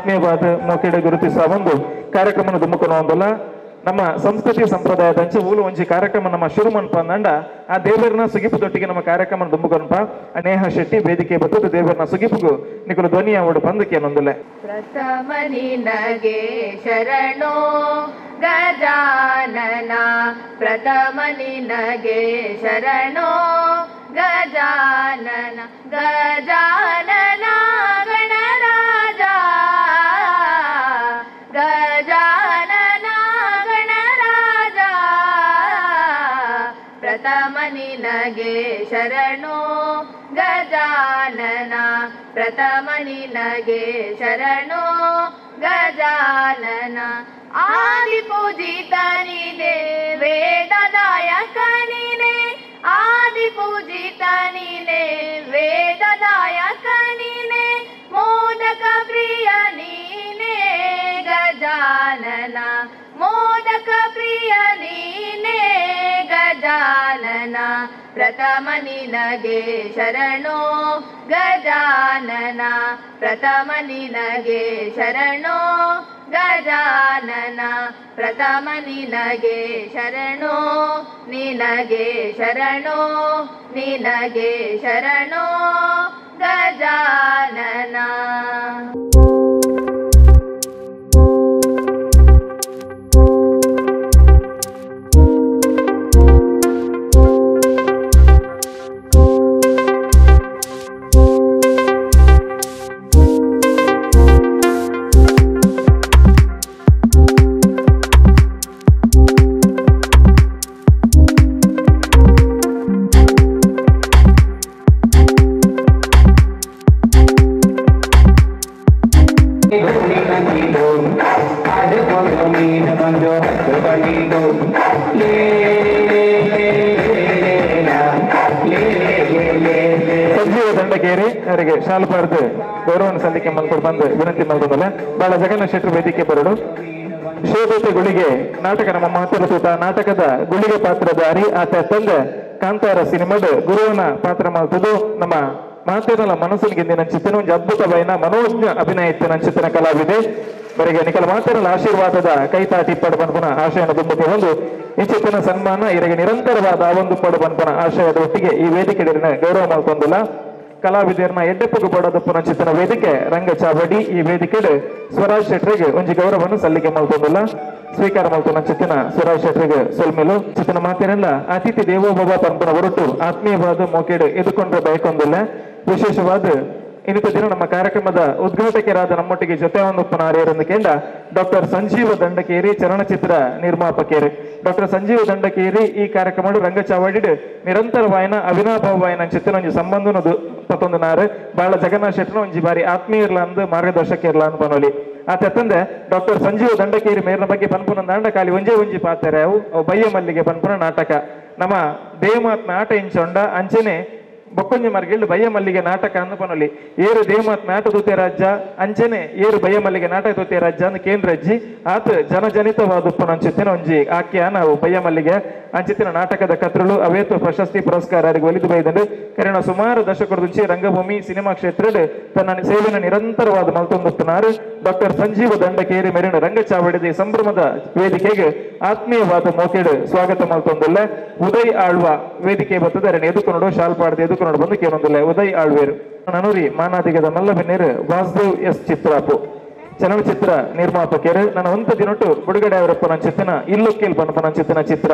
ಆತ್ಮೀಯವಾದ ಮೋಕೆಡೆ ಗುರುತಿಸುವ ಒಂದು ಕಾರ್ಯಕ್ರಮ ದುಮ್ಮುಕೊನೊಂದಲ್ಲ. ನಮ್ಮ ಸಂಸ್ಕೃತಿ ಸಂಪ್ರದಾಯದಂಚೆ ಊಲು ಒಂಜಿ ಕಾರ್ಯಕ್ರಮ ನಮ್ಮ ಶುರು ಮನ್ಪಂದಂಡ ಆ ದೇವರನ ಸುಗಿಪುದೊಟ್ಟಿಗೆ ನಮ್ಮ ಕಾರ್ಯಕ್ರಮ ದುಮ್ಮುಕೊನ್ಪ. ನೇಹ ಶೆಟ್ಟಿ ವೇದಿಕೆ ಬತ್ತದ ದೇವರನ ಸುಗಿಪುಗು ನಿಕುಲು ಧ್ವನಿಯ ಓಡು ಪಂದಕ್ಕೆ ಪ್ರಥಮ ನಿನಗೆ ಶರಣೋ ಗಜಾನನ, ಪ್ರಥಮ ನಿನಗೆ ಶರಣೋ ಗಜಾನನ, ಗಜಾನನ ಗಣರಾಜ, ಗಜಾನನ ಗಣರಾಜ, ಪ್ರಥಮ ನಿನಗೆ ಶರಣೋ ಗಜಾನನ, ಪ್ರಥಮ ನಿನಗೆ ಶರಣೋ ಗಜಾನನ. ಆದಿಪೂಜಿತ ನೀನೆ ವೇದದಾಯಕ ನೀನೆ, ಆದಿಪೂಜಿತ ನೀನೆ ವೇದದಾಯಕ ನೀನೆ, ಮೋದಕ ಪ್ರಿಯ ನೀನೆ ಗಜಾನನ, ಮೋದಕ ಪ್ರಿಯ ನೀನೆ ಗಜಾನನ, ಪ್ರಥಮ ನಿನಗೆ ಶರಣೋ ಗಜಾನನ, ಪ್ರಥಮ ನಿನಗೆ ಶರಣೋ ಗಜಾನನ, ಪ್ರಥಮ ನಿನಗೆ ಶರಣೋ, ನಿನಗೆ ಶರಣೋ, ನಿನಗೆ ಶರಣೋ ಗಜಾನನ. ಸಂಜೀವ ದಂಡಕೇರಿ ಅವರಿಗೆ ಶಾಲುಪಾರ್ದು ಗೌರವವನ್ನು ಸಲ್ಲಿಕೆ ಮಲ್ಕೊಂಡು ಬಂದು ವಿನಂತಿ ಮಲ್ಕೊಂಡಲ್ಲ. ಬಾಳ ಜಗನ್ನಾಥ ಶೆಟ್ಟರು ವೇದಿಕೆ ಬರಡು. ಶೋಭತೆ ಗುಳಿಗೆ ನಾಟಕ ನಮ್ಮ ಮಾತೃ ನಾಟಕದ ಗುಳಿಗೆ ಪಾತ್ರಧಾರಿ ಆತ ತಂದೆ ಕಾಂತಾರ ಸಿನಿಮಾದ ಗುರುವನ ಪಾತ್ರ ಮಾಡ್ತದ್ದು ನಮ್ಮ ಮಾತಿನಲ್ಲ ಮನಸ್ಸಿನ ನಂಚಿತನ ಒಂದು ಅದ್ಭುತವಾದ ಮನೋಜ್ಞ ಅಭಿನಯ ನಂಚಿತನ ಕಲಾವಿದೆ. ಬರಿಗೆ ನಿಕಲ ಮಾತಿನಲ್ಲ ಆಶೀರ್ವಾದದ ಕೈತಾಟಿ ಪಡ ಬನ್ಪನ ಆಶಯನ ದುಂಬತಿ ಒಂದು ಇಂಚಿತನ ಸನ್ಮಾನ ಇರಗೆ ನಿರಂತರವಾದ ಆ ಒಂದು ಪಡ ಬನ್ಪನ ಆಶಯದ ಒಟ್ಟಿಗೆ ಈ ವೇದಿಕೆ ಗೌರವ ಮಾಡ್ಕೊಂಡಲ್ಲ. ಕಲಾವಿದರನ್ನ ಎಡ್ಡೆಪ್ಪಗು ಪಡೋದಪ್ಪ ನಂಚಿತನ ವೇದಿಕೆ ರಂಗ ಚಾವಡಿ ಈ ವೇದಿಕೆ ಸ್ವರಾಜ್ ಶೆಟ್ಟರಿಗೆ ಒಂಜಿ ಗೌರವವನ್ನು ಸಲ್ಲಿಕೆ ಮಾಡ್ಕೊಂಡಲ್ಲ. ಸ್ವೀಕಾರ ಮಾಡ್ಕೊಂಡ ಚಿತ್ತನ ಸ್ವರಾಜ್ ಶೆಟ್ಟರಿಗೆ ಸೊಲ್ಮೇಲು ಚಿತ್ತನ ಮಾತಿನಲ್ಲ ಅತಿಥಿ ದೇವೋಭವ ಪಂಪನ ಹೊರಟು ಆತ್ಮೀಯವಾದ ಮೋಕೇಡು ಎದುಕೊಂಡ್ರೆ ಬಯಕೊಂದಿಲ್ಲ. ವಿಶೇಷವಾದ ಇನ್ನಿತ ದಿನ ನಮ್ಮ ಕಾರ್ಯಕ್ರಮದ ಉದ್ಘಾಟಕರಾದ ನಮ್ಮೊಟ್ಟಿಗೆ ಜೊತೆ ಒಂದು ಕೇಂದ್ರ ಡಾಕ್ಟರ್ ಸಂಜೀವ ದಂಡಕೇರಿ ಚಲನಚಿತ್ರ ನಿರ್ಮಾಪಕೇರಿ ಡಾಕ್ಟರ್ ಸಂಜೀವ ದಂಡಕೇರಿ ಈ ಕಾರ್ಯಕ್ರಮ ರಂಗಚಾವಡಿ ನಿರಂತರವಾಯನ ಅವಿನಾಭಾವವಾಯನ ಚಿತ್ರ ಒಂಜಿ ಸಂಬಂಧನ ಪತ್ತೊಂದು ನಾರು ಬಾಳ ಜಗನ್ನಾಥ ಶೆಟ್ಟನ ಒಂಜಿ ಬಾರಿ ಆತ್ಮೀಯರ್ಲ ಅಂದ್ ಮಾರ್ಗದರ್ಶಕಿರ್ಲ ಅಂದ್ ಬನೋಲಿ. ಆತಂದೆ ಡಾಕ್ಟರ್ ಸಂಜೀವ ದಂಡಕೇರಿ ಮೇರಿನ ಬಗ್ಗೆ ಪನ್ಪುನ ದಾಂಡ ಖಾಲಿ ಒಂಜೇ ಒಂಜಿ ಪಾತ್ರೆ ಅವು ಬಯ್ಯ ಮಲ್ಲಿಗೆ ಪನ್ಪುನ ನಾಟಕ ನಮ್ಮ ದೇವಮಾತ್ಮ ಆಟ ಇಂಚೊಂಡ ಅಂಚನೆ ಬೊಕ್ಕೊಂಜಿ ಮರ್ಗಿಲ್ಡು ಬಯ್ಯ ಮಲ್ಲಿಗೆ ನಾಟಕ ಅಂದು ಪನೊಲಿ. ಏರು ದೇವಮಾತ್ಮ ಆಟ ದೂತೆ ರಾಜ್ಯ ಅಂಚನೆ ಏರು ಬಯ್ಯ ಮಲ್ಲಿಗೆ ನಾಟಕ ದೂತೆ ರಾಜ್ಯ ಅಂದ್ ಕೇಂದ್ರಜ್ಜಿ ಆತ ಜನಜನಿತವಾದ ಅಂಚಿತ್ತಿನ ಒಂಜಿ ಆಖ್ಯಾನ ನಾವು ಬಯ್ಯ ಮಲ್ಲಿಗೆ ಅಂಚಿತ್ತಿನ ನಾಟಕದ ಕತ್ರಳು ಅವೇತು ಪ್ರಶಸ್ತಿ ಪುರಸ್ಕಾರ ಒಲಿದು ಬೈದಂಡು ಕರೆನ ಸುಮಾರು ದಶಕರದುಂಚಿ ರಂಗಭೂಮಿ ಸಿನಿಮಾ ಕ್ಷೇತ್ರದ ತನ್ನ ಸೇವೆಯನ್ನು ನಿರಂತರವಾದ ಮಲ್ತೊಂದುತ್ತಿನಾರು ಡಾಕ್ಟರ್ ಸಂಜೀವ ದಂಡಕೇರಿ ಮೆರಿನ ರಂಗಚಾವಡಿದ ಸಂಭ್ರಮದ ವೇದಿಕೆಗೆ ಆತ್ಮೀಯವಾದ ಮೋಕೆಡು ಸ್ವಾಗತ ಮಲ್ತೊಂದುಲ್ಲ. ಉದಯ್ ಆಳ್ವ ವೇದಿಕೆ ಬರ್ತದೆ ಎದುಕೊನೋಡು ಶಾಲ್ಪಾಡದ ಎದುಕೊನೋಡು ಬಂದು ಕೇಳೊಂದಿಲ್ಲ. ಉದಯ್ ಆಳ್ವೇರು ನನೂರಿ ಮಾನಾದಿಗದ ಮಲ್ಲಬೆನ್ನೇರು ವಾಸುದೇವ್ ಎಸ್ ಚಿತ್ರಾಪು ಚಲನಚಿತ್ರ ನಿರ್ಮಾಪಕರು ನನ್ನ ಒಂತ ದಿನೊಟ್ಟು ಬಿಡುಗಡೆ ಅವರಪ್ಪ ನಂಚಿತ್ತಿನ ಇಲ್ಲೊಕ್ಕೇಲ್ ಪನ್ಪ ನಂಚಿತ್ತಿನ ಚಿತ್ರ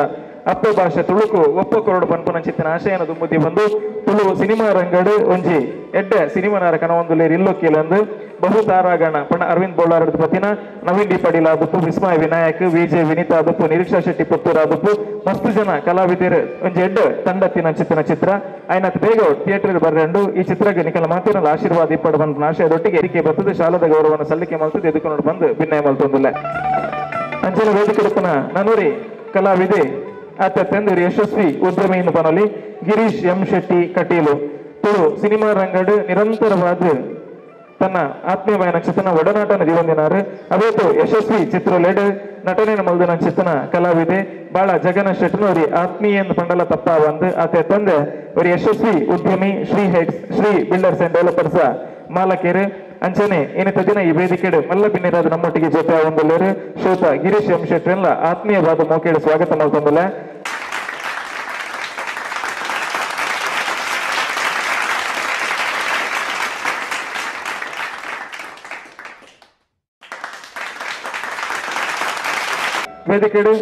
ಅಪ್ಪ ಭಾಷೆ ತುಳುಕು ಒಪ್ಪ ಕೊರಡು ಪನ್ಪ ನಂಚಿತ್ತಿನ ಆಶಯನ ದುಂಬುದಿ ಬಂದು ತುಳು ಸಿನಿಮಾ ರಂಗಡು ಒಂಜಿ ಎಡ್ಡೆ ಸಿನಿಮಾ ನಾರಕನ ಒಂದು ಲೇರ್ ಇಲ್ಲೊಕ್ಕೇಲ್ ಅಂದು ಬಹು ತಾರಾಗಣ ಪಣ್ಣ ಅರವಿಂದ್ ಬೋಳಾರದ ಪತಿನ ನವೀನ್ ಡಿ ಪಡೀಲ್ ಆದುಪ್ಪು ವಿಸ್ಮಯ ವಿನಾಯಕ್ ವಿಜಯ್ ವಿನೀತಾ ಆದುಪ್ಪು ನಿರೀಕ್ಷಾ ಶೆಟ್ಟಿ ಪುತ್ತೂರ್ ಆದುಪ್ಪು ಮಸ್ತು ಜನ ಕಲಾವಿದರು ಒಂಜಿ ಎಡ್ಡೆ ತಂಡತ್ತಿನ ನಂಚಿತ್ತಿನ ಚಿತ್ರ ಆಯ್ನಾತ್ ಬೇಗ ಥಿಯೇಟರ್ ಬರ್ರಂಡು ಈ ಚಿತ್ರಕ್ಕೆ ನಿಕಲ ಮಾತಿನಲ್ಲಿ ಆಶೀರ್ವಾದ ಇಪ್ಪಡು ಬಂದ ಆಶಯದೊಟ್ಟಿಗೆ ಎರಿಕೆ ಬರ್ತದೆ ಶಾಲದ ಗೌರವವನ್ನು ಸಲ್ಲಿಕೆ ಮಲ್ತದೆ ಎದುಕೊಂಡು ಬಂದು ಭಿನ್ನಯ ಮಲ್ತೊಂದಿಲ್ಲ. ಅಂಚನ ವೇದಿಕೆ ನನೂರಿ ಕಲಾವಿದೆ ಅತ್ಯಂತ ಯಶಸ್ವಿ ಉದ್ಯಮಿಯನ್ನು ಬನಲಿ ಗಿರೀಶ್ ಎಂ ಶೆಟ್ಟಿ ಕಟೀಲು ತುಳು ಸಿನಿಮಾ ರಂಗಡು ನಿರಂತರವಾದ ತನ್ನ ಆತ್ಮೀಯವಾದ ನಕ್ಷತ್ರನ ಒಡನಾಟನ ದಿವಂದಿನಾರು ಅವೇತು ಯಶಸ್ವಿ ಚಿತ್ರಲೇಡು ನಟನೆ ಮಲ್ದ ನಕ್ಷತ್ರನ ಕಲಾವಿದೆ ಬಾಳ ಜಗನ್ನ ಶೆಟ್ಟನವರಿ ಆತ್ಮೀಯ ಪಂಡಲ ತಪ್ಪ ಬಂದು ಆತ ತಂದೆ ஒரு ಯಶಸ್ವಿ ಉದ್ಯಮಿ Shri heights Shri builders and developers ಮಾಲಕರು ಅಂಚನೆ ಏನಿತ ದಿನ ಈ ವೇದಿಕೆಡು ಮಲ್ಲ ಬಿನ್ನಿರಾದ ನಮ್ಮೊಟ್ಟಿಗೆ ಜೊತೆ ಒಂದುಲ್ಲೇರು ಶ್ರೋತ ಗಿರೀಶ್ ಎಂ ಶೆಟ್ಟರ್ಲ ಆತ್ಮೀಯವಾದ ಮೋಕೇಡು ಸ್ವಾಗತ ಮಾಡ್ಕೊಂಡಲ್ಲ. ವೇದಿಕೆಡು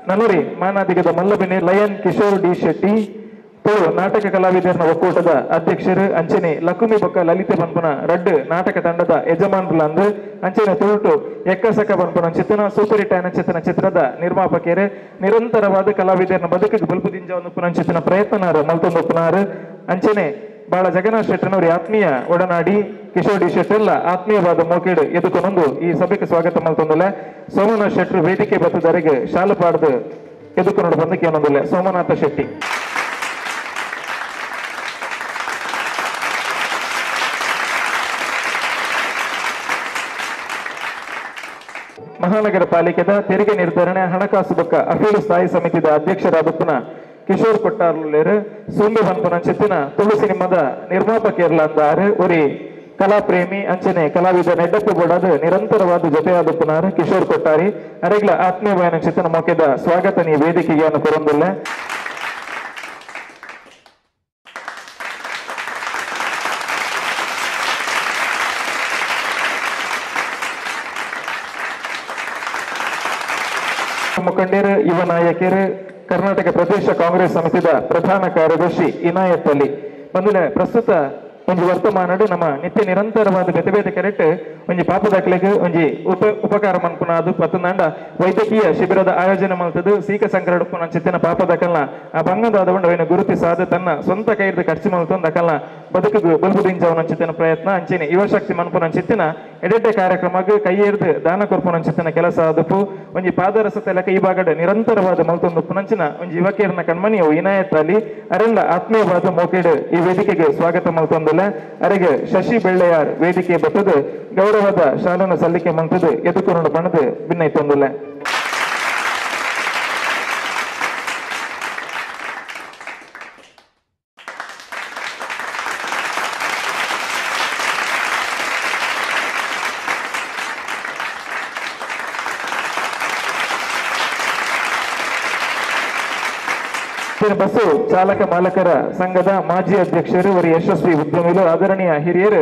ನಲ್ಲೂರಿ ಮಾನಾದಿಗದ ಮಲ್ಲಬಿನಿ ಲಯನ್ ಕಿಶೋರ್ ಡಿ ಶೆಟ್ಟಿ ತುಳು ನಾಟಕ ಕಲಾವಿದರನ ಒಕ್ಕೂಟದ ಅಧ್ಯಕ್ಷರು ಅಂಚನೆ ಲಕುಮಿ ಬೊಕ್ಕ ಲಲಿತೆ ಬನ್ಪುನ ರಡ್ಡು ನಾಟಕ ತಂಡದ ಯಜಮಾನ್ರುಲಂದು ಅಂಚನೆ ತುಳುಟು ಎಕ್ಕಸಕ ಬನ್ಪುನ ಚಿತ್ರನ ಸೂಪರ್ ಹಿಟ್ ಆಯ್ನ ಚಿತ್ರನ ಚಿತ್ರದ ನಿರ್ಮಾಪಕರು ನಿರಂತರವಾದ ಕಲಾವಿದರನ ಬದುಕಿಗೆ ಬಲ್ಪು ದಿಂಜ ಚಿತ್ರನ ಪ್ರಯತ್ನನಾರು ಮಲ್ತೊಂದುಪ್ಪುನಾರು ಅಂಚನೆ ಬಾಳ ಜಗನ್ನಾಥ್ ಶೆಟ್ಟನವರು ಆತ್ಮೀಯ ಒಡನಾಡಿ ಕಿಶೋರ್ ಡಿ ಶೆಟ್ಟರ್ಲ ಆತ್ಮೀಯವಾದ ಮೋಕೇಡು ಎದುಕೊನೊಂದು ಈ ಸಭೆಗೆ ಸ್ವಾಗತ ಮಲ್ತೊಂದುಲ್ಲ. ಸೋಮನಾಥ್ ಶೆಟ್ಟರು ವೇದಿಕೆ ಬತ್ತದರೆಗೆ ಶಾಲು ಪಾಡ್ದು ಎದುಕೊನೋಡು ಬಂದಕ್ಕೆ ಏನೊಂದಿಲ್ಲ ಸೋಮನಾಥ ಶೆಟ್ಟಿ. ಮಹಾನಗರ ಪಾಲಿಕೆದ ತೆರಿಗೆ ನಿರ್ಧರಣೆ ಹಣಕಾಸು ಬೊಕ್ಕ ಅಫೀಲು ಸ್ಥಾಯಿ ಸಮಿತಿದ ಅಧ್ಯಕ್ಷರಾದ ಕಿಶೋರ್ ಕೊಟ್ಟಾರ್ಲೇರು ಸೂಂಬೆ ಬನ್ಪುನ ಚಿತ್ತಿನ ತುಳು ಸಿನಿಮಾದ ನಿರ್ಮಾಪಕರ್ಲಾಂದಾರು ಒರಿ ಕಲಾಪ್ರೇಮಿ ಅಂಚನೆ ಕಲಾವಿದ ನೆಡ್ಡಪ್ಪು ಬೋಡಾದ ನಿರಂತರವಾದ ಜೊತೆಯಾದಪ್ಪನಾರು ಕಿಶೋರ್ ಕೊಟ್ಟಾರಿ ಅರೆಗ್ಲ ಆತ್ಮೀಯವಾಯನ ಚಿತ್ತನ ಮೊಕೆದ ಸ್ವಾಗತ ನೀ ವೇದಿಕೆಗೆ ಅನ್ನು ಕೊರೊಂದಿಲ್ಲ. ಮುಖಂಡರು ಯುವ ನಾಯಕರು ಕರ್ನಾಟಕ ಪ್ರದೇಶ ಕಾಂಗ್ರೆಸ್ ಸಮಿತಿದ ಪ್ರಧಾನ ಕಾರ್ಯದರ್ಶಿ ಇನಾಯತ್ ಅಲಿ ಬಂದಿಲ್ಲ. ಪ್ರಸ್ತುತ ಒಂಜಿ ವರ್ತಮಾನಡು ನಮ್ಮ ನಿತ್ಯ ನಿರಂತರವಾದ ಬೇತೆ ಬೇತೆ ಕರೆಕ್ಟ್ ಒಂಜಿ ಪಾಪದಾಖಲೆಗೆ ಒಂಜಿ ಉಪಕಾರ ಮನ್ಪುನ ಅದು ಪತ್ತಂದಾಂಡ ವೈದ್ಯಕೀಯ ಶಿಬಿರದ ಆಯೋಜನೆ ಮಲ್ತದ್ದು ಸೀಕ ಸಂಕರಡುಪ್ಪುನ ಚಿತ್ತಿನ ಪಾಪದಾಖಲ್ನ ಆ ಬಂಗದಾದ ಅವಿನ ಗುರುತಿಸಾದ ತನ್ನ ಸ್ವಂತ ಕೈರ್ದ ಖರ್ಚು ಮಲ್ತೊಂದು ಅಕಲ್ನ ಬದುಕು ಬಲ್ಬು ದಿಂಜವನ ಚಿತ್ತಿನ ಪ್ರಯತ್ನ ಅಂಚೆನೆ ಯುವಶಕ್ತಿ ಮನ್ಪುನ ಚಿತ್ತಿನ ಎಡೆಡ್ಡೆ ಕಾರ್ಯಕ್ರಮಕ್ಕೆ ಕೈಯೇರ್ದು ದಾನ ಕೊರ್ಪುನ ಚಿತ್ತಿನ ಕೆಲಸ ಆದಪ್ಪು ಒಂಜಿ ಪಾದರಸ ತಲಕ ಈ ಭಾಗದ ನಿರಂತರವಾದ ಮಲ್ತೊಂದು ಪುನಂಚಿನ ಒಂಜಿ ಯುವಕಿಯರನ್ನ ಕಣ್ಮನಿ ಇನಾಯತ್ ಅಲಿ ಅರೆಲ್ಲ ಆತ್ಮೀಯವಾದ ಮೋಕೇಡು ಈ ವೇದಿಕೆಗೆ ಸ್ವಾಗತ ಮಲ್ತೊಂದಿಲ್ಲ. ಅರೆಗೆ ಶಶಿ ಬೆಳ್ಳೆಯಾರ್ ವೇದಿಕೆ ಬತ್ತದು ಗೌರವದ ಶಾಲನ ಸಲ್ಲಿಕೆ ಮಂತದು ಎದುಕುರುಂಡು ಬಣದು ಭಿನ್ನೈತೊಂದಿಲ್ಲ. ಬಸ್ಸು ಚಾಲಕ ಮಾಲಕರ ಸಂಘದ ಮಾಜಿ ಅಧ್ಯಕ್ಷರು ಅವರ ಯಶಸ್ವಿ ಉದ್ಯಮಿಗಳು ಆದರಣೀಯ ಹಿರಿಯರು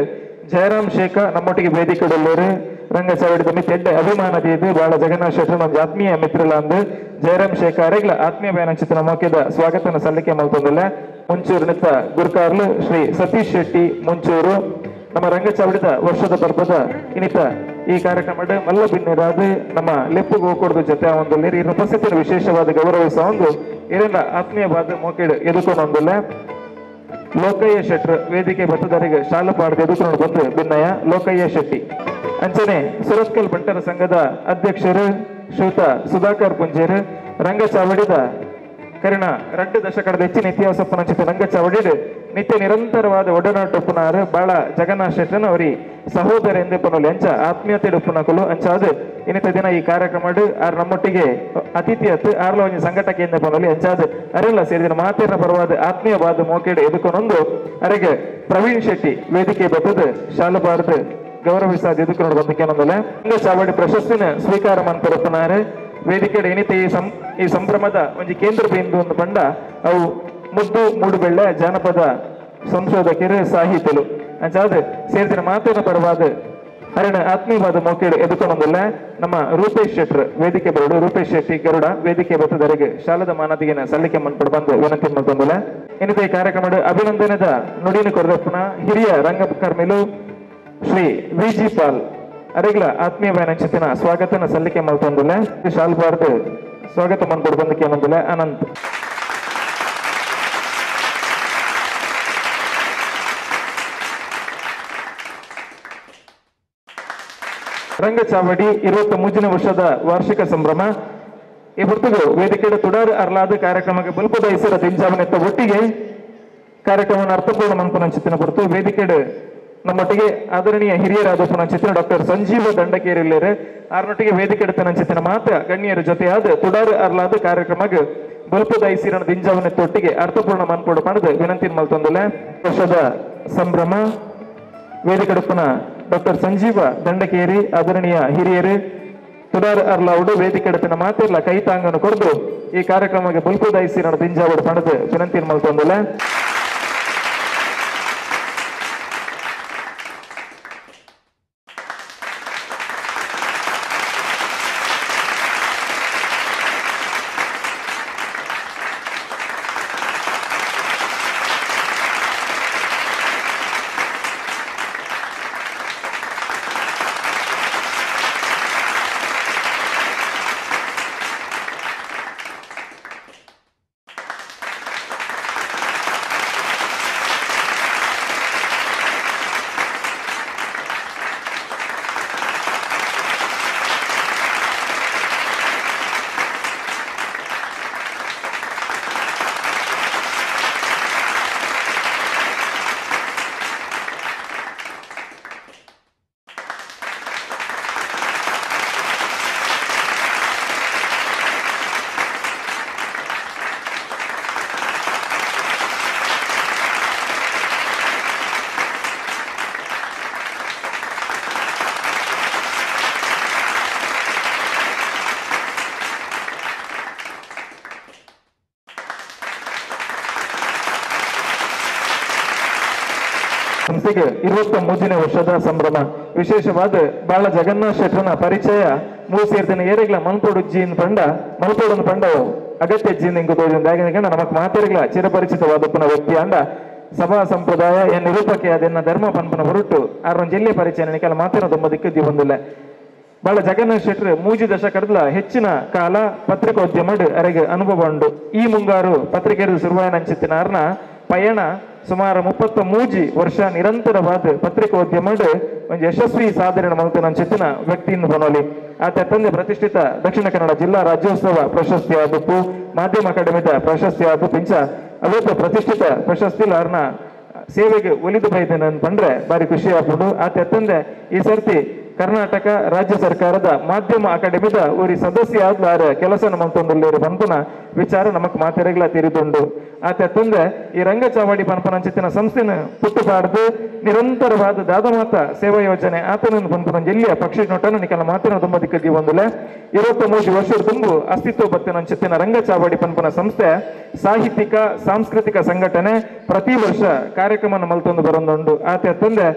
ಜಯರಾಮ್ ಶೇಖ ನಮ್ಮೊಟ್ಟಿಗೆ ವೇದಿಕೆಡಲ್ಲೋರು ರಂಗಚಾವಡಿದ ಮಿತ್ತೆಡ್ಡೆ ಅಭಿಮಾನದ ಇದು ಬಾಳ ಜಗನ್ನಾಥ ಶೆಟ್ಟರ್ ನಮ್ಮ ಆತ್ಮೀಯ ಮಿತ್ರಲಂದು ಜಯರಾಮ್ ಶೇಖ ಅರೆಗ್ಲ ಆತ್ಮೀಯ ಬಯಾನ ಚಿತ್ರ ಮೋಕೆದ ಸ್ವಾಗತನ ಸಲ್ಲಿಕೆ ಮಲ್ತೊಂದಿಲ್ಲ. ಮುಂಚೂರು ನಿತ್ತ ಗುರ್ಕಾರ್ಲು ಶ್ರೀ ಸತೀಶ್ ಶೆಟ್ಟಿ ಮುಂಚೂರು ನಮ್ಮ ರಂಗಚಾವಡಿದ ವರ್ಷದ ಪರ್ಬದ ಇನ್ನಿತ ಈ ಕಾರ್ಯಕ್ರಮ ಮಲ್ಲ ಬಿನ್ನಿರಾದ ನಮ್ಮ ಲೆಪ್ಪು ಗೋಕೊಡ್ದ ಜೊತೆ ಒಂದು ಈ ಉಪಸ್ಥಿತಿಯನ್ನು ವಿಶೇಷವಾದ ಗೌರವಿಸ ಒಂದು ಇದರಿಂದ ಆತ್ಮೀಯವಾದ ಮೋಕೇಡು ಎದುಕೊಂಡೊಂದಿಲ್ಲ. ಲೋಕಯ್ಯ ಶೆಟ್ಟರ್ ವೇದಿಕೆ ಬತ್ತದರಿಗೆ ಶಾಲು ಪಾಡದ ಎದುಕೊಂಡು ಬಂದು ಭಿನ್ನಯ ಲೋಕಯ್ಯ ಶೆಟ್ಟಿ ಅಂಚನೆ ಸುರತ್ಕಲ್ ಬಂಟರ ಸಂಘದ ಅಧ್ಯಕ್ಷರು ಶ್ರೀಯುತ ಸುಧಾಕರ್ ಪುಂಜೇರು ರಂಗಚಾವಡಿದ ಕರಿಣ 2 ದಶಕದ ಹೆಚ್ಚಿನ ಇತಿಹಾಸ ಪುನಂಚಿತ ರಂಗಚಾವಡಿಡು ನಿತ್ಯ ನಿರಂತರವಾದ ಒಡನಾಟೊಪ್ಪುನಾರು ಬಾಳ ಜಗನ್ನಾಥ ಶೆಟ್ಟನ್ ಅವರಿ ಸಹೋದರ ಎಂದೇ ಪನೋಲಿ ಅಂಚ ಆತ್ಮೀಯತೆ ಉಪ್ಪುನಕಲು ಅಂಚಾದ ಇನ್ನಿತ ದಿನ ಈ ಕಾರ್ಯಕ್ರಮ ಆರ್ ನಮ್ಮೊಟ್ಟಿಗೆ ಅತಿಥಿ ಅತ್ತು ಆರ್ಲ ಒಂಜಿ ಸಂಘಟಕ ಎಂದೇ ಪನೋಲಿ ಅಂಚಾದ ಅರೆಲ್ಲ ಸೇರಿದ ಮಾತೇರ ಪರವಾದ ಆತ್ಮೀಯವಾದ ಮೋಕೇಡು ಎದುಕೊನೊಂದು ಅರೆಗೆ ಪ್ರವೀಣ್ ಶೆಟ್ಟಿ ವೇದಿಕೆ ಬತ್ತದ ಶಾಲಬಾರದು ಗೌರವಿಸಾದ ಎದುಕೊಂಡು ಬಂದಕ್ಕೇನೊಂದಲ್ಲ ರಂಗಚಾವಡಿ ಪ್ರಶಸ್ತಿನ ಸ್ವೀಕಾರ ಮನ್ಪರಪ್ಪನಾರು ವೇದಿಕೆ ಏನಿತ ಈ ಸಂಭ್ರಮದ ಒಂಜಿ ಕೇಂದ್ರ ಬಿಂದು ಒಂದು ಬಂಡ ಅವು ಮುದ್ದು ಮೂಡುಬೆಳ್ಳೆ ಜಾನಪದ ಸಂಶೋಧಕರು ಸಾಹಿತಿಗಳು ಅಂಚಾದ ಸೇರಿದ ಮಾತಿನ ಪರವಾದ ಹರಿಣ ಆತ್ಮೀಯವಾದ ಮೋಕೇಡು ಎದುಕೊಂಡೊಂದಿಲ್ಲ. ನಮ್ಮ ರೂಪೇಶ್ ಶೆಟ್ಟರ್ ವೇದಿಕೆ ಬರಡು ರೂಪೇಶ್ ಶೆಟ್ಟಿ ಗರುಡ ವೇದಿಕೆ ಬತ್ತದರೆಗೆ ಶಾಲದ ಮಾನದಿಗಿನ ಸಲ್ಲಿಕೆ ಮನ್ಪಡು ಬಂದು ವಿನಂತಿ ಮಲ್ತೊಂದಿಲ್ಲ. ಏನಿದೆ ಈ ಕಾರ್ಯಕ್ರಮ ಅಭಿನಂದನದ ನುಡಿನ ಕೊರದಪ್ಪನ ಹಿರಿಯ ರಂಗಕರ್ಮಿಲು ಶ್ರೀ V G Pal ಅರೆಗ್ಲ ಆತ್ಮೀಯ ಬಯನಂಚಿತಿನ ಸ್ವಾಗತನ ಸಲ್ಲಿಕೆ ಮಲ್ತೊಂದಿಲ್ಲ. ಶಾಲ್ಬಾರ್ದು ಸ್ವಾಗತ ಮನ್ಪಡು ಬಂದಕ್ಕೆ ಏನೊಂದಿಲ್ಲ ಅನಂತ್. ರಂಗಚಾವಡಿ 23ನೇ ವರ್ಷದ ವಾರ್ಷಿಕ ಸಂಭ್ರಮ ಈ ಹೊತ್ತಿಗೂ ವೇದಿಕೆ ತುಡಾರ್ ಅರ್ಲಾದ ಕಾರ್ಯಕ್ರಮಕ್ಕೆ ಬಲ್ಪದ ಹೆಸರ ದಿಂಜಾವನೆತ್ತ ಒಟ್ಟಿಗೆ ಕಾರ್ಯಕ್ರಮವನ್ನು ಅರ್ಥಪೂರ್ಣ ಮನ್ಪುನಂಚಿತಿನ ಹೊರತು ವೇದಿಕೆ ನಮ್ಮೊಟ್ಟಿಗೆ ಆದರಣೀಯ ಹಿರಿಯರಾದ ಪುನಂಚಿತಿನ ಡಾಕ್ಟರ್ ಸಂಜೀವ ದಂಡಕೇರಿಲ್ಲೇರು ಆರ್ನೊಟ್ಟಿಗೆ ವೇದಿಕೆ ನಂಚಿತಿನ ಮಾತ್ರ ಗಣ್ಯರ ಜೊತೆಯಾದ ತುಡಾರ್ ಅರ್ಲಾದ ಕಾರ್ಯಕ್ರಮಕ್ಕೆ ಬಲ್ಪದ ಐಸಿರಣ ದಿಂಜಾವನೆತ್ತ ಒಟ್ಟಿಗೆ ಅರ್ಥಪೂರ್ಣ ಮನ್ಪೋಡು ಪಣದು ವಿನಂತಿ ಮಲ್ತೊಂದಿಲ್ಲ. ವರ್ಷದ ಸಂಭ್ರಮ ವೇದಿಕೆಡುಪ್ಪನ ಡಾಕ್ಟರ್ ಸಂಜೀವ ದಂಡಕೇರಿ ಆದರಣೀಯ ಹಿರಿಯರು ತುಡಾರ್ ಅರ್ಲಾವುಡು ವೇದಿಕೆ ಎಡತಿನ ಮಾತಿರ್ಲ ಕೈ ತಾಂಗನ್ನು ಕೊರ್ದು ಈ ಕಾರ್ಯಕ್ರಮಕ್ಕೆ ಬುಲ್ಪುದಾಯಿಸಿ ನಾನು ದಿಂಜಾವಡು ಪಣದು ವಿನಂತಿ ಮಲ್ತೊಂದುಲ್ಲ. ಸಂಸ್ಥೆಗೆ 23ನೇ ವರ್ಷದ ಸಂಭ್ರಮ. ವಿಶೇಷವಾದ ಬಾಳ ಜಗನ್ನಾಥ ಶೆಟ್ಟರನ ಪರಿಚಯ ಮೂಸೇರ್ದಿನ ಏರೆಗ್ಲ ಮಲ್ಪೋಡು ಜೀನ್ ಪಂಡ ಮಲ್ಪೋಡನ್ನು ಪಂಡ ಅಗತ್ಯ ಜೀನ್ ಇಂಗು ತೋಜುಂದು ನಮಕ್ ಮಾತೆರೆಗ್ಲ ಚಿರಪರಿಚಿತವಾದಪ್ಪನ ವ್ಯಕ್ತಿ ಅಂಡ ಸಭಾ ಸಂಪ್ರದಾಯ ಎನ್ ನಿರೂಪಕ್ಕೆ ಅದನ್ನ ಧರ್ಮ ಪನ್ಪನ ಹೊರಟು ಆರೊಂದು ಜಿಲ್ಲೆ ಪರಿಚಯ ನಿಕಲ ಮಾತಿನ ತುಂಬ ದಿಕ್ಕದಿ ಬಂದಿಲ್ಲ. ಬಾಳ ಜಗನ್ನಾಥ ಶೆಟ್ಟರು 3 ದಶಕದ ಹೆಚ್ಚಿನ ಕಾಲ ಪತ್ರಿಕೋದ್ಯಮ ಅರೆಗೆ ಅನುಭವ ಉಂಡು. ಈ ಮುಂಗಾರು ಪತ್ರಿಕೆ ಸುರುವಾಯನಂಚಿತ್ತಿನಾರ್ನ ಪಯಣ ಸುಮಾರು 33 ವರ್ಷ ನಿರಂತರವಾದ ಪತ್ರಿಕೋದ್ಯಮ ಒಂದು ಯಶಸ್ವಿ ಸಾಧನೆ ಮಲ್ತನಂಚಿತ್ತಿನ ವ್ಯಕ್ತಿಯನ್ನು ಬನೋಲಿ. ಆತ ತಂದೆ ಪ್ರತಿಷ್ಠಿತ ದಕ್ಷಿಣ ಕನ್ನಡ ಜಿಲ್ಲಾ ರಾಜ್ಯೋತ್ಸವ ಪ್ರಶಸ್ತಿ ಆದಪ್ಪು, ಮಾಧ್ಯಮ ಅಕಾಡೆಮಿದ ಪ್ರಶಸ್ತಿ ಆದಪ್ಪು, ಇಂಚ ಅವತ್ತು ಪ್ರತಿಷ್ಠಿತ ಪ್ರಶಸ್ತಿ ಆರ್ನ ಸೇವೆಗೆ ಒಲಿದು ಬೈದೇನೆ ಪಂಡ್ರೆ ಬಾರಿ ಖುಷಿ ಆಗ್ಬೋದು. ಆತ ತಂದೆ ಈ ಸರ್ತಿ ಕರ್ನಾಟಕ ರಾಜ್ಯ ಸರ್ಕಾರದ ಮಾಧ್ಯಮ ಅಕಾಡೆಮಿದ ಊರಿ ಸದಸ್ಯ ಆದ್ಲಾರ ಕೆಲಸ ಮಲ್ತೊಂದುಲ್ಲೇರು ಪನ್ಪುನ ವಿಚಾರ ನಮಕ್ ಮಾತೆರೆಗ್ಲ ತೀರಿದುಂಡು. ಆತ ತಂದೆ ಈ ರಂಗಚಾವಡಿ ಪನ್ಪನಂಚಿತ್ತಿನ ಸಂಸ್ಥೆನ ಪುಟ್ಟುಪಾಡ್ದು ನಿರಂತರವಾದ ದಾದಮಾತ ಸೇವಾ ಯೋಜನೆ ಆತನ ಪನ್ಪುನ ಜಿಲ್ಲೆಯ ಪಕ್ಷಿ ನೋಟನು ನಿಕಲ ಮಾತಿನ ತುಂಬ ದಿಕ್ಕದಿ ಒಂದುಲೆ. 23 ವರ್ಷದ ತುಂಬು ಅಸ್ತಿತ್ವ ಬತ್ತಿನಂಚಿತ್ತಿನ ರಂಗಚಾವಡಿ ಪನ್ಪುನ ಸಂಸ್ಥೆ ಸಾಹಿತ್ಯಿಕ ಸಾಂಸ್ಕೃತಿಕ ಸಂಘಟನೆ ಪ್ರತಿ ವರ್ಷ ಕಾರ್ಯಕ್ರಮ ಮಲ್ತೊಂದು ಬರೊಂದುಂಡು. ಆತ ತಂದೆ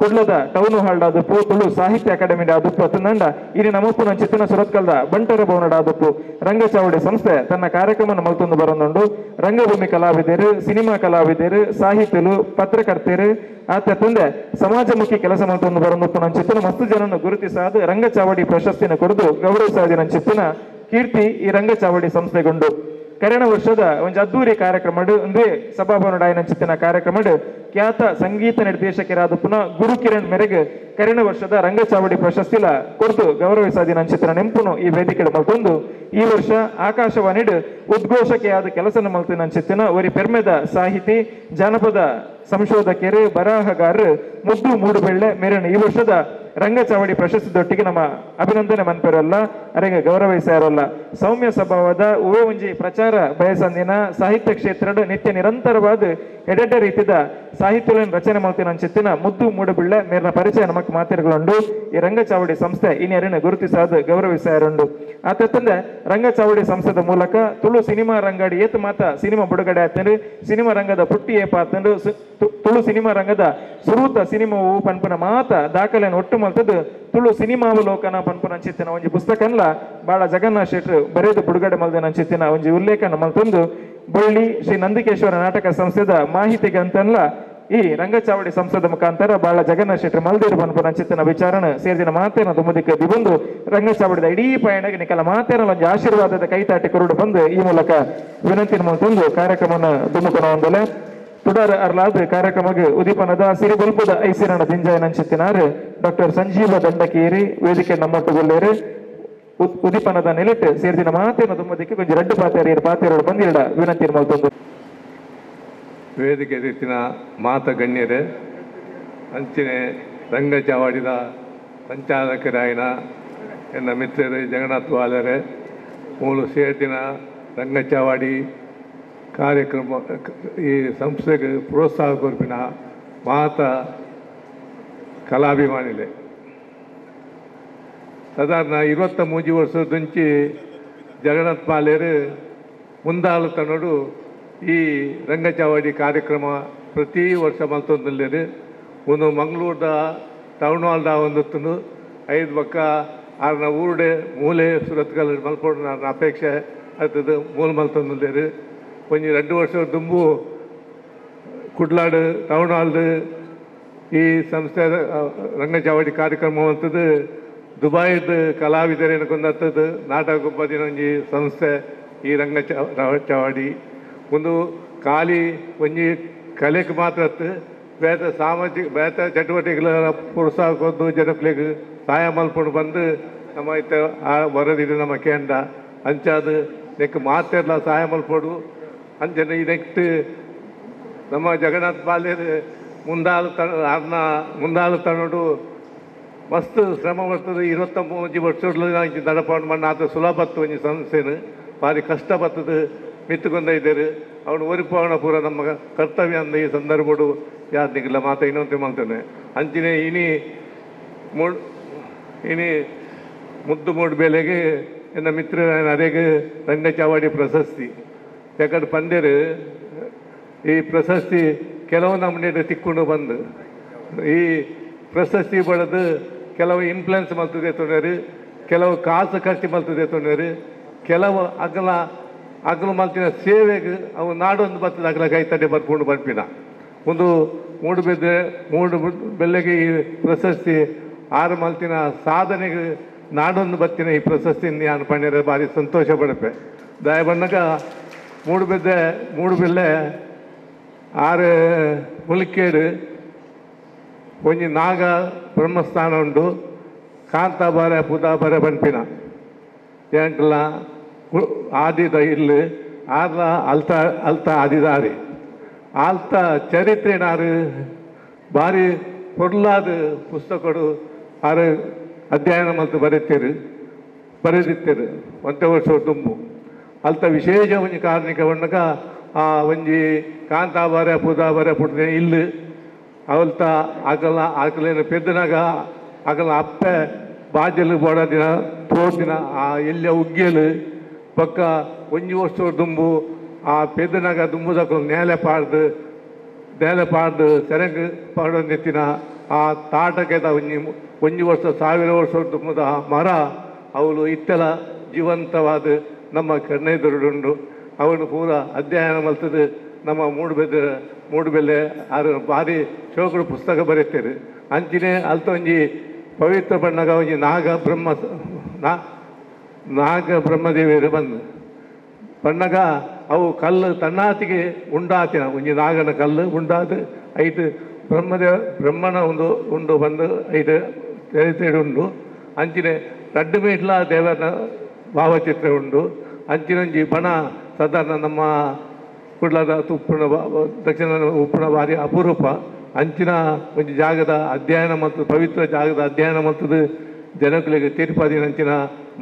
ಕುಡ್ಲದ ಟೌನ್ ಹಾಲ್ ಆದುಪ್ಪು, ತುಳು ಸಾಹಿತ್ಯ ಅಕಾಡೆಮಿ ಆದುಪ್ಪು ಅತ್ತಂದ ಇನಿ ನಮ್ಮಪ್ಪನ ಚಿತ್ತನ ಸುರತ್ಕಲ್ದ ಬಂಟರ ಭವನದ ಆದುಪ್ಪು ರಂಗಚಾವಡಿ ಸಂಸ್ಥೆ ತನ್ನ ಕಾರ್ಯಕ್ರಮ ಮಲ್ತೊಂದು ಬರೊಂದುಂಡು. ರಂಗಭೂಮಿ ಕಲಾವಿದರು, ಸಿನಿಮಾ ಕಲಾವಿದರು, ಸಾಹಿತಿಗಳು, ಪತ್ರಕರ್ತರು ಆತ ತಂದೆ ಸಮಾಜಮುಖಿ ಕೆಲಸ ಮಲ್ತೊಂದು ಬರೊಂದುಪ್ಪು ಚಿತ್ತನ ಮಸ್ತು ಜನನ್ನು ಗುರುತಿಸಾದ ರಂಗಚಾವಡಿ ಪ್ರಶಸ್ತಿನ ಕೊಡದು ಗೌರವಿಸಾದಿನ ಚಿತ್ತನ ಕೀರ್ತಿ ಈ ರಂಗಚಾವಡಿ ಸಂಸ್ಥೆಗೊಂಡು. ಕರೆಣ ವರ್ಷದ ಒಂದು ಅದ್ದೂರಿ ಕಾರ್ಯಕ್ರಮ ಅಂದ್ರೆ ಸಭಾಭವನ ಚಿತ್ತಿನ ಕಾರ್ಯಕ್ರಮ ಖ್ಯಾತ ಸಂಗೀತ ನಿರ್ದೇಶಕರಾದ ಪುನಃ ಗುರುಕಿರಣ್ ಮೇರೆಗೆ ಕರೆಣ ವರ್ಷದ ರಂಗಚಾವಡಿ ಪ್ರಶಸ್ತಿಲ ಕೊಡ್ತು ಗೌರವಿಸಾದಿನ ಚಿತ್ರ ನೆಂಪುನು ಈ ವೇದಿಕೆ ಮಲ್ತೊಂದು ಈ ವರ್ಷ ಆಕಾಶವಾಣಿಡ್ ಉದ್ಘೋಷಕೆಯಾದ ಕೆಲಸ ಮಲ್ತಿನ ಚಿತ್ತಿನ ಒರಿ ಪೆರ್ಮೆದ ಸಾಹಿತಿ, ಜಾನಪದ ಸಂಶೋಧಕರು, ಬರಹಗಾರರು ಮುದ್ದು ಮೂಡುಬೆಳ್ಳೆ ಮೇರಣ ಈ ವರ್ಷದ ರಂಗಚಾವಡಿ ಪ್ರಶಸ್ತಿದೊಟ್ಟಿಗೆ ನಮ್ಮ ಅಭಿನಂದನೆ ಮನ್ಪೆರಲ್ಲ, ಅರೆಗೆ ಗೌರವಿಸಾರಲ್ಲ. ಸೌಮ್ಯ ಸ್ವಭಾವದ ಉವೆ ಒಂಜಿ ಪ್ರಚಾರ ಬಯಸಂದಿನ ಸಾಹಿತ್ಯ ಕ್ಷೇತ್ರದ ನಿತ್ಯ ನಿರಂತರವಾದ ಎಡೆಡ್ಡ ರೀತಿಯ ಸಾಹಿತ್ಯಗಳನ್ನು ರಚನೆ ಮಾಡ್ತಿನ ಚಿತ್ತಿನ ಮುದ್ದು ಮೂಡುಬಿಳ್ಳೆ ಮೇರಿನ ಪರಿಚಯ ನಮಕ್ ಮಾತಿರುಗಳುಂಡು. ಈ ರಂಗಚಾವಡಿ ಸಂಸ್ಥೆ ಇನ್ಯಾರನ್ನು ಗುರುತಿಸಾದ ಗೌರವಿಸಾರುಂಡು. ಆತಂದೆ ರಂಗಚಾವಡಿ ಸಂಸ್ಥೆದ ಮೂಲಕ ತುಳು ಸಿನಿಮಾ ರಂಗಡಿ ಏತು ಮಾತ ಸಿನಿಮಾ ಬಿಡುಗಡೆ ಆತಂದ್ರೆ ಸಿನಿಮಾ ರಂಗದ ಪುಟ್ಟಿ ಏಪ ಆತಂದ್ರೆ ತುಳು ಸಿನಿಮಾ ರಂಗದ ಸುರೂತ ಸಿನಿಮಾವು ಪನ್ಪನ ಮಾತ ದಾಖಲೆಯನ್ನು ಒಟ್ಟು ಮಲ್ತದ್ದು ತುಳು ಸಿನಿಮಾವಲೋಕನ ಪನ್ಪನ ಚಿತ್ತಿನ ಒಂಜಿ ಪುಸ್ತಕನ್ಲ ಬಾಳ ಜಗನ್ನಾಥ ಶೆಟ್ರು ಬರೆದು ಬಿಡುಗಡೆ ಮಲ್ದಿನ ಚಿತ್ತಿನ ಒಂಜಿ ಉಲ್ಲೇಖನ ಮಲ್ತೊಂದು ಬಳ್ಳಿ ಶ್ರೀ ನಂದಿಕೇಶ್ವರ ನಾಟಕ ಸಂಸ್ಥೆದ ಮಾಹಿತಿಗೆ ಅಂತನ್ಲ ಈ ರಂಗಚಾವಡಿ ಸಂಸ್ಥೆದ ಮುಖಾಂತರ ಬಾಳ ಜಗನ್ನಾಥ ಶೆಟ್ರು ಮಲ್ದಿರು ಪನ್ಪನ ಚಿತ್ತಿನ ವಿಚಾರಣೆ ಸೇರಿದಿನ ಮಾತೇನ ತುಂಬದಿಕ್ಕೆ ಬಂದು ರಂಗಚಾವಡಿದ ಇಡೀ ಪಯಣಗೆ ನಿಕಲ ಮಾತೇನ ಒಂಜಿ ಆಶೀರ್ವಾದದ ಕೈತಾಟಿ ಕುರುಡು ಬಂದು ಈ ಮೂಲಕ ವಿನಂತಿ ಮಲ್ತೊಂದು ಕಾರ್ಯಕ್ರಮನ ದುಮುಕನ ಒಂದಲೆ ತುಡರ್ ಅರ್ಲಾದ್ ಕಾರ್ಯಕ್ರಮಕ್ಕೆ ಉದೀಪನದ ಸಿರಿಬಲ್ಪದ ಐಸಿರಣ ದಿಂಜಾಯನಂಚಿತ್ತಿನಾರು ಡಾಕ್ಟರ್ ಸಂಜೀವ ದಂಡಕೇರಿ ವೇದಿಕೆ ನಮ್ಮೊಟ್ಟುಗೊಲ್ಲೇರು ಉದೀಪನದ ನೆಲೆಟ್ ಸೇರಿದಿನ ಮಾತೇನ ತುಂಬದಿಕ್ಕೆ ಕೊಂಚ ರಡ್ಡು ಪಾತೇರು ಪಾತೇರೋಡು ಬಂದಿರಡ ವಿನಂತಿ ಮಲ್ತೊಂದು. ವೇದಿಕೆ ರೀತಿನ ಮಾತ ಗಣ್ಯರೇ, ಅಂಚಿನೆ ರಂಗಚಾವಡಿದ ಸಂಚಾಲಕರಾಯಿನ ಎನ್ನ ಮಿತ್ರರೇ ಜಗನ್ನಾಥ ವಾಲರೇ, ಮೂಲು ಸೇರಿದಿನ ರಂಗಚಾವಡಿ ಕಾರ್ಯಕ್ರಮ ಈ ಸಂಸ್ಥೆಗೆ ಪ್ರೋತ್ಸಾಹ ಕೊರ್ಪಿನ ಮಾತ ಕಲಾಭಿಮಾನಿಲೆ ಸಾಧಾರಣ 23 ವರ್ಷದಂಚಿ ಜಗನ್ನಾಥ ಪಾಲೇರು ಮುಂದಾಳುತನೋಡು ಈ ರಂಗಚಾವಡಿ ಕಾರ್ಯಕ್ರಮ ಪ್ರತಿ ವರ್ಷ ಮಲ್ತೊಂದುಲ್ಲೇರು. ಒಂದು ಮಂಗಳೂರದ ಟೌನ್ ಹಾಲ್ದ ಒಂದೊತ್ತುಂಡು 5 ಬಕ್ಕ ಆರ್ನ ಊರುಡೆ ಮೂಲೆ ಸುರತ್ಕಲ್ ಮಲ್ಪೊಡು ಆರ್ನ ಅಪೇಕ್ಷೆ ಆಗ್ತದೆ ಮೂಲ ಮಲ್ತೊಂದುಲ್ಲೇರು. ಒಂಜಿ 2 ವರ್ಷ ದುಂಬು ಕುಡ್ಲಾಡು ಟೌನ್ ಹಾಲ್ದು ಈ ಸಂಸ್ಥೆ ರಂಗಚಾವಡಿ ಕಾರ್ಯಕ್ರಮ ಅಂತದ್ದು ದುಬಾಯ್ದ ಕಲಾವಿದರೇನು ಕೊಂದತ್ತದು ನಾಟಕ ಬದಿನ ಒಂಜಿ ಸಂಸ್ಥೆ ಈ ರಂಗ ಚಾವಡಿ ಒಂದು ಖಾಲಿ ಒಂಜಿ ಕಲೆಗೆ ಮಾತ್ರ ಬೇತ ಸಾಮಾಜಿಕ ಬೇತ ಚಟುವಟಿಕೆಗಳ ಪ್ರೋತ್ಸಾಹ ಕೊದ್ದು ಜನಕ್ಲೆಗ್ ಸಹಾಯ ಮಲ್ಪೊಂಡು ಬಂದು ನಮ್ಮ ಇತ್ತ ಆ ವರದಿಡು ನಮ್ಮ ಕೇಂದ್ರ ಅಂಚಾದ ನೆಕ್ ಮಾತೆರ್ಲ ಸಹಾಯ ಮಲ್ಪೊಡು ಅಂಚನೆ ಈ ನೆಕ್ಸ್ಟ್ ನಮ್ಮ ಜಗನ್ನಾಥ ಪಾಲೇರು ಮುಂದಾಳು ಅರ್ನ ಮುಂದಾಳು ತನ್ನೋಡು ಮಸ್ತ್ ಶ್ರಮ ಬರ್ತದೆ. 23 ವರ್ಷ ನಡಪಾಡು ಮಣ್ಣು ಆತ ಸುಲಭತ್ತು ಒಂಜಿ ಸಂಸ್ಥೆನು ಭಾರಿ ಕಷ್ಟ ಬರ್ತದೆ ಮಿತ್ತುಕೊಂಡ ಇದ್ದಾರೆ ಅವನು ಒರಿಪವನ ಪೂರ ನಮ್ಮ ಕರ್ತವ್ಯ ಅಂದ ಈ ಸಂದರ್ಭಡು ಯಾತ್ನಿಗಿಲ್ಲ ಮಾತ ಇನ್ನೊಂದು ಮಾಡ್ತಾನೆ. ಅಂಚಿನ ಇನಿ ಇನಿ ಮುದ್ದು ಮೂಡು ಬೆಲೆಗೆ ಎನ್ನ ಮಿತ್ರ ಅರೆಗೆ ರಂಗಚಾವಡಿ ಪ್ರಶಸ್ತಿ ಯಾಕಂದ್ರೆ ಪಂದ್ಯರು ಈ ಪ್ರಶಸ್ತಿ ಕೆಲವು ನಮ್ಮನೆ ತಿಕ್ಕೊಂಡು ಬಂದು ಈ ಪ್ರಶಸ್ತಿ ಬಳೆದು ಕೆಲವು ಇನ್ಫ್ಲುಯೆನ್ಸ್ ಮಲ್ತದೆ ತೊಂದರೆ, ಕೆಲವು ಕಾಸು ಖರ್ಚು ಮಲ್ತದೆ ತೊಂದರೆ, ಕೆಲವು ಅಗಲ ಅಗಲು ಮಲ್ತಿನ ಸೇವೆಗೆ ಅವು ನಾಡೊಂದು ಬರ್ತದೆ ಅಗಲ ಕೈ ತಡೆ ಬರ್ಕೊಂಡು ಬರ್ಪಿನ ಒಂದು ಮೂಡುಬೆದ್ದೆ ಮೂಡು ಬೆಲ್ಲೆಗೆ ಈ ಪ್ರಶಸ್ತಿ ಆರು ಮಲ್ತಿನ ಸಾಧನೆಗೆ ನಾಡೊಂದು ಬತ್ತಿನ ಈ ಪ್ರಶಸ್ತಿ ನಾನು ಪಣ್ಯರ ಭಾರಿ ಸಂತೋಷ ಪಡಪೆ. ದಯ ಬಂದಾಗ ಮೂಡುಬೆದ್ದೆ ಮೂಡುಬೆಲ್ಲೆ ಆರು ಮುಲ್ಕೇಡು ಒಂಜಿ ನಾಗ ಬ್ರಹ್ಮಸ್ಥಾನ ಉಂಡು ಕಾಂತಾಬಾರೆ ಪುದಾಬಾರೆ ಪನ್ಪಿನ ಎಂಕಲ ಆದಿದ ಇಲ್ಲು ಆರ್ಲ ಅಲ್ತ ಅಲ್ತ ಆದಿದಾರಿ ಆಲ್ತ ಚರಿತ್ರೆನಾರು ಭಾರಿ ಪೊರ್ಲಾದ ಪುಸ್ತಕಡು ಆರು ಅಧ್ಯಯನ ಮಲ್ತು ಬರೀತೀರು ಬರೆದಿತ್ತೀರು ಒಂತೆ ವರ್ಷ ತುಂಬು ಅಲ್ತ ವಿಶೇಷ ಒಂಜಿ ಕಾರ್ಣಿಕ ಬಣ್ಣಕ ಆ ಒಂಜಿ ಕಾಂತಾಬಾರೆ ಪುದಾಬಾರೆ ಪುಟ್ಟನೆ ಇಲ್ಲು ಅವಲ್ತ ಅಗಲ ಅಗಲೇನು ಪೆದ್ದನಾಗ ಅಗಲ ಅಪ್ಪೆ ಬಾಜಲು ಬೋಡ ದಿನ ತೋರ್ ದಿನ ಆ ಎಲ್ಲಿಯ ಉಗ್ಗೇಲು ಪಕ್ಕ ಒಂಜಿ ವರ್ಷ ದುಂಬು ಆ ಪೆದ್ದನಾಗ ದುಂಬುದಕ್ಕಲು ನೇಲೆ ಪಾಡ್ದು ನೇಲೆ ಪಾಡ್ದು ಸೆರಂಗ್ ಪಾಡೊಂದಿತ್ತಿನ ಆ ತಾಟಕೆದ ಒಂಜಿ ಒಂಜಿ ವರ್ಷ 1000 ವರ್ಷ ದುಂಬುದ ಮರ ಅವಳು ಇತ್ತೆಲ ಜೀವಂತವಾದ ನಮ್ಮ ಕಣ್ಣೆದುರುಡುಂಡು. ಅವನು ಪೂರ ಅಧ್ಯಯನ ಮಲ್ತದೆ ನಮ್ಮ ಮೂಡುಬೆಲ್ಲೆ ಆರು ಭಾರಿ ಶೋಕಡು ಪುಸ್ತಕ ಬರೀತಾರೆ. ಅಂಚಿನೆ ಅಲ್ತ ಒಂಜಿ ಪವಿತ್ರ ಬಣ್ಣಗ ಒಂಜಿ ನಾಗ ಬ್ರಹ್ಮ ನಾಗ ಬ್ರಹ್ಮದೇವಿಯರು ಬಂದು ಬಣ್ಣಗ ಅವು ಕಲ್ಲು ತನ್ನಾತಿಗೆ ಉಂಡಾತಿನ ಒಂಜಿ ನಾಗನ ಕಲ್ಲು ಉಂಡಾದ ಐದು ಬ್ರಹ್ಮದೇವ ಬ್ರಹ್ಮನ ಒಂದು ಉಂಡು ಬಂದು ಐದು ಚರಿತ್ರೆ ಉಂಡು. ಅಂಚಿನೆ ರಡ್ಡು ಮೇಟ್ಲ ದೇವರ ಭಾವಚಿತ್ರ ಉಂಡು. ಅಂಚಿನೊಂಜಿ ಬಣ ಸಾಧಾರಣ ನಮ್ಮ ಕುಡ್ಲದ ಉಪ್ಪುನ ದಕ್ಷಿಣ ಉಪ್ಪುನ ಭಾರಿ ಅಪರೂಪ. ಅಂಚಿನ ಒಂಜಿ ಜಾಗದ ಅಧ್ಯಯನ ಮತ್ತು ಪವಿತ್ರ ಜಾಗದ ಅಧ್ಯಯನ ಮತ್ತು ಜನಗಳಿಗೆ ತೀರ್ಪಾದಿನ ಅಂಚಿನ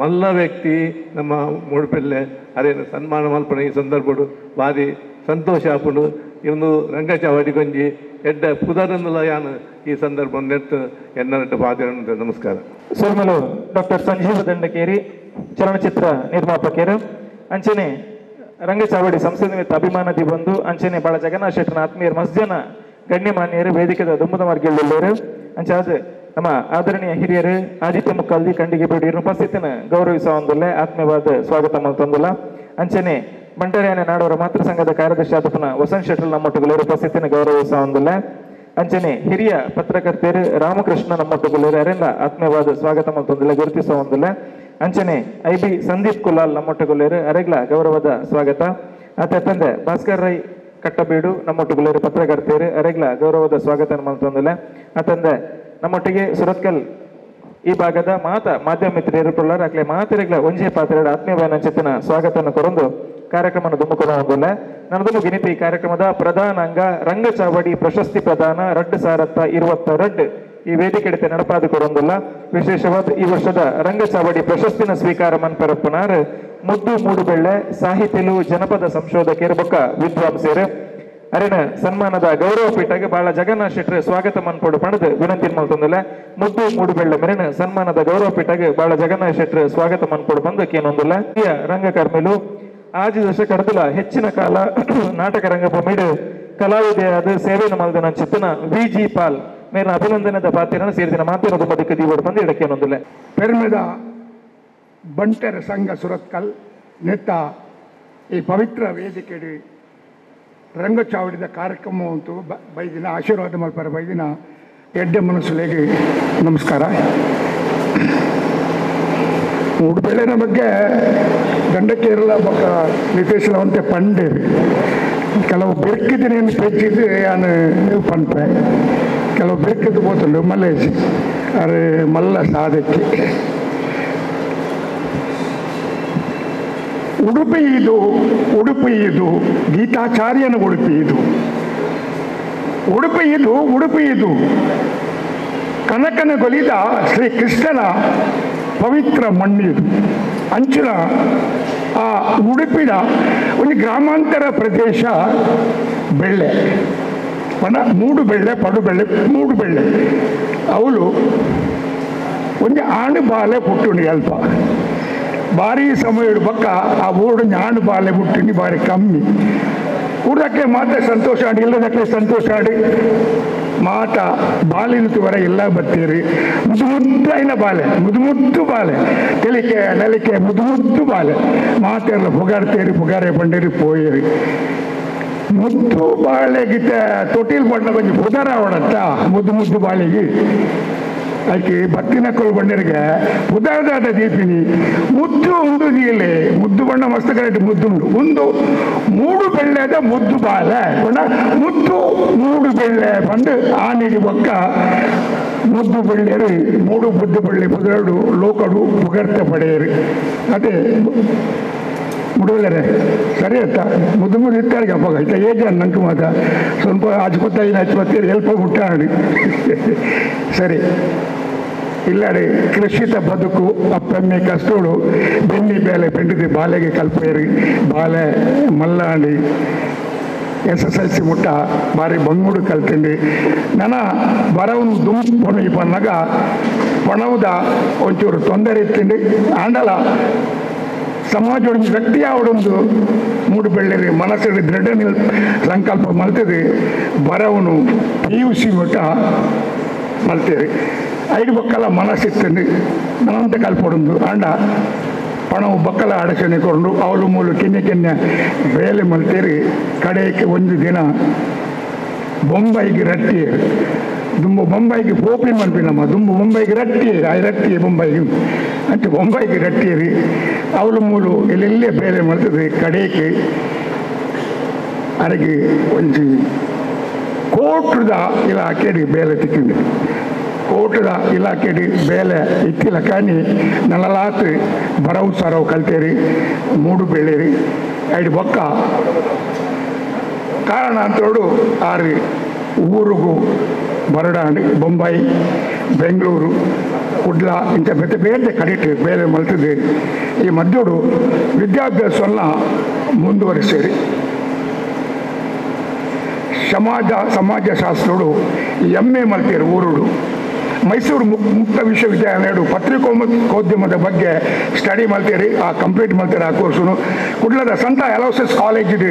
ಮಲ್ಲ ವ್ಯಕ್ತಿ ನಮ್ಮ ಮೂಡುಪೆಲ್ಲೆ ಅರೇನು ಸನ್ಮಾನ ಮಲ್ಪಣ ಈ ಸಂದರ್ಭಡು ಭಾರಿ ಸಂತೋಷ ಆಪುಂಡು. ಇವನು ರಂಗಚಾವಡಿ ಗೊಂಜಿ ಎಡ್ಡ ಪುದರನ್ನುಲ ಯಾನು ಈ ಸಂದರ್ಭ ನೆಟ್ಟು ಎನ್ನರೆಡ್ಡ ಬಾಧ್ಯೆ. ನಮಸ್ಕಾರ. ಸೋಮಲು ಡಾಕ್ಟರ್ ಸಂಜೀವ ದಂಡಕೇರಿ ಚಲನಚಿತ್ರ ನಿರ್ಮಾಪಕರು ಅಂಚನೆ ರಂಗಚಾವಡಿ ಸಂಸ್ಥೆ ನಿಮಿತ್ತ ಅಭಿಮಾನದಿ ಬಂದು ಅಂಚನೆ ಬಾಳ ಜಗನ್ನಾಥ ಶೆಟ್ಟನ ಆತ್ಮೀಯರು ಮಸ್ಜನ ಗಣ್ಯಮಾನ್ಯರು ವೇದಿಕೆದ ದುಂಬದ ಮಾರ್ಗೆಲ್ಲರು ಅಂಚಾದ ನಮ್ಮ ಆದರಣೀಯ ಹಿರಿಯರು ಆದಿತ್ಯ ಮುಕ್ಕಾಲ್ದಿ ಖಂಡಿಗೆ ಬೇಡಿ ಉಪಸ್ಥಿತಿನ ಗೌರವಿಸುವ ಒಂದಲ್ಲೇ ಆತ್ಮೀಯವಾದ ಸ್ವಾಗತ ತಂದುಲ್ಲ. ಅಂಚನೆ ಬಂಟರ್ಯಾನ ನಾಡವರ ಮಾತೃ ಸಂಘದ ಕಾರ್ಯದರ್ಶಿ ಆದಪನ ವಸಂತ್ ಶೆಟ್ಟಲ್ ನಮ್ಮೊಟ್ಟುಗಲರು ಉಪಸ್ಥಿತಿನ ಗೌರವಿಸುವ ಒಂದಲ್ಲ. ಅಂಚನೆ ಹಿರಿಯ ಪತ್ರಕರ್ತರು ರಾಮಕೃಷ್ಣ ನಮ್ಮೊಟ್ಟುಗಲರು ಅರೆಲ್ಲ ಆತ್ಮೀಯವಾದ ಸ್ವಾಗತ ತಂದಿಲ್ಲ ಗುರುತಿಸುವ ಒಂದಲ್ಲ. ಅಂಚನೆ I B Sandeep Kulal ನಮ್ಮೊಟ್ಟುಗಲೇರು ಅರೆಗ್ಲ ಗೌರವದ ಸ್ವಾಗತ. ಅತ್ತೆ ಭಾಸ್ಕರ್ ರೈ ಕಟ್ಟಬೀಡು ನಮ್ಮೊಟ್ಟುಗಲೇರು ಪತ್ರಕರ್ತರು ಅರೆಗ್ಲ ಗೌರವದ ಸ್ವಾಗತ ತಂದಿಲ್ಲ. ಅತ್ತಂದೆ ನಮ್ಮೊಟ್ಟಿಗೆ ಸುರತ್ಕಲ್ ಈ ಭಾಗದ ಮಾತ ಮಾಧ್ಯಮ ಮಿತ್ರರು ಪುಳ್ಳಾರ ಅಕ್ಲೆ ಮಾತೆರೆಗ್ಲ ಒಂಜೇ ಪಾತ್ರೆಯ ಆತ್ಮೀಯವಾದ ಚಿತ್ತನ ಸ್ವಾಗತವನ್ನು ಕೊರೊಂದು ಕಾರ್ಯಕ್ರಮವನ್ನು ದುಮ್ಮುಕೊಡೋದಿಲ್ಲ. ನನ್ನದು ಗಿನಿತಿ ಈ ಕಾರ್ಯಕ್ರಮದ ಪ್ರಧಾನ ಅಂಗ ರಂಗಚಾವಡಿ ಪ್ರಶಸ್ತಿ ಪ್ರದಾನ 2022 ಈ ವೇದಿಕೆ ನಡಪಾದು ಕೊಡೊಂದಿಲ್ಲ. ವಿಶೇಷವಾದ ಈ ವರ್ಷದ ರಂಗಚಾವಡಿ ಪ್ರಶಸ್ತಿನ ಸ್ವೀಕಾರ ಮನ್ಪರಪ್ಪನಾರ್ ಮುದ್ದು ಮೂಡುಬೆಳ್ಳೆ ಸಾಹಿತಿಲು ಜನಪದ ಸಂಶೋಧಕರು ಬೊಕ್ಕ ವಿದ್ವಾಂಸರು ಅರೆನ ಸನ್ಮಾನದ ಗೌರವ ಪೀಠಗೆ ಬಾಳ ಜಗನ್ನಾಥ ಶೆಟ್ಟರ್ ಸ್ವಾಗತ ಮನ್ಪೋಡು ಪಣದು ವಿನಂತಿ ಮಲ್ತೊಂದಿಲ್ಲ. ಮುದ್ದು ಮೂಡುಬೆಳ್ಳ ಮೆರೆನ ಸನ್ಮಾನದ ಗೌರವ ಪೀಠಗೆ ಬಾಳ ಜಗನ್ನಾಥ ಶೆಟ್ಟರ್ ಸ್ವಾಗತ ಮನ್ಪೋಡು ಬಂದು ಕೇನೊಂದಿಲ್ಲ. ರಂಗಕರ್ಮಿಲು ಆಜಿ ದಶಕರ್ದಲ ಹೆಚ್ಚಿನ ಕಾಲ ನಾಟಕ ರಂಗಭೂಮಿಡು ಕಲಾವಿದೆಯಾದ ಸೇವೆಯನ್ನು ಮಲ್ದನ ಚಿತ್ತನ V G Pal ಮೇಲಿನ ಅಭಿನಂದನದ ಪಾತ್ರನ ಸೇರಿಸಿನ ಮಾತಿನ ಮದಕ್ಕೆ ದೀವೋಡು ಬಂದು ಇಡಕ್ಕೇನೊಂದಿಲ್ಲ. ಪೆರ್ಮೆದ ಬಂಟರ ಸಂಘ ಸುರತ್ಕಲ್ ನೆತ್ತ ಈ ಪವಿತ್ರ ವೇದಿಕೆಡು ರಂಗಚಾವಡಿದ ಕಾರ್ಯಕ್ರಮ ಅಂತೂ ಬೈದಿನ ಆಶೀರ್ವಾದ ಮಲ್ಪರ ಬೈದಿನ ಎಡ್ಡೆ ಮನಸ್ಸುಲೆಗೆ ನಮಸ್ಕಾರ. ಉಡುಪೆಳೆನ ಬಗ್ಗೆ ಗಂಡಕೇರಳ ಬೊಕ್ಕ ನಿತೇಶಲವಂತೆ ಪಂಡೇರಿ ಕೆಲವು ಬೆರ್ಕಿದಿನೇನು ಪೆಚ್ಚಿದ್ದು ಯಾನು ಪನ್ಪೆ ಕೆಲವು ಬೆರ್ಕಿದ್ದು ಪೋತುಂಡು ಮಲ್ಲೇಜಿ ಅರೆ ಮಲ್ಲ ಸಾಧಕ್ಕೆ. ಉಡುಪಿ ಇದು, ಉಡುಪಿ ಇದು ಗೀತಾಚಾರ್ಯನ ಉಡುಪಿ ಇದು, ಉಡುಪಿ ಇದು, ಉಡುಪಿ ಇದು ಕನಕನಗೊಲಿದ ಶ್ರೀ ಕೃಷ್ಣನ ಪವಿತ್ರ ಮಣ್ಣಿದು. ಅಂಚಿನ ಆ ಉಡುಪಿನ ಒಂದು ಗ್ರಾಮಾಂತರ ಪ್ರದೇಶ ಬೆಳ್ಳೆ ಪಣ ಮೂಡು ಬೆಳ್ಳೆ ಪಡುಬೆಳ್ಳೆ ಮೂಡು ಬೆಳ್ಳೆ ಅವಳು ಒಂದು ಆಣು ಬಾಲೆ ಪುಟ್ಟುಂಡು ಅಲ್ಪ ಭಾರಿ ಸಮಯ ಬಕ್ಕ ಆ ಊರು ಆಣು ಬಾಲೆ ಪುಟ್ಟಿನಿ ಭಾರಿ ಕಮ್ಮಿ. ಊರಕ್ಕೆ ಮಾತ್ರ ಸಂತೋಷ ಆಡಿ ಇಲ್ಲದಕ್ಕೆ ಸಂತೋಷ ಆಡಿ ಮಾತ ಬಾಲಿನ ತುವರ ಎಲ್ಲ ಬತ್ತೀರಿ. ಮುದ್ದು ಮುದ್ದು ಐನ ಬಾಲೆ ಮುದ್ದು ಮುದ್ದು ಬಾಲೆ ತಿಳಿಕೆ ನಲಿಕೆ ಮುದ್ದು ಮುದ್ದು ಬಾಲೆ ಮಾತೆಲ್ಲ ಪುಗಾರ್ತೀರಿ ಪುಗಾರೆ ಬಂಡೇರಿ ಪೋಯಿರಿ. ಮುದ್ದು ಬಾಳೆಗಿತ್ತ ತೊಟ್ಟಿಲ್ ಬಣ್ಣ ಬಂದು ಪುದರ ಅವಡತ್ತ ಮುದ್ದು ಮುದ್ದು ಬಾಳೆಗೆ ಅದಕ್ಕೆ ಬತ್ತಿನ ಕೊಲ್ ಬಂಡರಿಗೆ ಪುದರದಾದ ದೀಪಿನಿ ಮುದ್ದು ಉಂಡು ನೀಲೆ ಮುದ್ದು ಬಣ್ಣ ಮಸ್ತ್ ಕರೆಕ್ಟ್ ಮುದ್ದುಂಡು ಒಂದು ಮೂಡು ಬೆಳ್ಳೆದ ಮುದ್ದು ಬಾಲೆ ಬಣ್ಣ ಮುದ್ದು ಮೂಡು ಬೆಳ್ಳೆ ಬಂದು ಆನೆಗೆ ಬೊಕ್ಕ ಮುದ್ದು ಬೆಳ್ಳೆಯರು ಮೂಡು ಮುದ್ದು ಬೆಳ್ಳೆ ಪುದರಡು ಲೋಕಡು ಪುಗರ್ತ ಪಡೆಯರು. ಅದೇ ಮುಡುಗಲರೆ ಸರಿ ಆಯ್ತಾ ಮುದ್ದು ಮುದ್ದು ಇತ್ತಾರೆ ಅಪ್ಪ ಆಯ್ತಾ ಏಜ್ ನಂಗೆ ಮಾತ ಸ್ವಲ್ಪ ಆಜ್ಕೊತ್ತ ಹಚ್ಕೊತ್ತೀರಿ ಎಲ್ಪ ಹುಟ್ಟಾಡಿ ಸರಿ ಇಲ್ಲಾಡಿ ಕೃಷಿತ ಬದುಕು ಅಪ್ಪಮ್ಮೆ ಕಷ್ಟೋಡು ಬೆನ್ನಿ ಬೇಲೆ ಬೆಂಡಿದ್ದು ಬಾಲೆಗೆ ಕಲ್ಪೇರಿ ಬಾಲೆ ಮಲ್ಲಾಂಡಿ S S L C ಮುಟ್ಟ ಭಾರಿ ಬಂಗುಡು ಕಲ್ತಿಂಡಿ. ನನ್ನ ಬರವನು ದುಂಪು ಪನ್ನಾಗ ಪಣವುದ ಒಂಚೂರು ತೊಂದರೆ ಇತ್ತಿಂಡಿ. ಆಂಡಲ ಸಮಾಜ ವ್ಯಕ್ತಿ ಅವಡೊಂದು ಮೂಡು ಬೆಳ್ಳಿರಿ ಮನಸ್ಸಲ್ಲಿ ದೃಢ ನಿಲ್ ಸಂಕಲ್ಪ ಮಲ್ತದೆ ಬರವನು P U C ಮಟ್ಟ ಮಲ್ತೇರಿ. ಐದು ಬಕ್ಕಲ ಮನಸ್ಸಿತ್ತಂದು ನನ್ನಂತ ಕಲ್ಪಡೊಂದು ಅಂಡ ಪಣವು ಬಕ್ಕಲ ಅಡಚಣೆ ಕೊಂಡು ಅವಳು ಮೂಲು ಕೆನ್ನೆ ಕೆನ್ನೆ ಬೇಲೆ ಮಲ್ತೇರಿ. ಕಡೆಗೆ ಒಂದು ದಿನ ಬೊಂಬೈಗೆ ರಟ್ಟಿ ದುಂಬು ಬೊಂಬೈಗೆ ಪೋಪಿ ಮಲ್ಪಿನಮ್ಮ ದುಂಬು ಬೊಂಬೈಗೆ ರಟ್ಟಿ ಆ ರಟ್ಟಿ ಬೊಂಬೈಗೆ ಅಂತ ಬೊಂಬೈಗೆ ರಟ್ಟಿರಿ. ಅವಳು ಮೂಲು ಎಲ್ಲೆಲ್ಲೇ ಬೇಲೆ ಮಲ್ತದೆ. ಕಡೆಗೆ ಅರಗೆ ಒಂಜಿ ಕೋಟದ ಇಲಾಖೆಡಿ ಬೇಲೆ ತಿಕ್ಕಿಂಡು. ಕೋಟದ ಇಲಾಖೆಡಿ ಬೇಲೆ ಇತ್ತಿಲ್ಲ ಕಾನಿ ನಲ್ಲಲಾತ್ ಬರವು ಸರವು ಕಲ್ತೇರಿ ಮೂಡು ಬೆಳೇರಿ ಐದು ಬೊಕ್ಕ ಕಾರಣ ಅಂತೋಡು ಆರು ಊರಿಗೂ ಬರಡಾಂಡಿ ಬೊಂಬಾಯಿ ಬೆಂಗಳೂರು ಕುಡ್ಲ ಇಂಥ ಬೇರೆ ಬೇರೆ ಕಡೆಟ್ ಬೇರೆ ಮಲ್ತದೆ. ಈ ಮಧ್ಯಡು ವಿದ್ಯಾಭ್ಯಾಸವನ್ನು ಮುಂದುವರಿಸಿರಿ. ಸಮಾಜಶಾಸ್ತ್ರಡು ಎಮ್ ಎ ಮಲ್ತೀರು ಊರುಡು. ಮೈಸೂರು ಮುಕ್ತ ವಿಶ್ವವಿದ್ಯಾಲಯಡು ಪತ್ರಿಕೋದ್ಯಮದ ಬಗ್ಗೆ ಸ್ಟಡಿ ಮಲ್ತೀರಿ ಆ ಕಂಪ್ಲೀಟ್ ಮಲ್ತೀರಿ ಆ ಕೋರ್ಸುನು. ಕುಡ್ಲದ ಸಂತ ಅಲೋಸಿಯಸ್ ಕಾಲೇಜಿಡು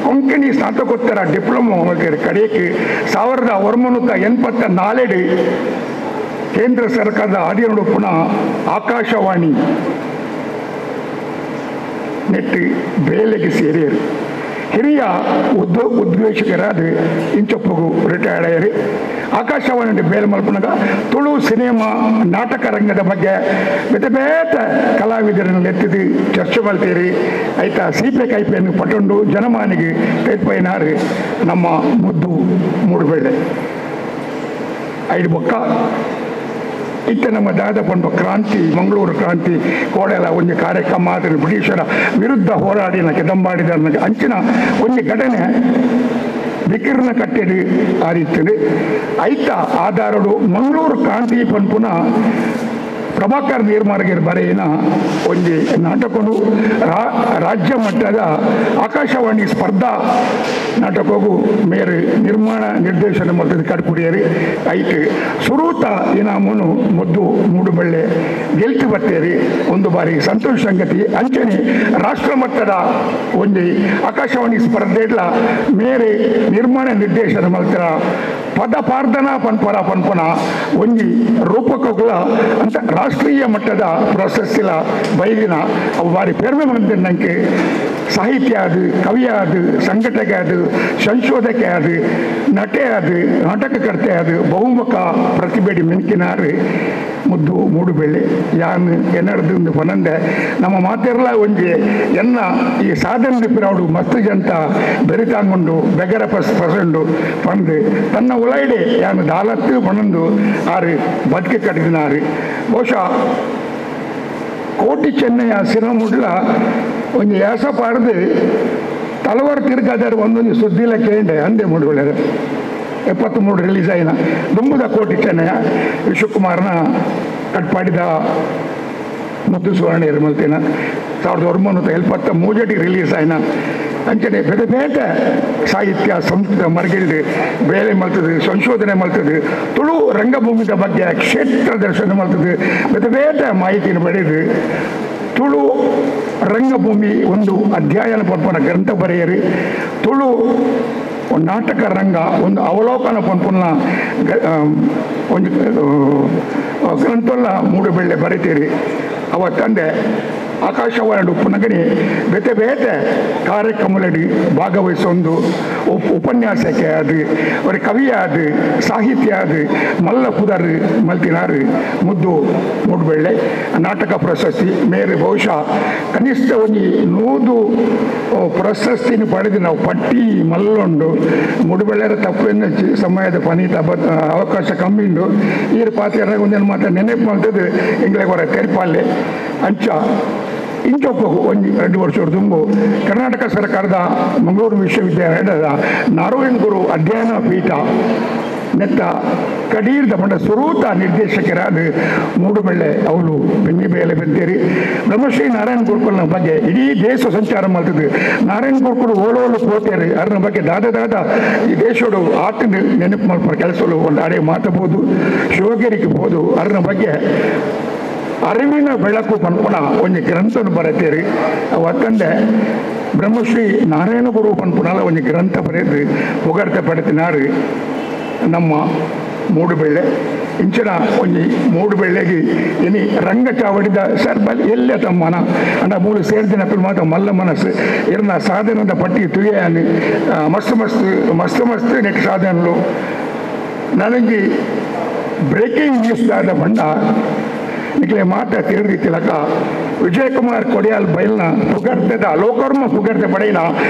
ಕೊಂಕಣಿ ಸ್ನಾತಕೋತ್ತರ ಡಿಪ್ಲೊಮೊ ಮಲ್ತೀರಿ. ಕಡೆಗೆ 1984 ಕೇಂದ್ರ ಸರ್ಕಾರದ ಅಧೀನಡು ಪುನಃ ಆಕಾಶವಾಣಿ ನೆಟ್ಟು ಬೇಲೆಗೆ ಸೇರಿಯರು. ಹಿರಿಯ ಉದ್ಘೋಷಕರಾದ ಇಂಚೊಪ್ಪಗು ರಿಟೈರ್ಡ್ ಆಯರು. ಆಕಾಶವಾಣಿ ಬೇಲೆ ಮಲ್ಪನಾಗ ತುಳು ಸಿನಿಮಾ ನಾಟಕ ರಂಗದ ಬಗ್ಗೆ ಬೇತೆ ಬೇತೆ ಕಲಾವಿದರನ್ನು ಎತ್ತಿದ್ದು ಚರ್ಚೆ ಮಲ್ತೀರಿ. ಆಯ್ತಾ ಸೀಪೆ ಕೈಪೆಯನ್ನು ಪಟ್ಟೊಂಡು ಜನಮಾನಿಗೆ ಕೈಪೈನಾರು ನಮ್ಮ ಮುದ್ದು ಮೂಡುಬೆಳ್ಳೆ. ಐದು ಬೊಕ್ಕ ಇತ್ತ ನಮ್ಮ ದಾದ ಪಂಡ ಕ್ರಾಂತಿ ಮಂಗಳೂರು ಕ್ರಾಂತಿ ಕೋಡೆಲ ಒಂದು ಕಾರ್ಯಕ್ರಮ ಆದರೆ ಬ್ರಿಟಿಷರ ವಿರುದ್ಧ ಹೋರಾಡಿನ ಕೆದಂಬಾಡಿದ ಅಂಚಿನ ಒಂದು ಘಟನೆ ವಿಕಿರಣ ಕಟ್ಟೆಡು ಆ ರೀತಿ ಐತ ಆಧಾರಡು ಮಂಗಳೂರು ಕ್ರಾಂತಿ ಪನ್ಪುನ Prabhakar ನೀರ್ಮಾರ್ಗರ್ ಬರೆಯಿನ ಒಂಜಿ ನಾಟಕನು ರಾಜ್ಯ ಮಟ್ಟದ ಆಕಾಶವಾಣಿ ಸ್ಪರ್ಧಾ ನಾಟಕಗೂ ಮೇರು ನಿರ್ಮಾಣ ನಿರ್ದೇಶನ ಮಲ್ತದ ಕಡ್ಪುಡಿಯರು ಐಟ್ ಸುರೂತ ಇನಾಮನು ಮುದ್ದು ಮೂಡುಬಳ್ಳೆ ಗೆಲ್ತು ಬರ್ತೇರಿ ಒಂದು ಬಾರಿ ಸಂತೋಷ ಸಂಗತಿ. ಅಂಚನೆ ರಾಷ್ಟ್ರ ಮಟ್ಟದ ಒಂಜಿ ಆಕಾಶವಾಣಿ ಸ್ಪರ್ಧೆ ಮೇರೆ ನಿರ್ಮಾಣ ನಿರ್ದೇಶನ ಮಲ್ತರ ಪದ ಪಾರ್ದನ ಪನ್ಪರ ಪನ್ಪನ ಒಂಜಿ ರೂಪಕಗಳ ಅಂತ ರಾಷ್ಟ್ರೀಯ ಮಟ್ಟದ ಪ್ರಶಸ್ತಿಲ ಬೈದಿನ ಅವು ಬಾರಿ ಪೆರ್ಮೆ ಬಂದಿದ್ದಂಗೆ ಸಾಹಿತ್ಯ ಅದು, ಕವಿ ಅದು, ಸಂಘಟಕ ಅದು, ಸಂಶೋಧಕ ಅದು, ನಟೆ ಅದು, ನಾಟಕಕರ್ತೆ ಅದು, ಬಹುಮುಖ ಪ್ರತಿಭೆಡಿ ಮಿಂಕಿನಾರು ಮುದ್ದು ಮೂಡುಬೆಳ್ಳೆ ಯಾನ್ ಎನ್ನರ್ದು ಪನಂದೆ ನಮ್ಮ ಮಾತೆರ್ಲ ಒಂಜಿ ಎನ್ನ ಈ ಸಾಧನೆ ಪಿರವಡು ಮಸ್ತು ಜಂತ ಬೆರಿತಾಂಗುಂಡು ಬೆಗರ ಪಸಂಡು ಪಂದು ತನ್ನ ಉಲೈಡೆ ಯಾನು ದಾಲತ್ತು ಪಣಂದು ಆರು ಬದುಕೆ ಕಟ್ಟಿದಿನಾರು. ಬಹುಶಃ ಕೋಟಿ ಚೆನ್ನಯ್ಯ ಸಿನಿಮಾ ಒಂಜಿ ಯಾಸ ಪಾಡ್ದು ತಲವಾರು ತಿರುಗಾದಾರು ಒಂದೊಂದು ಸುದ್ದಿಲ ಕೇಂಡೆ ಅಂದೆ ಮೂಡುಬೆಳ್ಳೆ 73 ರಿಲೀಸ್ ಆಯಿನ ದುಂಬುದ ಕೋಟಿ ಚೆನ್ನಯ್ಯ ವಿಶ್ವಕುಮಾರ್ನ ಕಟ್ಪಾಡಿದ ಮುದ್ದು ಸುವರ್ಣ ಇರ್ಮಲ್ತಿನ 1973 ರಿಲೀಸ್ ಆಯಿನ. ಅಂಚನೆ ಬೇತೆ ಬೇತೆ ಸಾಹಿತ್ಯ ಸಂಸ್ಕೃತ ಮರ್ಗಿಲ್ದು ಬೇಲೆ ಮಲ್ತದೆ, ಸಂಶೋಧನೆ ಮಲ್ತದೆ, ತುಳು ರಂಗಭೂಮಿದ ಬಗ್ಗೆ ಕ್ಷೇತ್ರ ದರ್ಶನ ಮಲ್ತದೆ, ಬೇತೆ ಬೇತೆ ಮಾಹಿತಿಯನ್ನು ಪಡೆದು ತುಳು ರಂಗಭೂಮಿ ಒಂದು ಅಧ್ಯಯನ ಪನ್ಪುನ ಗ್ರಂಥ ಬರೆಯರಿ, ತುಳು ನಾಟಕ ರಂಗ ಒಂದು ಅವಲೋಕನ ಪನ್ಪುನ ಒಂದು ಗ್ರಂಥಲ್ಲ ಮೂಡುಬೆಳ್ಳೆ ಬರಿತೀರಿ. ಅವ ತಂದೆ ಆಕಾಶವಾಣಿ ಉಪ್ಪುನಗನಿ ಬೇತೆ ಬೇತೆ ಕಾರ್ಯಕ್ರಮದಲ್ಲಿ ಭಾಗವಹಿಸೊಂದು ಉಪನ್ಯಾಸಕ್ಕೆ ಅದು ಅವರ ಕವಿಯಾದ ಸಾಹಿತ್ಯ ಅದು ಮಲ್ಲ ಪುದರ್ ಮಲ್ತಿನಾರು ಮುದ್ದು ಮೂಡುಬೆಳ್ಳೆ ನಾಟಕ ಪ್ರಶಸ್ತಿ ಮೇರೆ ಬಹುಶಃ ಕನಿಷ್ಠ ಒಂಜಿ 100 ಪ್ರಶಸ್ತಿನ ಪಡೆದು ನಾವು ಪಟ್ಟಿ ಮಲ್ಲೊಂಡು ಮೂಡುಬೆಳ್ಳೆರ ತಪ್ಪು ಎನ್ನಚ್ಚಿ ಸಮಯದ ಪನೀತ ಅವಕಾಶ ಕಮ್ಮಿ ಉಂಡು ಈರು ಪಾತ್ರ ಒಂದೇನು ಮಾತ್ರ ನೆನಪು ಮಾಡ್ತದೆ ಎಂಗ್ಲೆ ಹೊರ ತೆರಿಪಾಲೆ ಅಂಚ ಇಂಚೊಪ್ಪು ಒಂದು 2 ವರ್ಷ ತುಂಬು ಕರ್ನಾಟಕ ಸರ್ಕಾರದ ಮಂಗಳೂರು ವಿಶ್ವವಿದ್ಯಾಲಯದ ನಾರಾಯಣ ಗುರು ಅಧ್ಯಯನ ಪೀಠ ನೆತ್ತ ಕಡೀರ್ದ ಪಂಡ ಸುರೂತ ನಿರ್ದೇಶಕರಾದ ಮೂಡುಬೆಳ್ಳೆ ಅವಳು ಬೆನ್ನಿ ಬೇಲೆ ಬಂತೀರಿ. ಬ್ರಹ್ಮಶ್ರೀ ನಾರಾಯಣ ಗುರುಕುಲ್ನ ಬಗ್ಗೆ ಇಡೀ ದೇಶ ಸಂಚಾರ ಮಾಡ್ತದೆ. ನಾರಾಯಣ ಗುರುಕುಲು ಓಲೋಲು ಪೋತೇರಿ ಅದರ ಬಗ್ಗೆ ದಾದ ದಾದ ಈ ದೇಶಡು ಆತನ ನೆನಪು ಮಾಡ್ತಾರೆ ಕೆಲಸಗಳು ಒಂದು ಅಡೆ ಮಾತಬಹುದು ಶಿವಗಿರಿಗೆ ಹೋದು ಅದರ ಬಗ್ಗೆ ಅರಿವಿನ ಬೆಳಕು ಪನ್ಪುನ ಒಂದು ಗ್ರಂಥವನ್ನು ಬರೆತೀರಿ. ಅವತ್ತಂದೆ ಬ್ರಹ್ಮಶ್ರೀ ನಾರಾಯಣ ಗುರು ಪನ್ಪುನಲ್ಲ ಒಂದು ಗ್ರಂಥ ಬರೆದು ಪುಗರ್ತೆ ಪಡೆತಿನಾರು ನಮ್ಮ ಮೂಡುಬೆಳ್ಳೆ. ಇಂಚಿನ ಒಂಜಿ ಮೂಡುಬೆಳ್ಳೆಗೆ ಇನಿ ರಂಗ ಚಾವಡಿದ ಸರ್ ಬಲ್ ಎಲ್ಲೇ ತಮ್ಮನ ಅಂಡ ಮೂಲು ಸೇರ್ದಿನ ಮಾತ್ರ ಮಲ್ಲ ಮನಸ್ಸು ಇರನ ಸಾಧನದ ಪಟ್ಟಿ ತುಯೆ ಮಸ್ತ್ ಮಸ್ತ್ ಮಸ್ತ್ ಮಸ್ತ್ ನೆಟ್ ಸಾಧನಲು. ನನಗೆ ಬ್ರೇಕಿಂಗ್ ನ್ಯೂಸ್ ದಾದ ಬಂಡ ನಿಕ್ಲೆ ಮಾತ ತಿರುಗಿ ತಿಲಕ ವಿಜಯಕುಮಾರ್ ಕೊಡಿಯಾಲ್ ಬೈಲ್ನ ಪುಗರ್ತೆದ ಲೋಕರ್ಮ ಪುಗರ್ತೆ ಪಡೆಯಿನ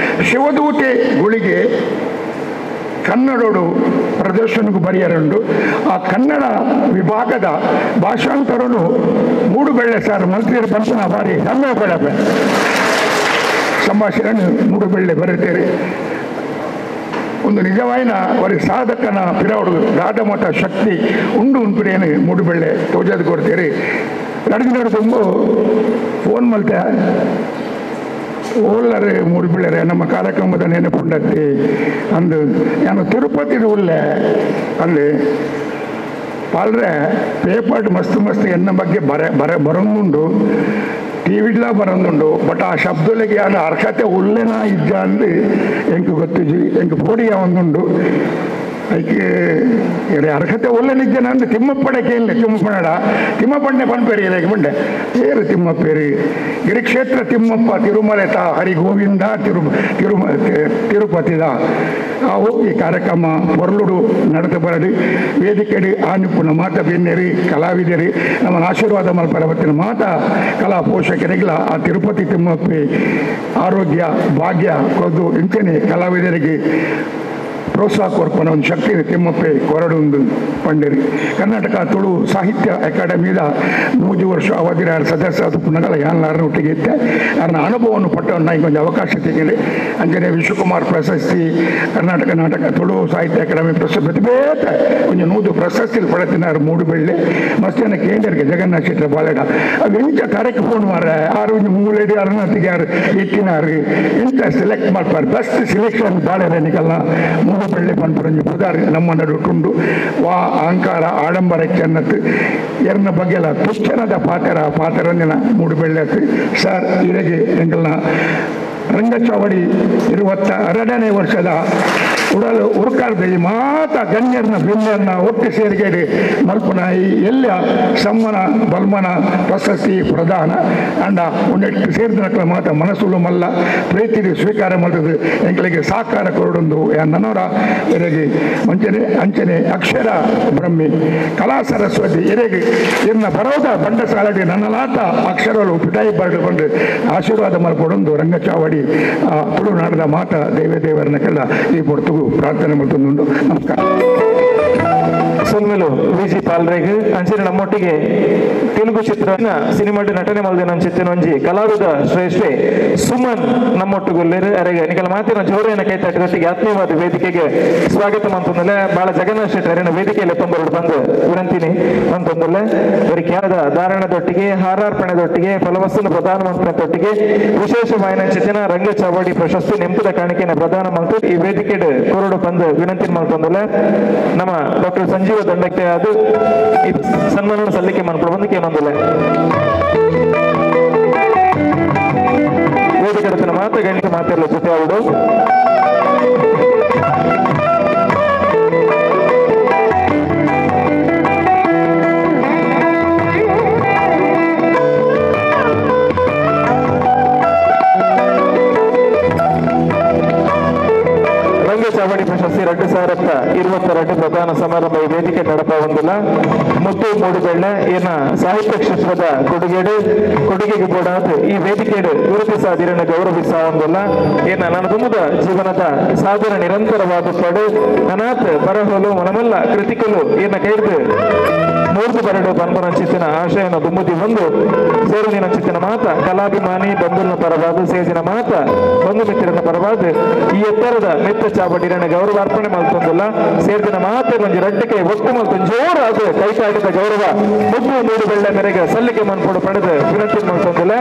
ಶಿವದೂತೆ ಗುಳಿಗೆ ಕನ್ನಡೋಡು ಪ್ರದರ್ಶನಕ್ಕೂ ಬರೆಯರುಂಡು. ಆ ಕನ್ನಡ ವಿಭಾಗದ ಭಾಷಾಂತರನು ಮೂಡುಬೆಳ್ಳೆ ಸರ್ ಮಂತ್ರಿಯರ ಪಂಪನ ಬಾರಿ ಹೆಮ್ಮೆ ಪಡಪೆ ಸಂಭಾಷಣೆ ಮೂಡುಬೆಳ್ಳೆ ಬರೆಯುತ್ತೀರಿ. ಒಂದು ನಿಜವಾಯಿನ ಅವರಿಗೆ ಸಾಧಕನ ಪಿರವಡು ದಾದಮತ ಶಕ್ತಿ ಉಂಡು ಉಂಪಿರೇನು ಮೂಡುಬೆಳ್ಳೆ ತೋಜದು ಕೊಡ್ತೀರಿ. ನಡುಗಿನವರು ತುಂಬ ಫೋನ್ ಮಲ್ತೆ ಓಲ್ಲರೆ ಮೂಡುಬೆಳ್ಳೆರೆ ನಮ್ಮ ಕಾರ್ಯಕ್ರಮದ ನೆನಪುಂಡತ್ತಿ ಅಂದು ನಾನು ತಿರುಪತಿ ಉಲ್ಲೆ ಅಲ್ಲಿ ಪಾಲ್ರೆ ಪೇಪರ್ ಮಸ್ತ್ ಮಸ್ತ್ ಎನ್ನ ಬಗ್ಗೆ ಬರೆ ಬರೆ ಬರೋಂದುಂಡು ಟಿ ವಿಡ್ಲ ಬರೋಂದುಂಡು ಬಟ್ ಆ ಶಬ್ದಲಿಗೆ ಯಾರು ಅರ್ಹತೆ ಉಲ್ಲೆನ ಇದ್ದ ಅಂದು ಎಂಕ್ ಗೊತ್ತಿಜಿ ಎಂಕ್ ಪೋಡಿಯ ಒಂದುಂಡು ಅದಕ್ಕೆ ಅರ್ಹತೆ ಒಲ್ಲೆನಿದ್ದೇನೆ ಅಂದ್ರೆ ತಿಮ್ಮಪ್ಪಡೆ ಕೇಳಲಿ ತಿಮ್ಮಪ್ಪನಡ ತಿಮ್ಮಪ್ಪಣ್ಣೆ ಪನ್ಪೇರಿ ಇದಕ್ಕೆ ಬಂಡೆ ಏರು ತಿಮ್ಮಪ್ಪೇರಿ ಗಿರಿಕ್ಷೇತ್ರ ತಿಮ್ಮಪ್ಪ ತಿರುಮಲೆ ತಾ ಹರಿ ಗೋವಿಂದ ತಿರುಪತಿದ ಅವು ಈ ಕಾರ್ಯಕ್ರಮ ಹೊರಲುಡು ನಡೆದ ಬರಡಿ ವೇದಿಕೆಡಿ ಆನಿಪ್ಪುನ ಮಾತ ಬೆನ್ನೆರಿ ಕಲಾವಿದರಿ ನಮ್ಮ ಆಶೀರ್ವಾದ ಮಲ್ಪರವತ್ತಿನ ಮಾತ ಕಲಾ ಪೋಷಕರಿಗಳ ಆ ತಿರುಪತಿ ತಿಮ್ಮಪ್ಪಿ ಆರೋಗ್ಯ ಭಾಗ್ಯ ಕೊದ್ದು ಇಂಚನೆ ಕಲಾವಿದರಿಗೆ ಪ್ರೋತ್ಸಾಹ ಕೊರ್ಪನ ಒಂದು ಶಕ್ತಿ ತಿಮ್ಮಪ್ಪೆ ಕೊರಡು ಪಂಡಿರಿ. ಕರ್ನಾಟಕ ತುಳು ಸಾಹಿತ್ಯ ಅಕಾಡೆಮಿದ 100 ವರ್ಷ ಅವಧಿರ ಸದಸ್ಯ ಅದು ಪುನಗಲ ಯಾನ್ಲಾರನ ಒಟ್ಟಿಗೆ ಇತ್ತೆ ಅವರ ಅನುಭವವನ್ನು ಪಟ್ಟವನ್ನ ಈಗ ಒಂದು ಅವಕಾಶ ತೆಗೆದು ಅಂಜನೆ ವಿಶ್ವಕುಮಾರ್ ಪ್ರಶಸ್ತಿ, ಕರ್ನಾಟಕ ನಾಟಕ ತುಳು ಸಾಹಿತ್ಯ ಅಕಾಡೆಮಿ ಪ್ರಶಸ್ತಿ ಪ್ರತಿಭೇತ ಒಂದು 100 ಪ್ರಶಸ್ತಿ ಪಡೆತಿನಾರು ಮೂಡುಬೆಳ್ಳೆ ಮಸ್ತಿನ ಕೇಂದ್ರಕ್ಕೆ ಜಗನ್ನಾಥ ಶೆಟ್ಟರ ಬಾಲೆಡ ಅವು ಎಂಚ ತರಕ್ಕೆ ಫೋನ್ ಮಾರ ಆರು ಒಂದು ಮೂಲೇಡಿ ಅರುಣತಿಗೆ ಯಾರು ಎತ್ತಿನಾರು ಎಂತ ಸೆಲೆಕ್ಟ್ ಮಾಡ್ತಾರೆ ಬೆಸ್ಟ್ ಸೆಲೆಕ್ಷನ್ ಬಾಳೆರ ನಿಕಲ್ಲ ಮೂಡುಬೆಳ್ಳೆ ಪನ್ಪುರಂಜಿ ಪುದಾರ್ ನಮ್ಮ ನಡುಟುಂಡು ವಾ ಅಹಂಕಾರ ಆಡಂಬರಕ್ಕೆ ಅನ್ನತ್ತು ಎರನ ಬಗ್ಗೆಲ್ಲ ತುಚ್ಚನದ ಪಾತ್ರ ಪಾತ್ರಂದಿನ ಮೂಡುಬೆಳ್ಳೆ ಸರ್. ಇರಗೆ ಎಂಗಲ್ನ ರಂಗಚಾವಡಿ 22ನೇ ವರ್ಷದ ಉಡಲು ಉರ್ಕಾರ್ದ ಈ ಮಾತ ಗಣ್ಯರನ್ನ ಬಿನ್ಯರನ್ನ ಒಟ್ಟು ಸೇರಿಗೆಡೆ ಮಲ್ಪುನ ಈ ಎಲ್ಲ ಸಮ್ಮನ ಬಲ್ಮನ ಪ್ರಶಸ್ತಿ ಪ್ರದಾನ ಅಂಡ ಒಂದೆಟ್ಟು ಸೇರಿದ ಮಾತ ಮನಸ್ಸುಳ್ಳು ಮಲ್ಲ ಪ್ರೀತಿ ಸ್ವೀಕಾರ ಮಾಡ್ತದೆ ಎಂಗಳಿಗೆ ಸಾಕಾರ ಕೊರಡೊಂದು ನನ್ನವರ ಎರೆಗೆ ಮಂಚನೆ ಅಂಚನೆ ಅಕ್ಷರ ಬ್ರಹ್ಮಿ ಕಲಾ ಸರಸ್ವತಿ ಎರೆಗೆ ಇನ್ನ ಬರೋದ ಬಂಡಸಾಲಡಿ ನನ್ನಲಾತ ಅಕ್ಷರಗಳು ಪಿಟಾಯಿ ಬರಡು ಬಂದು ಆಶೀರ್ವಾದ ಮಾಡಿಕೊಡೊಂದು ರಂಗಚಾವಡಿ ತುಳುನಾಡದ ಮಾತ ದೇವರನ್ನಕ್ಕೆಲ್ಲ ಈ ಪೊರ್ತುಗು ಪ್ರಾರ್ಥನೆ ಮಾಡ್ತಂದುಂಡು. ನಮಸ್ಕಾರ. ಸೊಲ್ಮೆಲು ವಿಜಿ ಪಾಲ್ರೇಗ್ ಅಂಚನೆ ನಮ್ಮೊಟ್ಟಿಗೆ ತೆಲುಗು ಚಿತ್ರ ಸಿನಿಮಾ ನಟನೆ ಮಲ್ದಿನ ಅಂಚಿತ್ತಿನ ಒಂಜಿ ಕಲಾವಿದ ಶ್ರೇಷ್ಠೆ ಸುಮನ್ ನಮ್ಮೊಟ್ಟುಗೊಲ್ಲೇರು. ಅರೆಗೆ ನಿಕಲ ಮಾತಿನ ಜೋರೇನ ಕೈತಟ್ಟಿದೊಟ್ಟಿಗೆ ಆತ್ಮೀಯವಾದ ವೇದಿಕೆಗೆ ಸ್ವಾಗತ ಮಂತಂದಲೆ ಬಾಳ ಜಗನ್ನಾಥ ಶೆಟ್ಟಿ ಅರೆನ ವೇದಿಕೆಯಲ್ಲಿ ತೊಂಬರಡು ಬಂದು ವಿನಂತಿನಿ ಅಂತಂದಲೆ ಅವರಿಗೆ ಧಾರಣದೊಟ್ಟಿಗೆ ಹಾರಾರ್ಪಣೆದೊಟ್ಟಿಗೆ ಫಲವಸ್ತುನ ಪ್ರಧಾನ ಮಂತ್ರಿಯೊಟ್ಟಿಗೆ ವಿಶೇಷ ವಾಯನಂಚಿತ್ತಿನ ರಂಗ ಚಾವಡಿ ಪ್ರಶಸ್ತಿ ನೆಂಪುದ ಕಾಣಿಕೆನ ಪ್ರಧಾನ ಮಂತ್ರಿ ಈ ವೇದಿಕೆ ಕೊರಡು ಬಂದು ವಿನಂತಿ ಮಾಡ್ತಂದಲೆ ನಮ್ಮ ಡಾಕ್ಟರ್ ಸಂಜೀವ ದಂಡಕ್ಕೆ ಅದು ಈ ಸನ್ಮಾನ ಸಲ್ಲಿಕೆ ಮಾಡ್ಕೊಂಡು ಬಂದಕ್ಕೆ ಏನೊಂದಿಲ್ಲ ವೇದಿಕೆ ಮಾತು ಗಣಿತ ಮಾತೆಲ್ಲ ಜೊತೆ ಅವರು ರಂಗಚಾವಡಿ ಪ್ರಶಸ್ತಿ 2022 ಪ್ರಧಾನ ಸಮಾರಂಭ ಈ ವೇದಿಕೆ ನಡಪ ಹೊಂದಿಲ್ಲ. ಮುತ್ತು ಮೂಡುಬೆಳ್ಳೆ ಏನ ಸಾಹಿತ್ಯ ಕ್ಷೇತ್ರದ ಕೊಡುಗೆಡು ಕೊಡುಗೆಗೆ ಬೋಡಾದ ಈ ವೇದಿಕೆ ಗುರುತಿಸಾದಿರನ್ನು ಗೌರವಿಸ ಹೊಂದಿಲ್ಲ. ಏನ ನನ್ನ ತುಂಬದ ಜೀವನದ ಸಾಧನ ನಿರಂತರವಾದ ಪಡು ಅನಾಥ ಬರಹಲು ಮನಮಲ್ಲ ಕೃತಿಕಲು ಏನ ಕೈದು ಮೂರ್ತು ಬರಡು ಬಂಧನ ಆಶಯನ ದುಮ್ಮುದಿ ಬಂದು ಸೇರುನಿನ ಚಿತ್ತಿನ ಮಾತ ಕಲಾಭಿಮಾನಿ ಬಂಧುನ ಪರವಾದ ಸೇಜಿನ ಮಾತ ಬಂಧು ಮಿತ್ರನ ಪರವಾದ ಈ ಎತ್ತರದ ಮೆತ್ತ ಚಾವಡಿರನ ಗೌರವಾರ್ಪಣೆ ಮಲ್ತೊಂದಿಲ್ಲ. ಸೇರ್ದಿನ ಮಾತೆ ಒಂಜಿ ರಡ್ಡಿಕೆ ಒಟ್ಟು ಮಲ್ತು ಜೋರು ಅದು ಕೈತಾಡಿದ ಗೌರವ ಮುದ್ದು ಮೂಡು ಬೆಳ್ಳೆ ಮೇರೆಗೆ ಸಲ್ಲಿಕೆ ಮನ್ಪೊಡು ಪಡೆದು ವಿನಂತಿ ಮಲ್ತೊಂದಿಲ್ಲ.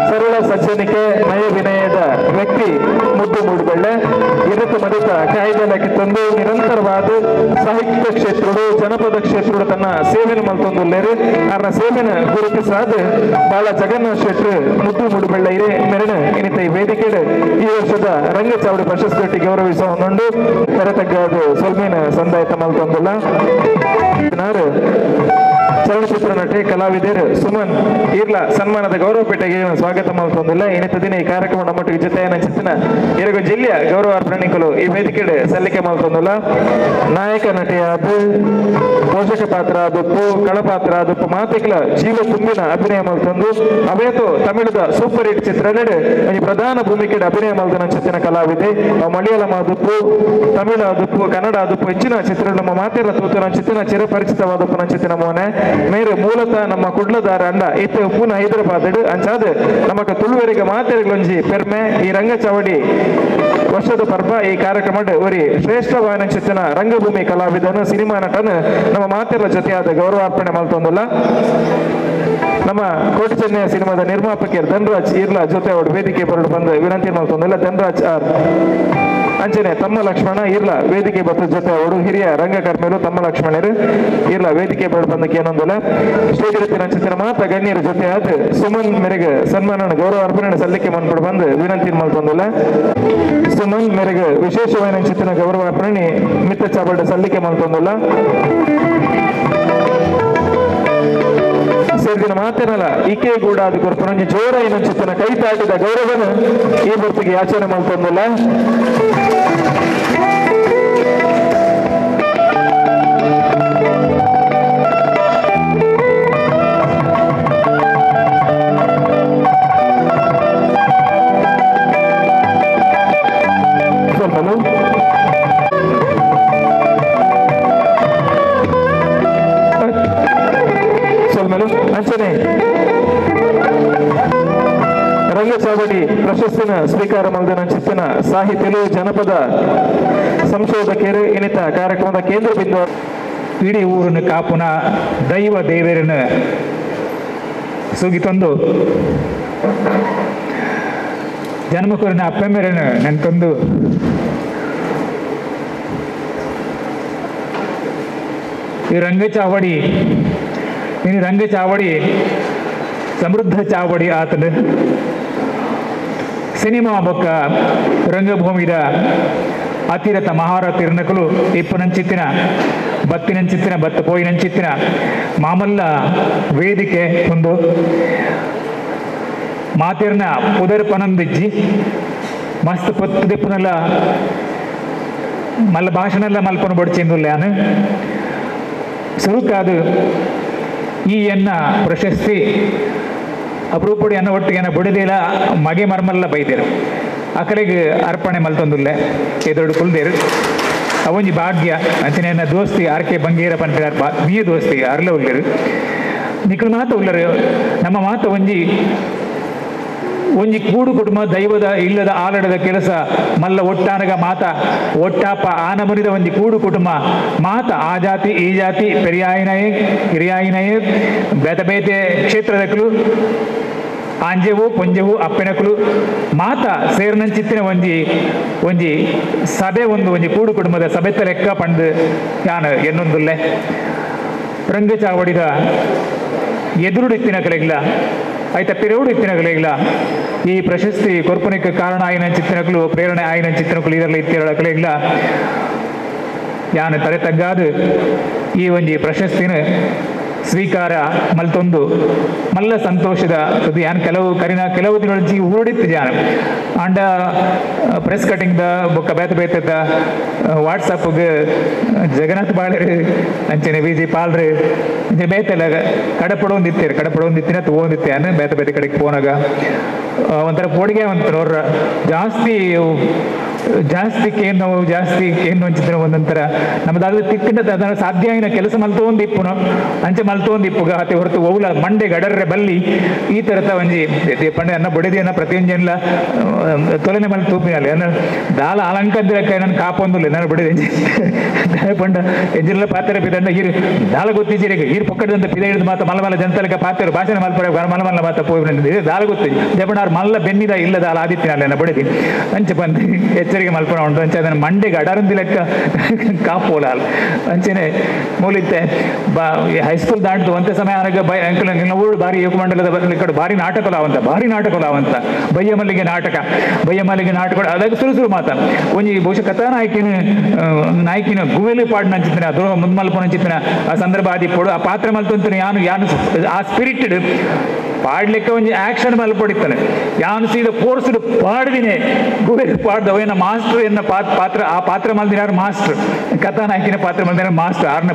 ಸರಳ ಸಜ್ಜನಿಕೆ ನಯ ವಿನಯದ ವ್ಯಕ್ತಿ ಮುದ್ದು ಮೂಡುಬೆಳ್ಳೆ ಇರತು ಮಡಿತ ಕಾಯ್ದೆಲಕ್ಕೆ ತಂದು ನಿರಂತರವಾದ ಸಾಹಿತ್ಯ ಕ್ಷೇತ್ರಡು ಜನಪದ ಕ್ಷೇತ್ರಡು ತನ್ನ ಸೇವೆನ ಮಲ್ತೊಂದುಲ್ಲೇರು. ಅವರ ಸೇವೆನ ಗುರುತಿಸಾದ ಬಾಳ ಜಗನ್ನಾಥ ಶೆಟ್ಟರು ಮುದ್ದು ಮೂಡುಬೆಳ್ಳೆ ಇರೆ ಮೆರಣ ಇನ್ನಿತ ಈ ವೇದಿಕೆ ಈ ವರ್ಷದ ರಂಗಚಾವಡಿ ಪ್ರಶಸ್ತಿ ಗೌರವಿಸುವ ಒಂದೊಂದು ಕರೆತಗ್ಗಾದ ಸೊಲ್ಮೇನ ಸಂದಾಯತ ಮಲ್ತೊಂದಿಲ್ಲ. ಚಲನಚಿತ್ರ ನಟಿ ಕಲಾವಿದರು ಸುಮನ್ ಈರ್ಲ ಸನ್ಮಾನದ ಗೌರವ ಪೇಟೆಗೆ ಸ್ವಾಗತ ಮಾಡ್ತೊಂದಿಲ್ಲ. ಇನ್ನಿತ ದಿನ ಈ ಕಾರ್ಯಕ್ರಮ ನಮ್ಮೊಟ್ಟಿಗೆ ಜೊತೆ ಚಿತ್ತಿನ ಎರಗು ಜಿಲ್ಲೆಯ ಗೌರವ ಅರ್ಪಣಿಕಲು ಈ ವೇದಿಕೆ ಸಲ್ಲಿಕೆ ಮಾಡ್ತೊಂದಿಲ್ಲ. ನಾಯಕ ನಟಿಯಾದ ಪೋಷಕ ಪಾತ್ರ ಆದಪ್ಪು ಕಳಪಾತ್ರ ಆದಪ್ಪು ಮಾತಿಕಲ ಜೀವ ತುಂಬಿನ ಅಭಿನಯ ಮಲ್ತೊಂದು ಅವೇತು ತಮಿಳದ ಸೂಪರ್ ಹಿಟ್ ಚಿತ್ರ ಈ ಪ್ರಧಾನ ಭೂಮಿಕೆ ಅಭಿನಯ ಮಲ್ದನ ಚಿತ್ತಿನ ಕಲಾವಿದೆ. ಮಲಯಾಳಂ ಆದಪ್ಪು ತಮಿಳು ಆದಪ್ಪು ಕನ್ನಡ ಆದಪ್ಪು ಹೆಚ್ಚಿನ ಚಿತ್ರ ನಮ್ಮ ಮಾತೆಲ್ಲ ತೂತನ ಚಿತ್ತಿನ ಚಿರಪರಿಚಿತವಾದಪ್ಪು ಚಿತ್ತಿನ ಮೋನೆ ಮೇರೆ ಮೂಲತಃ ನಮ್ಮ ಕುಡ್ಲದಾರ ಅಂಡ ಇತ್ತೆ ಪುನಃ ಹೈದರಾಬಾದ್ ಅಂಚಾದ ನಮಕ ತುಳುವರಿಗೆ ಮಾತೆಗಳೊಂಜಿ ಪೆರ್ಮೆ ಈ ರಂಗಚಾವಡಿ ವರ್ಷದ ಪರ್ವ ಈ ಕಾರ್ಯಕ್ರಮ ಒರಿ ಶ್ರೇಷ್ಠವಾದ ಚಿತ್ತಿನ ರಂಗಭೂಮಿ ಕಲಾವಿದನು ಸಿನಿಮಾ ನಟನ ನಮ್ಮ ಮಾತೆಲ್ಲ ಜೊತೆಯಾದ ಗೌರವಾರ್ಪಣೆ ಮಲ್ತೊಂದಿಲ್ಲ. ನಮ್ಮ ಕೋಟಿ ಚೆನ್ನಯ ಸಿನಿಮಾದ ನಿರ್ಮಾಪಕರು ಧನರಾಜ್ ಇರ್ಲಾ ಜೊತೆ ಅವರು ವೇದಿಕೆ ಬರಡು ಬಂದು ವಿನಂತಿ ಮಲ್ತೊಂದಿಲ್ಲ. ಧನರಾಜ್ ಆರ್ ಅಂಚನೆ ತಮ್ಮ ಲಕ್ಷ್ಮಣ ಇರ್ಲ ವೇದಿಕೆ ಬತ್ತ ಜೊತೆ ಅವರು ಹಿರಿಯ ರಂಗಕರ್ಮಿಗಳು ತಮ್ಮ ಲಕ್ಷ್ಮಣರು ಇರ್ಲ ವೇದಿಕೆ ಬರಡು ಬಂದಕ್ಕೆ ಏನೊಂದಿಲ್ಲ. ಶ್ರೀಗಿರಿತಿನ ಚಿತ್ರ ಮಾತ ಗಣ್ಯರ ಜೊತೆ ಆದ ಸುಮನ್ ಮೇರೆಗೆ ಸನ್ಮಾನ ಗೌರವ ಅರ್ಪಣೆ ಸಲ್ಲಿಕೆ ಮನ್ಪಡು ಬಂದು ವಿನಂತಿ ಮಲ್ತೊಂದಿಲ್ಲ. ಸುಮನ್ ಮೇರೆಗೆ ವಿಶೇಷವಾದ ಚಿತ್ತಿನ ಗೌರವ ಅರ್ಪಣೆ ಮಿತ್ತ ಚಾವಡ ಸಲ್ಲಿಕೆ ಮಲ್ತೊಂದಿಲ್ಲ. ಸೇರಿದಿನ ಮಾತೇನಲ್ಲ ಈಕೆ ಕೂಡ ಅದು ಕೊರ್ಪುನಂಜಿ ಜೋರ ಏನಂಚಿತ್ತನ ಕೈ ತಾಟಿದ ಗೌರವನ ಈ ಮೂರ್ತಿಗೆ ಯಾಚನೆ ಮಲ್ತೊಂದಿಲ್ಲ. ಪ್ರಶಸ್ತಿನ ಸ್ವೀಕಾರ ಮಲ್ದಿನ ಚಿತ್ತಿನ ಸಾಹಿತಿಲು ಜನಪದ ಸಂಶೋಧಕರು ಇನ್ನಿತ ಕಾರ್ಯಕ್ರಮದ ಕೇಂದ್ರ ಬಿಂದು ಇಡೀ ಊರನ್ನು ಕಾಪುನ ದೈವ ದೇವರನ್ನು ಸುಗಿತೊಂದು ಜನ್ಮಕೂರಿನ ಅಪ್ಪೆಮ್ಮೆರನ್ನು ನೆನ್ತೊಂದು ಈ ರಂಗಚಾವಡಿ ಇನ್ನು ರಂಗಚಾವಡಿ ಸಮೃದ್ಧ ಚಾವಡಿ ಆತನ ಸಿನಿಮಾ ಬೊಕ್ಕ ರಂಗಭೂಮಿದ ಅತಿರಥ ಮಹಾರಥಿರ್ನಕಲು ಇಪ್ಪನಂಚಿತ್ತಿನ ಬತ್ತಿನಂಚಿತ್ತಿನ ಬತ್ತ ಪೋಯಿನಂಚಿತ್ತಿನ ಮಾಮಲ್ಲ ವೇದಿಕೆ ಒಂದು ಮಾತಿರ್ನ ಪುದರ್ ಪನಂದಿಜ್ಜಿ ಮಸ್ತ್ ಪತ್ತು ದಿಪ್ಪನೆಲ್ಲ ಮಲ್ಲ ಭಾಷಣೆಲ್ಲ ಮಲ್ಪನ ಬಡ್ಚಿಂದುಲ್ಲಾನು ಸುರುಕಾದು ಈ ಎನ್ನ ಪ್ರಶಸ್ತಿ ಅಪರೂಪಡಿ ಅನ್ನ ಒಟ್ಟಿಗೆ ಬುಡದಿಲ್ಲ ಮಗೆ ಮರ್ಮಲ್ಲ ಬೈದೇರು ಅಕಲೆಗೆ ಅರ್ಪಣೆ ಮಲ್ತೊಂದುಲ್ಲೆ ಎದುರು ಕುಲ್ದೇರು ಅವೊಂಜಿ ಭಾಗ್ಯ ಅಂಚನೆ ದೋಸ್ತಿ ಆರ್ ಕೆ ಬಂಗೇರ ಪನ್ಪಿನಾರ್ ಮೀ ದೋಸ್ತಿ ಅರ್ಲ ಉಲ್ಲೇರು ನಿಕಲ್ ಮಾತ ಉಲ್ಲರು ನಮ್ಮ ಮಾತ ಒಂಜಿ ಒಂಜಿ ಕೂಡು ಕುಟುಂಬ ದೈವದ ಇಲ್ಲದ ಆಲಡದ ಕೆಲಸ ಮಲ್ಲ ಒಟ್ಟಾನಗ ಮಾತ ಒಟ್ಟಾಪ ಆನಮುನಿದ ಒಂಜಿ ಕೂಡು ಕುಟುಂಬ ಮಾತ ಆ ಜಾತಿ ಈ ಜಾತಿ ಪೆರಿಯಾಯಿನಯೇ ಹಿರಿಯಾಯಿನಯೇ ಬೇತೆ ಬೇತೆ ಕ್ಷೇತ್ರದಕ್ಕಲು ಆಂಜೆವು ಪೊಂಜೆವು ಅಪ್ಪೆನಕುಲು ಮಾತ ಸೇರ್ನಂಚಿತ್ತಿನ ಒಂಜಿ ಒಂಜಿ ಸಭೆ ಒಂದು ಒಂಜಿ ಕೂಡು ಕುಟುಂಬದ ಸಭೆತ ಲೆಕ್ಕ ಪಂಡು ಯಾನು ಎನ್ನೊಂದುಲ್ಲೆ ರಂಗಚಾವಡಿದ ಎದುರುಡಿತ್ತಿನ ಕಲೆಗಿಲ್ಲ ಆಯ್ತಾ ಪಿರವುಡು ಇತ್ತಿನ ಕಲೆಗಿಲ್ಲ ಈ ಪ್ರಶಸ್ತಿ ಕೊರ್ಪನಿಕ ಕಾರಣ ಆಯಿನ ಚಿತ್ತನಕಲು ಪ್ರೇರಣೆ ಆಯಿನ ಚಿತ್ತನಕಲು ಇದರಲ್ಲಿ ಇತ್ತಿರ ಕಲೆಗಿಲ್ಲ ಯಾನು ತಲೆ ತಗ್ಗಾದು ಈ ಒಂಜಿ ಪ್ರಶಸ್ತಿನ ಸ್ವೀಕಾರ ಮಲ್ತೊಂದು ಮಲ್ಲ ಸಂತೋಷದ ಸುದ್ದಿ. ಯಾನ್ ಕೆಲವು ಕರಿನ ಕೆಲವು ದಿನಗಳ ಊರಿತ್ತು ಜಾನ ಆಂಡ ಪ್ರೆಸ್ ಕಟಿಂಗ್ದ ಬೊಕ್ಕ ಬೇತೆ ಬೇತೆದ ವಾಟ್ಸಪ್ಗೆ ಜಗನ್ನಾಥ್ ಬಾಳರು ಅಂಚನೆ ವಿ ಜಿ ಪಾಲ್ರು ಅಂಚನೆ ಬೇತೆಲ್ಲ ಕಡಪಡೊಂದಿತ್ತೇರು ಕಡಪಡೊಂದಿತ್ತಿನ ತಗೊಂಡಿತ್ತೆ ಅನ್ನ ಬೇತೆ ಬೇತೆ ಕಡೆಗೆ ಪೋನಾಗ ಒಂಥರ ಪೋಡಿಗೆ ಅಂತ ನೋಡ್ರ ಜಾಸ್ತಿ ಜಾಸ್ತಿ ಕೇನ್ ನೋವು ಜಾಸ್ತಿ ಕೇನ್ ಒಂಚಿದ್ರೆ ಒಂದೊಂಥರ ನಮ್ಮದಾದ್ರೆ ತಿಕ್ಕಿಂಡ ಅದನ್ನ ಸಾಧ್ಯ ಆಗಿನ ಕೆಲಸ ಮಲ್ತೊಂದು ಇಪ್ಪುನು ಅಂಚೆ ಮಲ್ತೊಂದು ಇಪ್ಪುಗ ಅತಿ ಹೊರತು ಓಲ ಮಂಡೆ ಗಡರ್ರೆ ಬಲ್ಲಿ ಈ ಥರದ ಒಂಜಿ ಪಂಡೆ ಅನ್ನ ಬೊಡೆದಿಯನ್ನ ಪ್ರತಿಯೊಂಜೆಲ್ಲ ತೊಲನೆ ಮಲ್ ತೂಪಿನಲ್ಲಿ ಅನ್ನ ದಾಲ ಅಲಂಕಂದಿರಕ್ಕ ನನ್ನ ಕಾಪೊಂದುಲ್ಲ ನಾನು ಬೊಡೆದಿ ಪಂಡ ಎಂಜಿಲ್ಲ ಪಾತ್ರೆ ಪಿದಂಡ ಈರು ದಾಲ ಗೊತ್ತಿದ್ದೀರಿ ಈರು ಪೊಕ್ಕಡದಂತ ಪಿದ ಹಿಡಿದು ಮಾತ ಮಲ್ಲ ಮಲ್ಲ ಜನತಲಕ ಪಾತ್ರೆ ಭಾಷಣ ಮಲ್ಪರ ಮಲ್ಲ ಮಲ್ಲ ಮಾತ ಪೋಯಿ ದಾಲ ಗೊತ್ತಿ ಜಪಣಾರ್ ಮಲ್ಲ ಬೆನ್ನಿದ ಇಲ್ಲ ದಾಲ ಆದಿತ್ಯನಲ್ಲಿ ಅನ್ನ ಬೊಡೆದಿ ಅಂಚೆ ಬಂದು ಎಚ್ಚರಿಕೆ ಮಲ್ಪಣ ಉಂಟು ಅಂಚೆ ಅದನ್ನು ಮಂಡೆಗೆ ಅಡರಂದಿ ಲೆಕ್ಕ ಕಾಪೋಲ ಅಂಚೆನೆ ಮೂಲಿತ್ತೆ ಬಾ ಹೈಸ್ಕೂಲ್ ದಾಟ್ದು ಒಂತೆ ಸಮಯ ಆನಾಗ ಬೈ ಅಂಕಲ್ ಊರು ಭಾರಿ ಏಕಮಂಡಲದ ಕಡೆ ಭಾರಿ ನಾಟಕಲಾವಂತ ಭಾರಿ ನಾಟಕಲಾವಂತ ಬಯ್ಯಮಲ್ಲಿಗೆ ನಾಟಕ ಬಯ್ಯಮಲ್ಲಿಗೆ ನಾಟಕ ಅದಾಗ ಸುರು ಸುರು ಮಾತ ಒಂಜಿ ಬಹುಶಃ ಕಥಾನಾಯಕಿನ ನಾಯಕಿನ ಗುವೆಲಿ ಪಾಡ್ನ ಅಂಚಿತ್ತಿನ ದ್ರೋಹ ಮುಂದ್ಮಲ್ಪನ ಅಂಚಿತ್ತಿನ ಆ ಸಂದರ್ಭ ಆದಿ ಪೊಡು ಆ ಪಾತ್ರ ಮಲ್ತಂತಾನೆ ಯಾನು ಯಾನು ಆ ಸ್ಪಿರಿಟೆಡ್ ಪಾಡ್ಲಿಕ್ಕೆ ಒಂಜಿ ಆಕ್ಷನ್ ಮಲ್ಪಡಿತ್ತಾನೆ ಯಾನು ಸೀದ ಫೋರ್ಸ್ ಪಾಡ್ದಿನೇ ಗುವೆಲಿ ಪಾಡ್ದವ ಏನ ಮಾಸ್ಟರ್ ಎನ್ನ ಪಾತ್ರ ಆ ಪಾತ್ರ ಮಲ್ದಿನಾರು ಮಾಸ್ಟರ್ ಕಥಾನಾಯಕಿನ ಪಾತ್ರ ಮಲ್ದಿನ ಮಾಸ್ಟರ್ ಆರ್ನ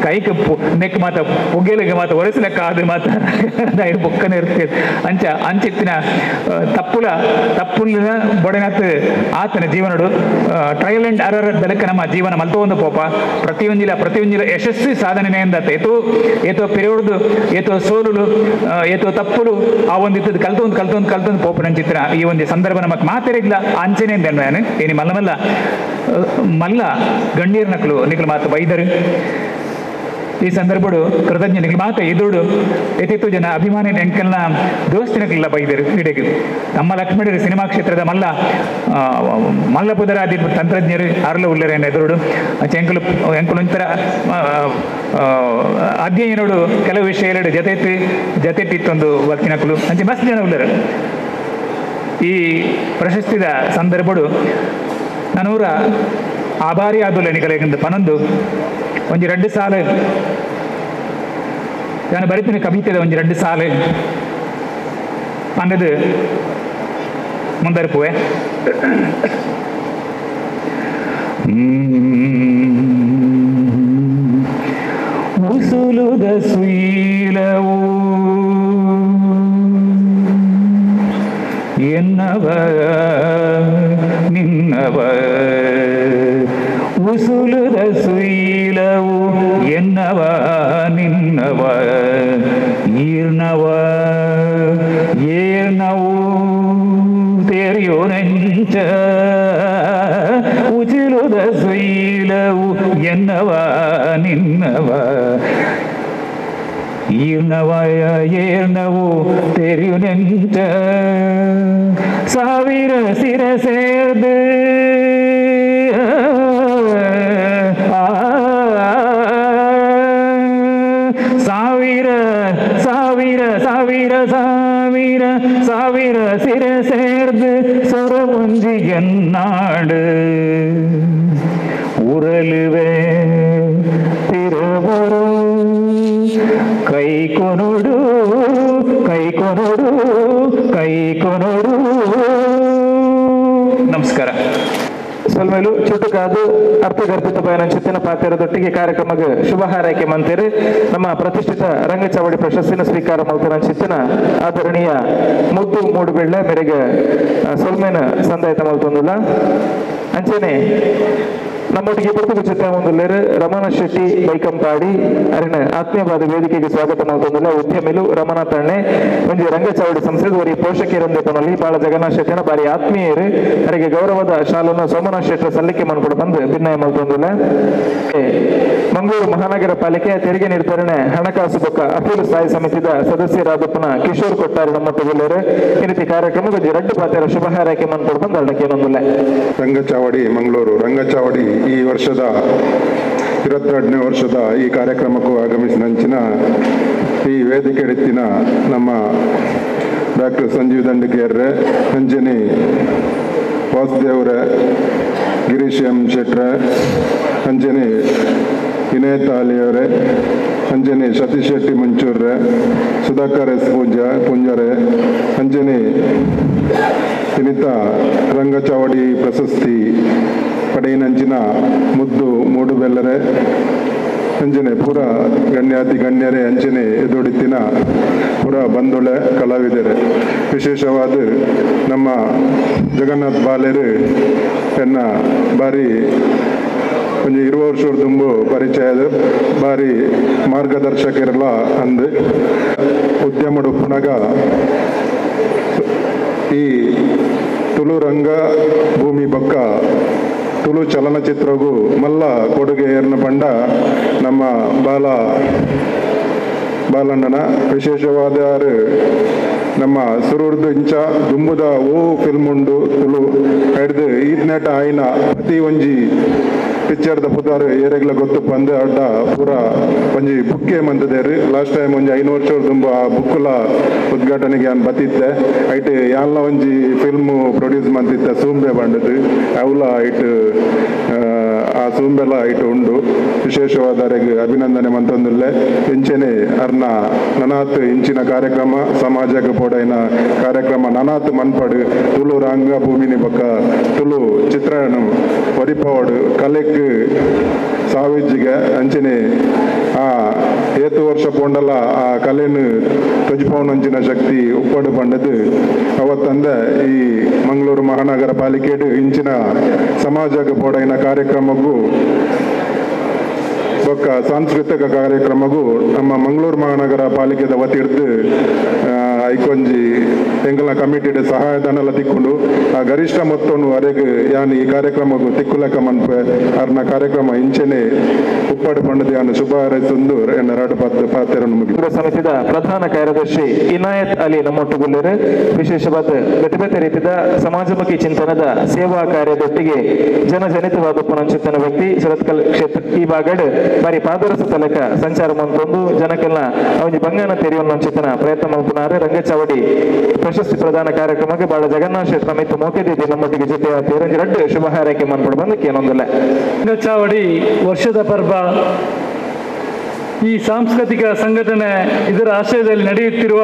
ಕೈಗೆ ನೆಕ್ ಮಾತ ಪೊಗೆಲಿಗೆ ಮಾತ ಒರೆಸಲೆಕ್ಕ ಆದ ಮಾತ ಬೊಕ್ಕನೆ ಇರ್ತದೆ ಅಂಚ ಅಂಚಿತ್ತಿನ ತಪ್ಪುಲ ತಪ್ಪುಲಿನ ಬೊಡೆನತ್ ಆತನ ಜೀವನಡು trial and error ಬೆಲಕ ನಮ್ಮ ಜೀವನ ಮಲ್ತೊಂದು ಪೋಪ ಪ್ರತಿಯೊಂದಿಲ ಪ್ರತಿಯೊಂದಿಲ ಯಶಸ್ವಿ ಸಾಧನೆ ಎಂದತ್ತ ಏತೋ ಏತೋ ಪಿರಿಯೋಡ್ದು ಏತೋ ಸೋಲುಲು ಏತೋ ತಪ್ಪುಲು ಆ ಒಂದು ಇತ್ತದ ಕಲ್ತೊಂದು ಕಲ್ತೊಂದು ಕಲ್ತೊಂದು ಪೋಪನ ಚಿತ್ರ ಈ ಒಂದು ಸಂದರ್ಭ ನಮಕ್ ಮಾತೆರಿಗ್ಲ ಅಂಚನೆ ನಾನು ಏನಿ ಮಲ್ಲ ಮಲ್ಲ ಮಲ್ಲ ಗಣ್ಯರ್ ನಕಲು ನಿಕಲು ಮಾತು ಬೈದರು ಈ ಸಂದರ್ಭಡು ಕೃತಜ್ಞ ನಿಕಲು ಮಾತು ಎದುರುಡು ಎತ್ತಿತ್ತು ಜನ ಅಭಿಮಾನಿ ಎಂಕಲ್ನ ದೋಸ್ತಿನಕ್ಲೆಲ್ಲ ಬೈದರು ಇಡೆಗೆ ನಮ್ಮ ಲಕ್ಷ್ಮಣರು ಸಿನಿಮಾ ಕ್ಷೇತ್ರದ ಮಲ್ಲ ಮಲ್ಲ ಪುದರಾದಿ ತಂತ್ರಜ್ಞರು ಅರ್ಲ ಉಲ್ಲರೇನ ಎದುರುಡು ಅಂಚೆ ಎಂಕಲು ಎಂಕಲು ಒಂಥರ ಅಧ್ಯಯನೋಡು ಕೆಲವು ವಿಷಯ ಜೊತೆ ಜೊತೆಟ್ಟಿತ್ತೊಂದು ವರ್ತಿನಕಲು ಅಂಚೆ ಮಸ್ತ್ ಜನ ಉಲ್ಲರು ಈ ಪ್ರಶಸ್ತಿದ ಸಂದರ್ಭಡು ನಾನೂರ ಆಭಾರಿ ಆದುಲ್ಲ ನಿಕಲೆಗಿಂದ ಪನೊಂದು ಒಂಜಿ 2 ಸಾಲು ನಾನು ಬರಿತೀನಿ ಕವಿತೆದ ಒಂಜಿ 2 ಸಾಲು ಪಂಡದು ಮುಂದರ್ಪುವೆ. ಉಸುಲುದ ಸುಯಿಲವು ಎನ್ನವ ನಿನ್ನವ ಉಸುಲುದ ಸುಯಿಲವು ಎನ್ನವ ನಿನ್ನವ ಈರ್ನವ ಏರ್ನವು ಎಂಚ ಉಜಿಲುದ ಸುಯಿಲವು ಎನ್ನವ ನಿನ್ನವ ಈರ್ಣವಯ ಏರ್ಣವು ತೆರಿಯುನೆಂಚ ಸಾವಿರ ಸಿರ ಸೇರ್ದು ಸಾವಿರ ಸಾವಿರ ಸಾವಿರ ಸಾವಿರ ಸಾವಿರ ಸಿರ சேர்ந்து சொரவொஞ்சி என்னாடு உரலுவே திருவரு கை கொனோடு கை கொனோடு ಕೈ ಕೊನೋಡು. ನಮಸ್ಕಾರ. ಸೊಲ್ಮೇಲು ಚುಟುಕಾದು ಅರ್ಥಗರ್ಭಿತ ಪಯಣಂಚಿತ್ತಿನ ಪಾತ್ರದೊಟ್ಟಿಗೆ ಕಾರ್ಯಕ್ರಮಕ್ಕೆ ಶುಭ ಹಾರೈಕೆ ಮಂತೇರಿ ನಮ್ಮ ಪ್ರತಿಷ್ಠಿತ ರಂಗಚಾವಡಿ ಪ್ರಶಸ್ತಿನ ಸ್ವೀಕಾರ ಮಲ್ತರಂಚಿತ್ತಿನ ಆದರಣೀಯ ಮುದ್ದು ಮೂಡುಬೆಳ್ಳೆ ಮೇರೆಗೆ ಸೊಲ್ಮೇನ ಸಂದಾಯತ ಮಲ್ತೊಂದುಲ್ಲ. ಅಂಚನೆ ನಮ್ಮೊಟ್ಟಿಗೆ ಪುರ್ತುಗು ಚಿತ್ರ ಒಂದುಲ್ಲೇರು ರಮಣ ಶೆಟ್ಟಿ ಬೈಕಂಪಾಡಿ ಅರಿನ ಆತ್ಮೀಯವಾದ ವೇದಿಕೆಗೆ ಸ್ವಾಗತ ಮಲ್ತೊಂದುಲ್ಲ. ಉದ್ಯಮಿಲು ರಮಣ ತಣ್ಣೆ ಒಂಜಿ ರಂಗಚಾವಡಿ ಸಂಸ್ಥೆ ಒರಿ ಪೋಷಕರಂದೆ ಪನಲಿ ಬಾಳ ಜಗನ್ನಾಥ ಶೆಟ್ಟಿನ ಬಾರಿ ಆತ್ಮೀಯರು ಅವರಿಗೆ ಗೌರವದ ಶಾಲನ್ನು ಸೋಮನಾಥ್ ಶೆಟ್ಟರ ಸಲ್ಲಿಕೆ ಮನ್ಕೊಡು ಬಂದು ಭಿನ್ನಯ ಮಲ್ತೊಂದುಲ್ಲ. ಮಂಗಳೂರು ಮಹಾನಗರ ಪಾಲಿಕೆ ತೆರಿಗೆ ನಿರ್ಧರಣೆ ಹಣಕಾಸು ಬೊಕ್ಕ ಅಪೀಲು ಸ್ಥಾಯಿ ಸಮಿತಿದ ಸದಸ್ಯರಾದಪ್ಪನ ಕಿಶೋರ್ ಕೊಟ್ಟಾರಿ ನಮ್ಮೊಟ್ಟಿಗೆ ಈ ರೀತಿ ಕಾರ್ಯಕ್ರಮದ ರಡ್ಡು ಪಾತ್ರ ಶುಭ ಹಾರೈಕೆ ಮನ್ಕೊಡು ಬಂದು ಅಡಕೇನೊಂದುಲ್ಲ. ರಂಗಚಾವಡಿ ಮಂಗಳೂರು ರಂಗಚಾವಡಿ ಈ ವರ್ಷದ 22ನೇ ವರ್ಷದ ಈ ಕಾರ್ಯಕ್ರಮಕ್ಕೂ ಆಗಮಿಸಿದಂಚಿನ ಈ ವೇದಿಕೆ ರೀತಿನ ನಮ್ಮ ಡಾಕ್ಟರ್ ಸಂಜೀವ್ ದಂಡಕೇರ್ರೆ, ಅಂಜನಿ ವಾಸುದೇವ್ರೆ, ಗಿರೀಶ್ ಎಂ ಶೆಟ್ರೆ, ಅಂಜನಿ ವಿನಯ್ ತಾಲಿಯವರೇ, ಅಂಜನಿ ಸತೀಶ್ ಶೆಟ್ಟಿ ಮುಂಚೂರ್ರೆ, ಸುಧಾಕರ್ ಎಸ್ ಪೂಂಜಾರೆ, ಅಂಜನಿ ವಿನಿತಾ ರಂಗಚಾವಡಿ ಪ್ರಶಸ್ತಿ ಪಡೆಯಿನಂಚಿನ ಮುದ್ದು ಮೂಡುಬೆಲ್ಲರೆ, ಅಂಜನೆ ಪೂರ ಗಣ್ಯಾತಿ ಗಣ್ಯರೇ, ಅಂಚನೆ ಎದುಡಿತ್ತಿನ ಪೂರ ಬಂಧುಳೆ ಕಲಾವಿದರೆ, ವಿಶೇಷವಾದ ನಮ್ಮ ಜಗನ್ನಾಥ್ ಬಾಲೆರು ಎನ್ನ ಬಾರಿ ಒಂಜಿ 20 ವರ್ಷ ತುಂಬು ಪರಿಚಯದ ಬಾರಿ ಮಾರ್ಗದರ್ಶಕರೆಲ್ಲ ಅಂದು ಉದ್ಯಮಡು ಪುನಗ ಈ ತುಳು ರಂಗ ಭೂಮಿ ಬೊಕ್ಕ ತುಳು ಚಲನಚಿತ್ರಗೂ ಮಲ್ಲ ಕೊಡುಗೆ ಏರ್ನ ಪಂಡ ನಮ್ಮ ಬಾಲಣ್ಣನ ವಿಶೇಷವಾದ ನಮ್ಮ ಸುರೂರ್ದು ಇಂಚ ದುಂಬುದ ಓ ಫಿಲ್ಮ್ ಉಂಡು ತುಳು ಹಿಡ್ದು ಈತ್ನೇಟ ಆಯ್ನ ಪ್ರತಿ ಒಂಜಿ ಪಿಕ್ಚರ್ದ ಪುದಾರು ಏರೆಗ್ಲ ಗೊತ್ತು ಪಂದು ಅಡ್ಡ ಪೂರ ಒಂಜಿ ಬುಕ್ಕೇ ಮಂತದೇರು. ಲಾಸ್ಟ್ ಟೈಮ್ ಒಂಜಿ 5 ವರ್ಷ ದುಂಬು ಆ ಬುಕ್ಕುಲ ಉದ್ಘಾಟನೆಗೆ ಯಾನ್ ಬತ್ತಿದ್ದೆ. ಐಟ್ ಯಾನ್ಲ ಒಂಜಿ ಫಿಲ್ಮು ಪ್ರೊಡ್ಯೂಸ್ ಮಂತಿದ್ದೆ ಸೂಂಬೆ ಬಂಡದು ಅವಲ ಐಟ್ ಆ ಸೂಂಬೆಲ ಐಟ್ ಉಂಡು. ವಿಶೇಷವಾದರೆಗ್ ಅಭಿನಂದನೆ ಮಂತೊಂದುಲ್ಲೆ. ಇಂಚೆನೆ ಅರ್ನ ನನಾತ್ ಇಂಚಿನ ಕಾರ್ಯಕ್ರಮ ಸಮಾಜಕ್ಕೆ ಪೋಡೈನ ಕಾರ್ಯಕ್ರಮ ನನಾತ್ ಮನ್ಪಡು ತುಳು ರಂಗಭೂಮಿನಿ ಬೊಕ್ಕ ತುಳು ಚಿತ್ರಣ ಒರಿಪವಾಡು ಕಲೆಕ್ ಸಾವಿಜ್ಜಿಗೆ ಅಂಚನೆ ಆ ಏತು ವರ್ಷ ಪೋಂಡಲ ಆ ಕಲೆನು ತೊಜಿಪವನಂಚಿನ ಶಕ್ತಿ ಉಪ್ಪಡು ಪಂಡದು ಅವತ್ತಂದ ಈ ಮಂಗಳೂರು ಮಹಾನಗರ ಪಾಲಿಕೆಡು ಇಂಚಿನ ಸಮಾಜಕ್ಕೆ ಪೋಡೈನ ಕಾರ್ಯಕ್ರಮಕ್ಕೂ ಬೊಕ್ಕ ಸಾಂಸ್ಕೃತಿಕ ಕಾರ್ಯಕ್ರಮಗೂ ನಮ್ಮ ಮಂಗಳೂರು ಮಹಾನಗರ ಪಾಲಿಕೆದ ವತಿರ್ದು ಐಕೊಂಜಿ ಎಂಗಲ ಕಮಿಟಿಡ್ ಸಹಾಯಧನಲ ತಿಕ್ಕೊಂಡು ಆ ಗರಿಷ್ಠ ಮೊತ್ತವನ್ನು ಅರೆಗ್ ಯಾನ್ ಈ ಕಾರ್ಯಕ್ರಮಕ್ಕೂ ತಿಕ್ಕುಲಕ ಮನ್ಪೆ ಅರ್ನ ಕಾರ್ಯಕ್ರಮ ಇಂಚೆನೆ ಉಪ್ಪಾಡು ಪಂಡದ ಯಾನ್ ಶುಭ ಹಾರೈಸೊಂದು ಎನ್ನ ರಾಡು ಪಾತ್ರವನ್ನು ಮುಗಿ. ಸಮಿತಿದ ಪ್ರಧಾನ ಕಾರ್ಯದರ್ಶಿ ಇನಾಯತ್ ಅಲಿ ನಮ್ಮೊಟ್ಟುಗುಲ್ಲೇರು ವಿಶೇಷವಾದ ಬೇತೆ ಬೇತೆ ರೀತಿಯ ಸಮಾಜಮುಖಿ ಚಿಂತನದ ಸೇವಾ ಕಾರ್ಯದೊಟ್ಟಿಗೆ ಜನಜನಿತವಾದ ಪುನಂಚಿತನ ವ್ಯಕ್ತಿ ಸುರತ್ಕಲ್ ಕ್ಷೇತ್ರ ಈ ಭಾಗಡ್ ಬಾರಿ ಪಾದರಸ ತಲಕ ಸಂಚಾರ ಮಂತೊಂದು ಜನಕ್ಕೆಲ್ಲ ಅವನಿ ಬಂಗಾನ ತೆರೆಯುವ ಪ್ರಯತ್ನ ಮಲ್ಪುನಾರು. ರಂಗಚಾವಡಿ ಪ್ರಶಸ್ತಿ ಪ್ರದಾನ ಕಾರ್ಯಕ್ರಮಕ್ಕೆ ಬಾಳ ಜಗನ್ನಾಥ ಶೆಟ್ಟಿ ಮಿತ್ತು ಮೋಕೆದಿದ್ದೆ ನಮ್ಮೊಟ್ಟಿಗೆ ಜೊತೆ ರಡ್ಡು ಶುಭ ಹಾರೈಕೆ ಮನ್ಪಡು ಬಂದಕ್ಕೆ ಏನೊಂದಿಲ್ಲ. ರಂಗಚಾವಡಿ ವರ್ಷದ ಪರ್ವ ಈ ಸಾಂಸ್ಕೃತಿಕ ಸಂಘಟನೆ ಇದರ ಆಶ್ರಯದಲ್ಲಿ ನಡೆಯುತ್ತಿರುವ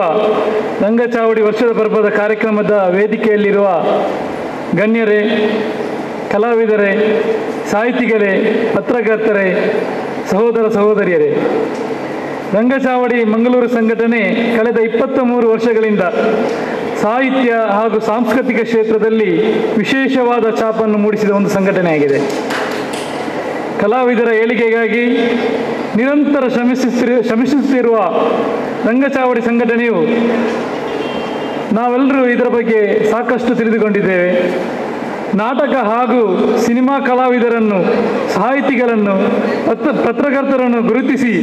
ರಂಗಚಾವಡಿ ವರ್ಷದ ಪರ್ವದ ಕಾರ್ಯಕ್ರಮದ ವೇದಿಕೆಯಲ್ಲಿರುವ ಗಣ್ಯರೇ, ಕಲಾವಿದರೇ, ಸಾಹಿತಿಗಳೇ, ಪತ್ರಕರ್ತರೇ, ಸಹೋದರ ಸಹೋದರಿಯರೇ, ರಂಗಚಾವಡಿ ಮಂಗಳೂರು ಸಂಘಟನೆ ಕಳೆದ 23 ವರ್ಷಗಳಿಂದ ಸಾಹಿತ್ಯ ಹಾಗೂ ಸಾಂಸ್ಕೃತಿಕ ಕ್ಷೇತ್ರದಲ್ಲಿ ವಿಶೇಷವಾದ ಛಾಪನ್ನು ಮೂಡಿಸಿದ ಒಂದು ಸಂಘಟನೆಯಾಗಿದೆ. ಕಲಾವಿದರ ಏಳಿಗೆಗಾಗಿ ನಿರಂತರ ಶ್ರಮಿಸುತ್ತಿರುವ ರಂಗಚಾವಡಿ ಸಂಘಟನೆಯು ನಾವೆಲ್ಲರೂ ಇದರ ಬಗ್ಗೆ ಸಾಕಷ್ಟು ತಿಳಿದುಕೊಂಡಿದ್ದೇವೆ. ನಾಟಕ ಹಾಗೂ ಸಿನಿಮಾ ಕಲಾವಿದರನ್ನು, ಸಾಹಿತಿಗಳನ್ನು, ಪತ್ರಕರ್ತರನ್ನು ಗುರುತಿಸಿ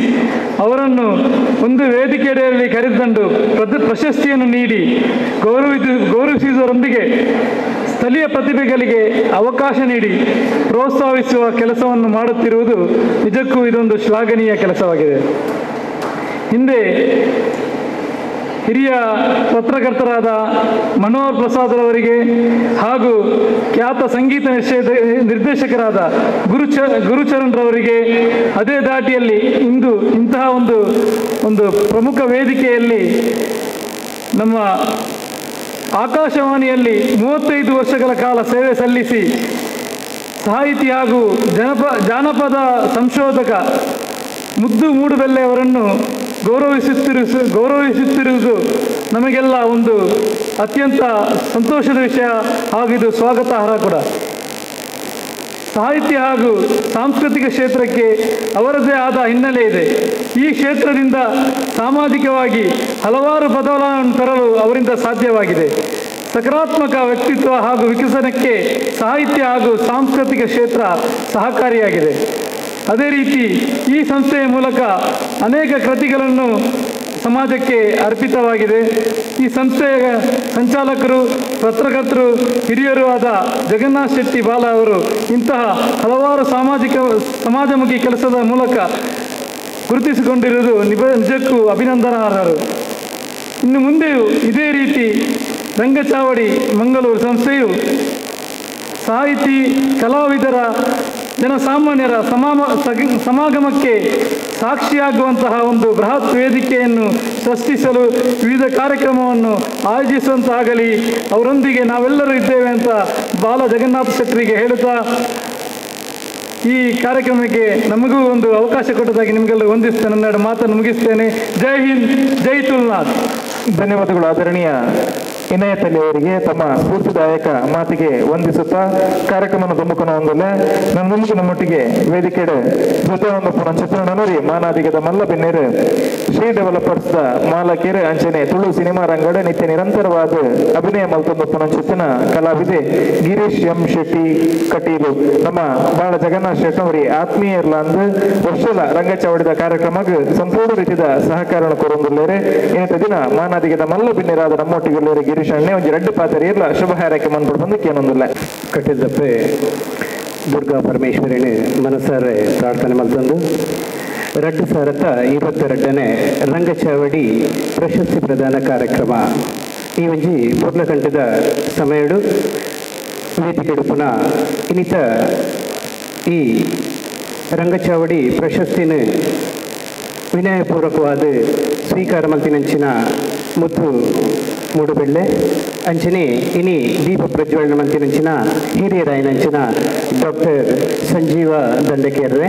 ಅವರನ್ನು ಒಂದು ವೇದಿಕೆಯಡಿಯಲ್ಲಿ ಕರೆತಂದು ಪ್ರಶಸ್ತಿಯನ್ನು ನೀಡಿ ಗೌರವಿಸುವುದರೊಂದಿಗೆ ಸ್ಥಳೀಯ ಪ್ರತಿಭೆಗಳಿಗೆ ಅವಕಾಶ ನೀಡಿ ಪ್ರೋತ್ಸಾಹಿಸುವ ಕೆಲಸವನ್ನು ಮಾಡುತ್ತಿರುವುದು ನಿಜಕ್ಕೂ ಇದೊಂದು ಶ್ಲಾಘನೀಯ ಕೆಲಸವಾಗಿದೆ. ಹಿಂದೆ ಹಿರಿಯ ಪತ್ರಕರ್ತರಾದ ಮನೋಹರ್ ಪ್ರಸಾದ್ರವರಿಗೆ ಹಾಗೂ ಖ್ಯಾತ ಸಂಗೀತ ನಿರ್ದೇಶಕರಾದ ಗುರುಚರಣ್ರವರಿಗೆ ಅದೇ ದಾಟಿಯಲ್ಲಿ ಇಂದು ಇಂತಹ ಒಂದು ಒಂದು ಪ್ರಮುಖ ವೇದಿಕೆಯಲ್ಲಿ ನಮ್ಮ ಆಕಾಶವಾಣಿಯಲ್ಲಿ 35 ವರ್ಷಗಳ ಕಾಲ ಸೇವೆ ಸಲ್ಲಿಸಿ ಸಾಹಿತಿ ಹಾಗೂ ಜಾನಪದ ಸಂಶೋಧಕ ಮುದ್ದು ಮೂಡುಬೆಲ್ಲೆಯವರನ್ನು ಗೌರವಿಸುತ್ತಿರುವುದು ನಮಗೆಲ್ಲ ಒಂದು ಅತ್ಯಂತ ಸಂತೋಷದ ವಿಷಯ ಹಾಗೂ ಇದು ಸ್ವಾಗತಾರ್ಹ ಕೂಡ. ಸಾಹಿತ್ಯ ಹಾಗೂ ಸಾಂಸ್ಕೃತಿಕ ಕ್ಷೇತ್ರಕ್ಕೆ ಅವರದ್ದೇ ಆದ ಹಿನ್ನೆಲೆ ಇದೆ. ಈ ಕ್ಷೇತ್ರದಿಂದ ಸಾಮಾಜಿಕವಾಗಿ ಹಲವಾರು ಬದಲಾವಣೆ ತರಲು ಅವರಿಂದ ಸಾಧ್ಯವಾಗಿದೆ. ಸಕಾರಾತ್ಮಕ ವ್ಯಕ್ತಿತ್ವ ಹಾಗೂ ವಿಕಸನಕ್ಕೆ ಸಾಹಿತ್ಯ ಹಾಗೂ ಸಾಂಸ್ಕೃತಿಕ ಕ್ಷೇತ್ರ ಸಹಕಾರಿಯಾಗಿದೆ. ಅದೇ ರೀತಿ ಈ ಸಂಸ್ಥೆಯ ಮೂಲಕ ಅನೇಕ ಕೃತಿಗಳನ್ನು ಸಮಾಜಕ್ಕೆ ಅರ್ಪಿತವಾಗಿದೆ. ಈ ಸಂಸ್ಥೆಯ ಸಂಚಾಲಕರು, ಪತ್ರಕರ್ತರು, ಹಿರಿಯರು ಆದ ಜಗನ್ನಾಥ್ ಶೆಟ್ಟಿ ಬಾಲ ಅವರು ಇಂತಹ ಹಲವಾರು ಸಮಾಜಮುಖಿ ಕೆಲಸದ ಮೂಲಕ ಗುರುತಿಸಿಕೊಂಡಿರುವುದು ನಿಜಕ್ಕೂ ಅಭಿನಂದನಾರ್ಹರು. ಇನ್ನು ಮುಂದೆಯೂ ಇದೇ ರೀತಿ ರಂಗಚಾವಡಿ ಮಂಗಳೂರು ಸಂಸ್ಥೆಯು ಸಾಹಿತಿ, ಕಲಾವಿದರ, ಜನಸಾಮಾನ್ಯರ ಸಮಾಗಮಕ್ಕೆ ಸಾಕ್ಷಿಯಾಗುವಂತಹ ಒಂದು ಬೃಹತ್ ವೇದಿಕೆಯನ್ನು ಸೃಷ್ಟಿಸಲು ವಿವಿಧ ಕಾರ್ಯಕ್ರಮವನ್ನು ಆಯೋಜಿಸುವಂತಾಗಲಿ. ಅವರೊಂದಿಗೆ ನಾವೆಲ್ಲರೂ ಇದ್ದೇವೆ ಅಂತ ಬಾಲ ಜಗನ್ನಾಥ ಶೆಟ್ಟರಿಗೆ ಹೇಳುತ್ತಾ ಈ ಕಾರ್ಯಕ್ರಮಕ್ಕೆ ನಮಗೂ ಒಂದು ಅವಕಾಶ ಕೊಟ್ಟದಾಗಿ ನಿಮಗೆಲ್ಲರೂ ವಂದಿಸ್ತೇನೆ. ನನ್ನ ಮಾತನ್ನು ಮುಗಿಸ್ತೇನೆ. ಜೈ ಹಿಂದ್, ಜೈ ತುಳುನಾಡ್. ಧನ್ಯವಾದಗಳು ಆದರಣೀಯ ಇನಾಯತ್ ಅಲಿ ಅವರಿಗೆ. ತಮ್ಮ ಸ್ಫೂರ್ತಿದಾಯಕ ಮಾತಿಗೆ ವಂದಿಸುತ್ತಾ ಕಾರ್ಯಕ್ರಮವನ್ನು ದುಮುಕನ ಒಂದಲ್ಲೇ ನಮ್ಮೊಂದಿಗೆ ನಮ್ಮೊಟ್ಟಿಗೆ ವೇದಿಕೆಡೆ ಜೊತೆ ಒಂದು ಚಿತ್ರಣನರಿ ಮಾನಾದಿಗದ ಮಲ್ಲ ಬೆನ್ನೇರು ಶ್ರೀ ಡೆವಲಪರ್ಸ್ the ಮಾಲಕೇರು ಅಂಚನೆ ತುಳು ಸಿನಿಮಾ ರಂಗಡೆ ನಿತ್ಯ ನಿರಂತರವಾದ ಅಭಿನಯ ಮಲ್ತೊಂದು ಪುನಂಚಿತ್ತಿನ ಕಲಾವಿದೆ ಗಿರೀಶ್ ಎಂ ಶೆಟ್ಟಿ ಕಟೀಲು ನಮ್ಮ ಬಾಳ ಜಗನ್ನಾಥ್ ಶೆಟ್ಟಿ ಅವರಿ ಆತ್ಮೀಯರ್ಲಾಂದು ವರ್ಷದ ರಂಗಚಾವಡಿದ ಕಾರ್ಯಕ್ರಮಕ್ಕೆ ಸಂಪೂರ್ಣ ರೀತಿಯ ಸಹಕಾರ ಕೊರೊಂದುಲ್ಲೇರೆ. ಇನ್ನಿತ ದಿನ ಮಾನಾದಿಗದ ಮಲ್ಲ ಬಿನ್ನೇರಾದ ನಮ್ಮೊಟ್ಟಿಗೆ ಗಿರೀಶ್ ಅಣ್ಣೆ ಒಂಜಿ ರಡ್ಡು ಪಾತ್ರ ಇರ್ಲ ಶುಭ ಹಾರೈಕೆ ಮನ್ಪುಡು ಬಂದು ಕೇನೊಂದುಲ್ಲ. ಕಟ್ಟಿದ್ದಪ್ಪೆ ದುರ್ಗಾ ಪರಮೇಶ್ವರಿನಿ ಮನಸಾರೆ ಪ್ರಾರ್ಥನೆ ಮಲ್ತಂದು 2022ನೇ ರಂಗಚಾವಡಿ ಪ್ರಶಸ್ತಿ ಪ್ರದಾನ ಕಾರ್ಯಕ್ರಮ ಈ ಒಂಜಿ ಪೂರ್ಣಕಂಠದ ಸಮಯಡು ವೇದಿಕೆಡು ಪುನಃ ಇನ್ನಿತ ಈ ರಂಗಚಾವಡಿ ಪ್ರಶಸ್ತಿನ ವಿನಯಪೂರ್ವಕವಾದ ಸ್ವೀಕಾರ ಮಲ್ತಿನಂಚಿನ ಮುದ್ದು ಮೂಡುಬೆಳ್ಳೆ ಅಂಚನೆ ಇನಿ ದೀಪ ಪ್ರಜ್ವಲನ ಮಲ್ತಿನಂಚಿನ ಹಿರಿಯರಾಯನಂಚಿನ ಡಾಕ್ಟರ್ ಸಂಜೀವ ದಂಡಕೇರ್ರೆ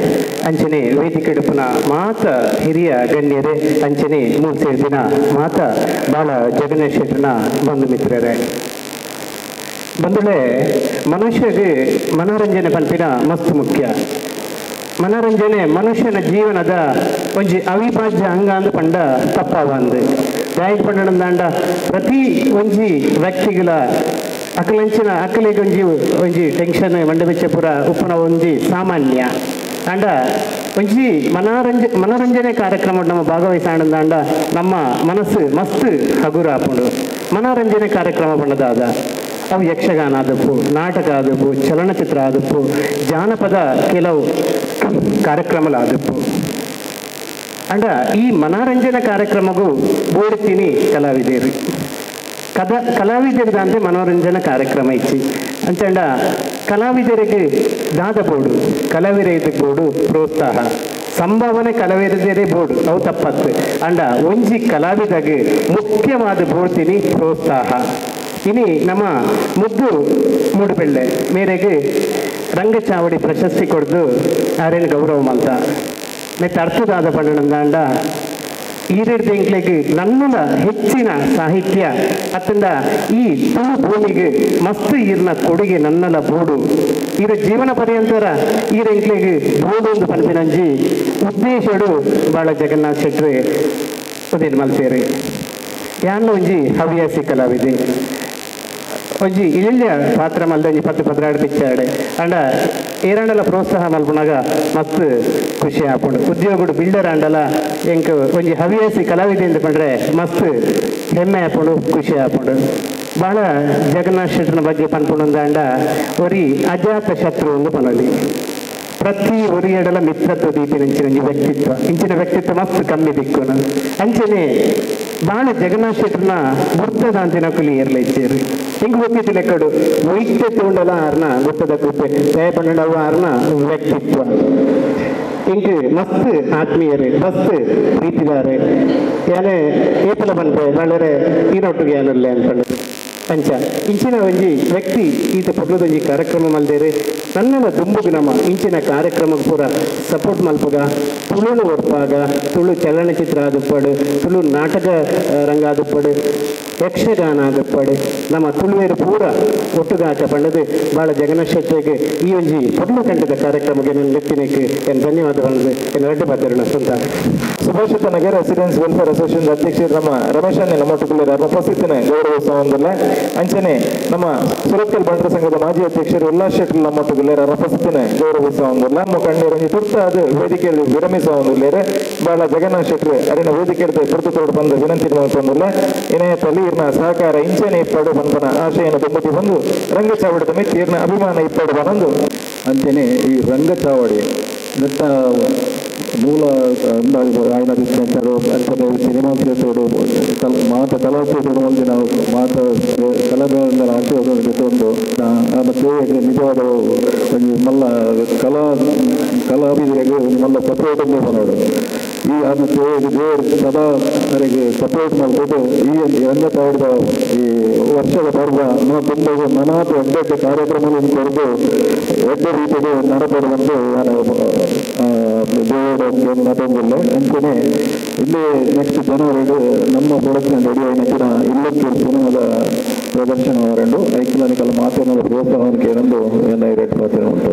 ಅಂಚನೆ ವೇದಿಕೆಡುಪುನ ಮಾತ ಹಿರಿಯ ಗಣ್ಯರೇ ಅಂಚನೆ ಮೂಲ್ಸೇರ್ದಿನ ಮಾತ ಬಾಳ ಜಗನ್ನಾಥ ಶೆಟ್ಟರ್ನ ಬಂಧು ಮಿತ್ರರೇ. ಬಂಧುಗಳೇ, ಮನುಷ್ಯಗೆ ಮನೋರಂಜನೆ ಪನ್ಪಿನ ಮಸ್ತ್ ಮುಖ್ಯ. ಮನೋರಂಜನೆ ಮನುಷ್ಯನ ಜೀವನದ ಒಂಜಿ ಅವಿಭಾಜ್ಯ ಅಂಗ ಅಂದ್ ಪಂಡ ತಪ್ಪಾವಂದು ದಾಯಿ ಪಂಡನಂದಾಂಡ ಪ್ರತಿ ಒಂಜಿ ವ್ಯಕ್ತಿಗಳ ಅಕಲಂಚಿನ ಅಕಲಿಗೆ ಒಂಜಿ ಒಂಜಿ ಟೆನ್ಷನ್ ಮಂಡಬೆಚ್ಚ ಪೂರ ಉಪ್ಪುನ ಒಂಜಿ ಸಾಮಾನ್ಯ ಅಂಡ ಒಂಜಿ ಮನೋರಂಜನೆ ಕಾರ್ಯಕ್ರಮ ನಮ್ಮ ಭಾಗವಹಿಸಾಂಡ ನಮ್ಮ ಮನಸ್ಸು ಮಸ್ತ್ ಹಗುರ ಆಪುಂಡು. ಮನೋರಂಜನೆ ಕಾರ್ಯಕ್ರಮ ಪಂಡದಾದ ಅವು ಯಕ್ಷಗಾನ ಆದಪ್ಪು, ನಾಟಕ ಆದಪ್ಪು, ಚಲನಚಿತ್ರ ಆದಪ್ಪು, ಜಾನಪದ ಕೆಲವು ಕಾರ್ಯಕ್ರಮಲಾದಪ್ಪು. ಅಂಡ ಈ ಮನೋರಂಜನೆ ಕಾರ್ಯಕ್ರಮಗೂ ಬೋಡ್ತೀನಿ ಕಲಾವಿದರು ಕಲಾವಿದರಿದಂತೆ ಮನೋರಂಜನಾ ಕಾರ್ಯಕ್ರಮ ಇಚ್ಚಿ ಅಂಚಂಡ ಕಲಾವಿದರಿಗೆ ದಾದ ಬೋಡು, ಕಲಾವಿದರಿಗೆ ಬೋಡು ಪ್ರೋತ್ಸಾಹ ಸಂಭಾವನೆ ಕಲಾವಿದರೇ ಬೋಡು ಅವು ತಪ್ಪತ್ತು. ಅಂಡ ಒಂಜಿ ಕಲಾವಿದಗೆ ಮುಖ್ಯವಾದ ಬೋಡ್ತೀನಿ ಪ್ರೋತ್ಸಾಹ. ಇನಿ ನಮ್ಮ ಮುದ್ದು ಮೂಡುಬೆಳ್ಳೆ ಮೇರೆಗೆ ರಂಗಚಾವಡಿ ಪ್ರಶಸ್ತಿ ಕೊಡ್ದು ಆರೇನು ಗೌರವ ಮಲ್ತ ಮತ್ತು ಅರ್ಥದಾದ ಪಂಡನಂದಾಂಡ ಈರೆಡ್ ಎಂಕ್ಲೆಗ್ ನನ್ನಲ ಹೆಚ್ಚಿನ ಸಾಹಿತ್ಯ ಅತ್ತಂದ ಈ ತುಳು ಭೂಮಿಗೆ ಮಸ್ತ್ ಈರ್ನ ಕೊಡುಗೆ ನನ್ನಲ ಬೋಡು ಈರ ಜೀವನ ಪರ್ಯಂತರ ಈರೆಂಕ್ಲೆಗ್ ಬೋಡು ಒಂದು ಪನ್ಪಿನಂಜಿ ಉದ್ದೇಶಡು ಬಾಳ ಜಗನ್ನಾಥ ಶೆಟ್ರೆ ಉದೇನು ಮಲ್ತೇರಿ. ಯಾನ್ ಒಂಜಿ ಹವ್ಯಾಸಿ ಕಲಾವಿದೆ. ಒಂಜಿ ಇಳಿಯ ಪಾತ್ರ ಮಲ್ದ ಒಂಜಿ 10 12 ಪಿಕ್ಚರ್ಡ್ ಅಂಡ ಏರಾಂಡಲ ಪ್ರೋತ್ಸಾಹ ಮಲ್ಪುನಾಗ ಮಸ್ತ್ ಖುಷಿ ಆಪುಂಡು. ಉದ್ಯೋಗಡು ಬಿಲ್ಡರ್ ಆಂಡಲ ಎಂಕ್ ಒಂಜಿ ಹವ್ಯಾಸಿ ಕಲಾವಿದೆ ಅಂತ ಪಂಡ್ರೆ ಮಸ್ತ್ ಹೆಮ್ಮೆ ಆಪುಂಡು, ಖುಷಿ ಆಪುಂಡು. ಭಾಳ ಜಗನ್ನಾಥ ಶೆಟ್ಟರ್ನ ಬಗ್ಗೆ ಪನ್ಪುಂಡು ಅಂಡ ಒರಿ ಅಜಾತ ಶತ್ರು ಒಂದು ಪನೊಲಿ. ಪ್ರತಿ ಒರಿಯಡಲ ಮಿತ್ರತ್ವ ದೀಪಿನ ಇಂಚಿನ ಒಂಜಿ ವ್ಯಕ್ತಿತ್ವ, ಇಂಚಿನ ವ್ಯಕ್ತಿತ್ವ ಮಸ್ತ್ ಕಮ್ಮಿ ದಿಕ್ಕುನು. ಅಂಚನೆ ಭಾಳ ಜಗನ್ನಾಥ ಶೆಟ್ಟರ್ನ ಗುರ್ತದಾಂತಿನ ಕುಲಿ ಏರ್ಲ ಇಚ್ಚೇರು ಹಿಂಗೆ ಗೊತ್ತಿತ್ತು ಲೆಕ್ಕಡು ವೈದ್ಯ ತೂಂಡಲ ಆರ್ನ ಗುತ್ತದ ಕೃಪೆ ದಯ ಪಂಡವು ಆರ್ನ ವ್ಯಕ್ತಿತ್ವ. ಇಂಕ್ ಮಸ್ತ್ ಆತ್ಮೀಯರು, ಮಸ್ತ್ ಪ್ರೀತಿದಾರೆ. ಯಾನೆ ಏಪಲ ಬಂದೆ ಬಳ್ಳರೆ ಈನೊಟ್ಟಿಗೆ ಯಾನುಲ್ಲೆ ಅನ್ಕೊಂಡು ಅಂಚ ಇಂಚಿನ ಒಂಜಿ ವ್ಯಕ್ತಿ ಈತ ಪೊರ್ಲುದೊಂಜಿ ಕಾರ್ಯಕ್ರಮ ಮಲ್ದೇರು. ನನ್ನನ ದುಂಬುಗು ನಮ್ಮ ಇಂಚಿನ ಕಾರ್ಯಕ್ರಮಕ್ಕೆ ಪೂರ ಸಪೋರ್ಟ್ ಮಲ್ಪಗ, ತುಳುನು ಒರ್ಪಾಗ, ತುಳು ಚಲನಚಿತ್ರ ಆದುಪ್ಪಡು, ತುಳು ನಾಟಕ ರಂಗ ಆದುಪ್ಪಡು, ಯಕ್ಷಗಾನ ಆದುಪ್ಪಡು, ನಮ್ಮ ತುಳುವೇರು ಪೂರ ಒಟ್ಟುಗಾಟ ಪಂಡದು ಭಾಳ ಜಗನ್ನಾಥ ಶೆಟ್ಟಿಗೆ ಈ ಒಂಜಿ ಪೊರ್ಲು ಕಂಡದ ಕಾರ್ಯಕ್ರಮಕ್ಕೆ ನನ್ನ ಲೆತ್ತಿನಕ್ಕೆ ಏನು ಧನ್ಯವಾದ ಬಂದು ಏನು ರಡ್ಡು ಪಾತ್ರಣ ಸ್ವಂತ. Subhashita Nagar residents welfare association ಅಧ್ಯಕ್ಷರು ನಮ್ಮ ರಮೇಶ್ ನಮ್ಮೊಟ್ಟುಗುಳ್ಳೇರು ಉಪಸ್ಥಿತಿನ ಗೌರವಿಸುವಂದಿಲ್ಲ. ಅಂಚನೆ ನಮ್ಮ ಸುರತ್ಕಲ್ ಬಂಟರ ಸಂಘದ ಮಾಜಿ ಅಧ್ಯಕ್ಷರು ಉಲ್ಲಾಸ್ ಶೆಟ್ಟರ್ ನಮ್ಮೊಟ್ಟುಗುಳ್ಳೇರು ಉಪಸ್ಥಿತಿನ ಗೌರವಿಸುವಂದಿಲ್ಲ. ನಮ್ಮ ಕಣ್ಣೀರೊಂಜಿ ತುರ್ತಾದ ವೇದಿಕೆಯಲ್ಲಿ ವಿರಮಿಸುವಂದಿಲ್ಲೇರು ಬಾಳ ಜಗನ್ನಾಥ ಶೆಟ್ಟರ್ ಅರಿನ ವೇದಿಕೆಯಲ್ಲಿ ಪುರ್ತು ತೋಡು ಬಂದು ವಿನಂತಿ ಮಾಡಿಕೊಂಡಿಲ್ಲ. ಇನಯತಲ್ಲಿ ಇರ್ನ ಸಹಕಾರ ಇಂಚನೆ ಇಪ್ಪಡು ಬಂದನ ಆಶೆಯನ್ನು ತುಂಬುತ್ತಿ ಬಂದು ರಂಗಚಾವಡಿದ ಮಿತ್ತಿ ಇರ್ನ ಅಭಿಮಾನ ಇಪ್ಪಡು ಬಂದು. ಅಂಚನೆ ಈ ರಂಗಚಾವಡಿ ನೆತ್ತ ಮೂಲ ಆಯ್ನ ಅಂಚನೆ ಸಿನಿಮಾ ಕ್ಷೇತ್ರಡು ಮಾತ ಕಲಾ ಕ್ಷೇತ್ರಡು ಮಲ್ದಿನ ಮಾತ ಕಲಾಭಿಮಾನ ಆಶೀರ್ವಾದ ಜೊತೆ ಮತ್ತೆ ನಿಜವಾದ ಒಂಜಿ ಮಲ್ಲ ಕಲಾ ಕಲಾವಿದರಿಗೆ ಒಂಜಿ ಮಲ್ಲ ಸಪೋರ್ಟ್ ಒಂದೇ ಮಾಡೋಡು. ಈ ಆನ ಸೇವೆಗೆ ದೇವರು ಸದಾ ಅವರಿಗೆ ಸಪೋರ್ಟ್ ಮಾಡ್ಬೋದು. ಈ ರಂಗಚಾವಡಿದ ಈ ವರ್ಷದ ಪರ್ವ ನಮ್ಮ ತುಂಬ ನನಾತ ಎಡ್ಡೆ ಕಾರ್ಯಕ್ರಮಗಳನ್ನು ಕೊರದು ಎಡ್ಡೆ ರೀತಿಯಲ್ಲಿ ನಡಪಡು ಬಂದು ನಾನು ದೇವರ ನಟೊಂದಿಲ್ಲ. ಅಂಚನೆ ಇಲ್ಲಿ ನೆಕ್ಸ್ಟ್ ಜನವರಿ ನಮ್ಮ ಪ್ರೊಡಕ್ಷನ್ ರೆಡಿ అయిన ಇಲ್ಲಕ್ಕೆ ಸಿನಿಮಾದ ಪ್ರದರ್ಶನ ವರೆಂಡು ಐಕ್ಯನಿಕಲ್ ಮಾತನಾಡ ಪ್ರೋತ್ಸಾಹಕ್ಕೆ ಏನೊಂದು ರೇಟ್ ಪಾತ್ರ ಉಂಟು.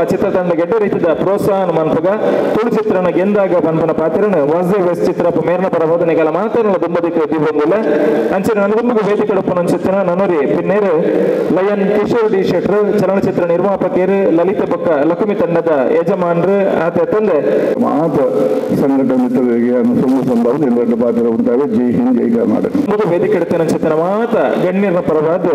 ಆ ಚಿತ್ರತಂಡ ಗೆಡ್ಡೆ ರೀತಿಯ ಪ್ರೋತ್ಸಾಹ ಮನ್ಪಗ ತುಳು ಚಿತ್ರನ ಗೆಂದಾಗ ಪನ್ಪನ ಪಾತ್ರನ ವಾಸೆ ವೆಸ್ಟ್ ಚಿತ್ರ ಮೇರ್ನ ಪರವಾದ ನಿಗಲ ಮಾತನಾಡ ದುಂಬದಿಕ್ಕೆ ದಿಬ್ಬೊಂದಿಲ್ಲ. ಅಂಚನೆ ನನಗೊಂದು ವೇದಿಕೆ ಉಪ್ಪನ ಚಿತ್ರ ನನರಿ ಪಿನ್ನೇರು ಲಯನ್ ಕಿಶೋರ್ ಡಿ ಶೆಟ್ರು ಚಲನಚಿತ್ರ ನಿರ್ಮಾಪಕರು ಲಲಿತ ಬೊಕ್ಕ ಲಕ್ಷ್ಮಿ ತಂಡದ ಯಜಮಾನರು ಆತ ತಂದೆ ಮಾತ ಸಂಘಟನೆ ಸಂಭವ ಪಾತ್ರ ಉಂಟಾಗ ಜೈ ಹಿಂದ್ ಜೈ ಕರ್ನಾಟಕ. ವೇದಿಕೆ ಚಿತ್ರ ಮಾತ ಗಣ್ಯರ ಪರವಾದ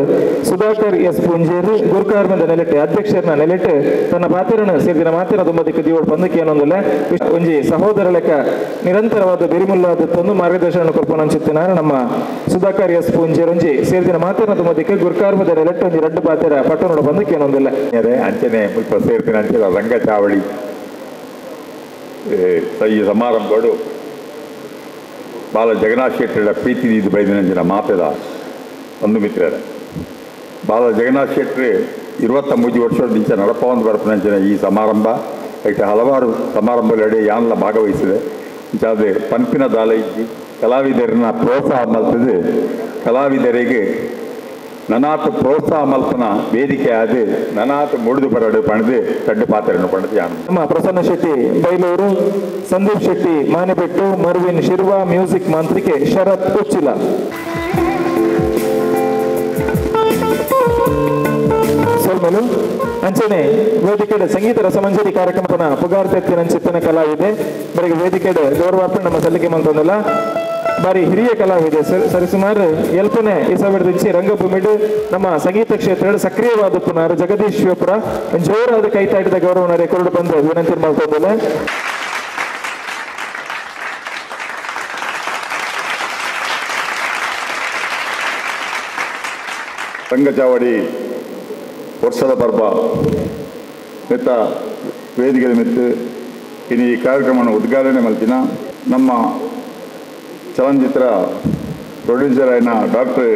ಸುಧಾಕರ್ ಎಸ್ ಪುಂಜೇರು ಗುರುಕಾರ್ಮದ ನೆಲೆಟ್ ಅಧ್ಯಕ್ಷರನ್ನ ನೆಲೆಟ್ ತನ್ನ ಪಾತ್ರನ ಸೇರಿದ ಮಾತಿನ ತುಂಬದಿಕ್ಕೆ ದಿವೋಡ್ ಬಂದಕ್ಕೆ ಏನೊಂದಿಲ್ಲ. ಒಂಜಿ ಸಹೋದರ ಲೆಕ್ಕ ನಿರಂತರವಾದ ಬೆರಿಮುಲ್ಲಾದ ತಂದು ಮಾರ್ಗದರ್ಶನ ಕೊರ್ಪನ ನಮ್ಮ ಸುಧಾಕರ್ ಎಸ್ ಪುಂಜೇರು ಒಂಜಿ ಸೇರಿದ ಮಾತಿನ ತುಂಬದಿಕ್ಕೆ ಗುರುಕಾರ್ಮದ ನೆಲೆಟ್ ಒಂಜಿ ರಡ್ಡು ಪಾತ್ರ ಪಟ್ಟಣೋಡ ಬಂದಕ್ಕೆ ಏನೊಂದಿಲ್ಲ. ಅಂಚನೆ ಮುಲ್ಪ ಸೇರ್ತಿನ ಅಂಚೆ ರಂಗಚಾವಳಿ ಈ ಸಮಾರಂಭಗಳು ಬಾಲ ಜಗನ್ನಾಥ ಶೆಟ್ಟರ ಪ್ರೀತಿ ಇದು ಬೈದಿನಂಚಿನ ಮಾತೆದ ಒಂದು ಮಿತ್ರರ ಬಾಲ ಜಗನ್ನಾಥ ಶೆಟ್ಟರು 23 ವರ್ಷದ ನಡಪವಂದು ಬರ್ಪನಂಚಿನ ಈ ಸಮಾರಂಭ ಐತೆ ಹಲವಾರು ಸಮಾರಂಭಗಳಡೆ ಯಾನ್ಲ ಭಾಗವಹಿಸಿದೆ. ಇಂಚಾದ ಪನ್ಪಿನ ದಾಲೈಜಿ ಕಲಾವಿದರನ್ನ ಪ್ರೋತ್ಸಾಹ ಮಲ್ತದೆ ಕಲಾವಿದರಿಗೆ ನನಾತ ಪ್ರೋತ್ಸಾಹ ಮಲ್ಪನ ವೇದಿಕೆ ಆದ ನನಾತ ಮುಡಿದು ಬರಡು ಪಣದು ತಡ್ಡು ಪಾತ್ರನ್ನು ಪಣದು ಯಾನು. ನಮ್ಮ ಪ್ರಸನ್ನ ಶೆಟ್ಟಿ ಬೈಲೂರು, ಸಂದೀಪ್ ಶೆಟ್ಟಿ ಮಾನಿಬೆಟ್ಟು, ಮರ್ವಿನ್ ಶಿರ್ವಾ, ಮ್ಯೂಸಿಕ್ ಮಾಂತ್ರಿಕೆ ಶರತ್ ಉಚ್ಚಿಲ. ಸೋಲ್ಮಲು ಅಂಚನೆ ವೇದಿಕೆ ಸಂಗೀತ ರಸಮಂಜರಿ ಕಾರ್ಯಕ್ರಮದ ಪುಗಾರ್ತೆತ್ತಿನ ಚಿತ್ತನ ಕಲಾವಿದೆ ಬರಿಗೆ ವೇದಿಕೆ ಗೌರವಾರ್ಪಣೆ ನಮ್ಮ ಸಲ್ಲಿಕೆ ಮಂತೊಂದಲ್ಲ ಬಾರಿ ಹಿರಿಯ ಕಲಾವಿದೆ ಸರಿಸುಮಾರು ಎಲ್ಪನೆ ಇಸವಿಡದಿಂಚಿ ರಂಗಭೂಮಿಡು ನಮ್ಮ ಸಂಗೀತ ಕ್ಷೇತ್ರ ಸಕ್ರಿಯವಾದ ಪುನಾರು ಜಗದೀಶ್ ಶಿವಪುರ ಜೋರಾದ ಕೈತಾಟಿದ ಗೌರವನ ರೆಕಾರ್ಡ್ ಬಂದು ವಿನಂತಿ ಮಾಡ್ಕೊಂಡಿಲ್ಲ. ರಂಗಚಾವಡಿ ವರ್ಷದ ಪರ್ವ ಮೆತ್ತ ವೇದಿಕೆ ಮೆತ್ತು ಇನ್ನು ಈ ಕಾರ್ಯಕ್ರಮವನ್ನು ಉದ್ಘಾಟನೆ ಮಲ್ತಿನ ನಮ್ಮ ಚಲನಚಿತ್ರ ಪ್ರೊಡ್ಯೂಸರ್ అయిన ಡಾಕ್ಟರ್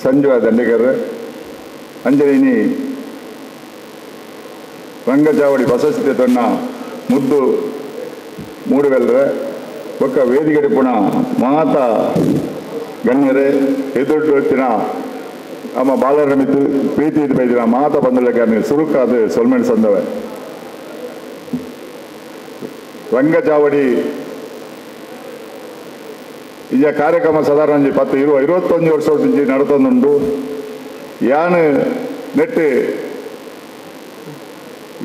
ಸಂಜೀವ ದಂಡೇಕರ್ ಅಂಜಲಿನಿ ರಂಗಚಾವಡಿ ಪ್ರಶಸ್ತಿ ತನ್ನ ಮುದ್ದು ಮೂಡುವೆಲ್ಲರೆ ಬೊಕ್ಕ ವೇದಿಕೆ ಪುಣ ಮಾತ ಗಣ್ಯರೇ ಎದುರು ಅಮ್ಮ ಬಾಲರ ಮಿತ್ತು ಪ್ರೀತಿ ಇದು ಬೈದಿನ ಮಾತ ಬಂದಲಕ್ಕೆ ಸುರುಕಾದ ಸೊಲ್ಮೆಣ್ ಸಂದವೆ ರಂಗಚಾವಡಿ ಇಂಜ ಕಾರ್ಯಕ್ರಮ ಸಾಧಾರಣ ಒಂಜಿ 10 20 21 ವರ್ಷ ನಡತೊಂದುಂಡು. ಯಾನ್ ನೆಟ್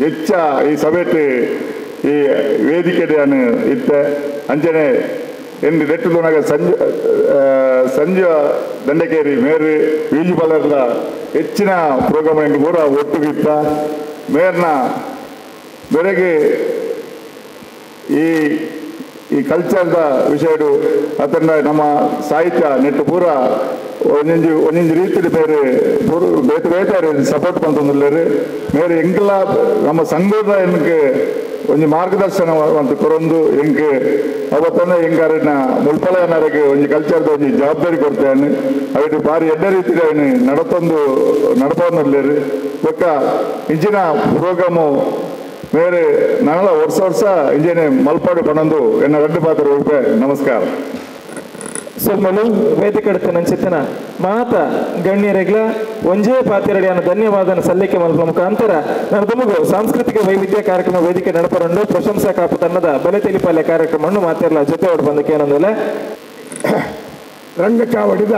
ಹೆಚ್ಚ ಈ ಸಭೆಟ್ ಈ ವೇದಿಕೆ ಯಾನ್ ಇತ್ತೆ ಅಂಚನೆ ಎಂದು ನೆಟ್ಟುನಾಗ ಸಂಜೆ ಸಂಜೆ ದಂಡಕೇರಿ ಮೇರು ವೀಜು ಬಲರ್ಲ ಹೆಚ್ಚಿನ ಪ್ರೋಗ್ರಾಮ್ ಎಂಟು ಪೂರ ಒಟ್ಟುಗಿತ್ತ ಮೇರ್ನ ಬೆಳಗ್ಗೆ ಈ ಈ ಕಲ್ಚರ್ದ ವಿಷಯಡು ಅದನ್ನ ನಮ್ಮ ಸಾಹಿತ್ಯ ನೆಟ್ಟು ಪೂರ ಒಂದೊಂದು ಒಂದೊಂದು ರೀತಿಯಲ್ಲಿ ಬೇರೆ ಬೇತೆ ಬೇತೆ ಸಪೋರ್ಟ್ ಬಂತಂದ್ರೆ ಮೇರೆ ಎಂಕೆಲ್ಲ ನಮ್ಮ ಸಂಘದ ಎನ್ಕೆ ಒಂಜಿ ಮಾರ್ಗದರ್ಶನ ಅಂತ ಕೊರೊಂದು ಎಂಕೆ ಅವತ್ತನ್ನ ಎಂಗಾರನ್ನ ಮುಲ್ಪಲ ಏನಾರಿಗೆ ಒಂಜಿ ಕಲ್ಚರ್ದ ಒಂಜಿ ಜವಾಬ್ದಾರಿ ಕೊಡ್ತೇನೆ. ಅವಿಟ್ಟು ಬಾರಿ ಎಡ್ಡ ರೀತಿಯಲ್ಲಿ ನಡತೊಂದು ನಡಪೊಂದುಲ್ಲೇರು. ಬೊಕ್ಕ ಇಂಚಿನ ಪ್ರೋಗ್ರಾಮು ಮೇರೆ ನಾಳ ವರ್ಷ ವರ್ಷ ಇಂಜನೆ ಮಲ್ಪಾಡು ಪಣಂದು ಎನ್ನ ರಡ್ಡು ಪಾತ್ರ ರೂಪೆ. ನಮಸ್ಕಾರ. ಸೊಲ್ಮಲು ವೇದಿಕೆ ನಂಚಿತ್ತನ ಮಾತ ಗಣ್ಯರೆಗ್ಲ ಒಂಜೇ ಪಾತಿರಡಿಯನ್ನು ಧನ್ಯವಾದನ ಸಲ್ಲಿಕೆ ಮಲ್ಪುವ ಮುಖಾಂತರ ನಾನು ತಮಗು ಸಾಂಸ್ಕೃತಿಕ ವೈವಿಧ್ಯ ಕಾರ್ಯಕ್ರಮ ವೇದಿಕೆ ನಡಪರಂಡು ಪ್ರಶಂಸಾ ಕಾಪು ತನ್ನದ ಬಲೆ ತಿಳಿಪಾಲೆ ಕಾರ್ಯಕ್ರಮವನ್ನು ಮಾತೆಲ್ಲ ಜೊತೆ ಹೊಡ್ ಬಂದಕ್ಕೆ ಏನಂದಲ್ಲ ರಂಗಚಾವಡಿದ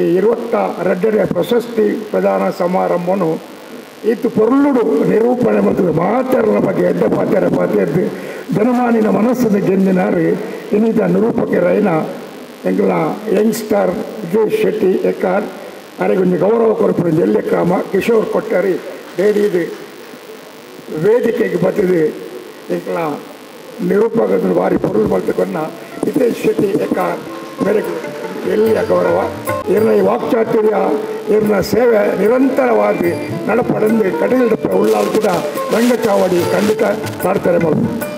ಈ 22ನೇ ಪ್ರಶಸ್ತಿ ಪ್ರದಾನ ಸಮಾರಂಭವನ್ನು ಇತ್ತು ಪೊರ್ಲುಡು ನಿರೂಪಣೆ ಮತ್ತು ಮಾತೆರಲ ಬಗ್ಗೆ ಎಡ್ಡ ಪಾತ್ಯರ ಪಾತ್ಯದ್ದು ಜನಮಾನಿನ ಮನಸ್ಸನ್ನು ಗೆಂದಿನಾರು ಇನ್ನಿತ ನಿರೂಪಕರೈನ ಎಂಗ್ಲ ಯಂಗ್ಸ್ಟರ್ ವಿಜಯ್ ಶೆಟ್ಟಿ ಎಕ್ಕಾರ್ ಅರೆಗೊಂದು ಗೌರವ ಕೊರಪು ಎಲ್ಲೆಕ್ಕಾಮ ಕಿಶೋರ್ ಕೊಟ್ಟರಿ ದೇಡಿದು ವೇದಿಕೆಗೆ ಬತ್ತಿದೆ ಎಂಕ್ಲ ನಿರೂಪಕರನ್ನು ಭಾರಿ ಪೊರುಳು ಮಲ್ತುಕೊನ್ನ ಹಿತೇಶ್ ಶೆಟ್ಟಿ ಎಕ್ಕಾರ್ ಮೇರೆಗೆ ಎಲ್ಲಿಯ ಗೌರವ ಇರ್ನ ಈ ವಾಕ್ಚಾತುರ್ಯ ಇರ್ನ ಸೇವೆ ನಿರಂತರವಾಗಿ ನಡಪಡೆಂದು ಕಟೀಲ್ ಉಳ್ಳಾಲ್ತಿದ ರಂಗಚಾವಡಿ ಖಂಡಿತ ಸಾರ್ತಾರೆ ಮಲ್ಪು.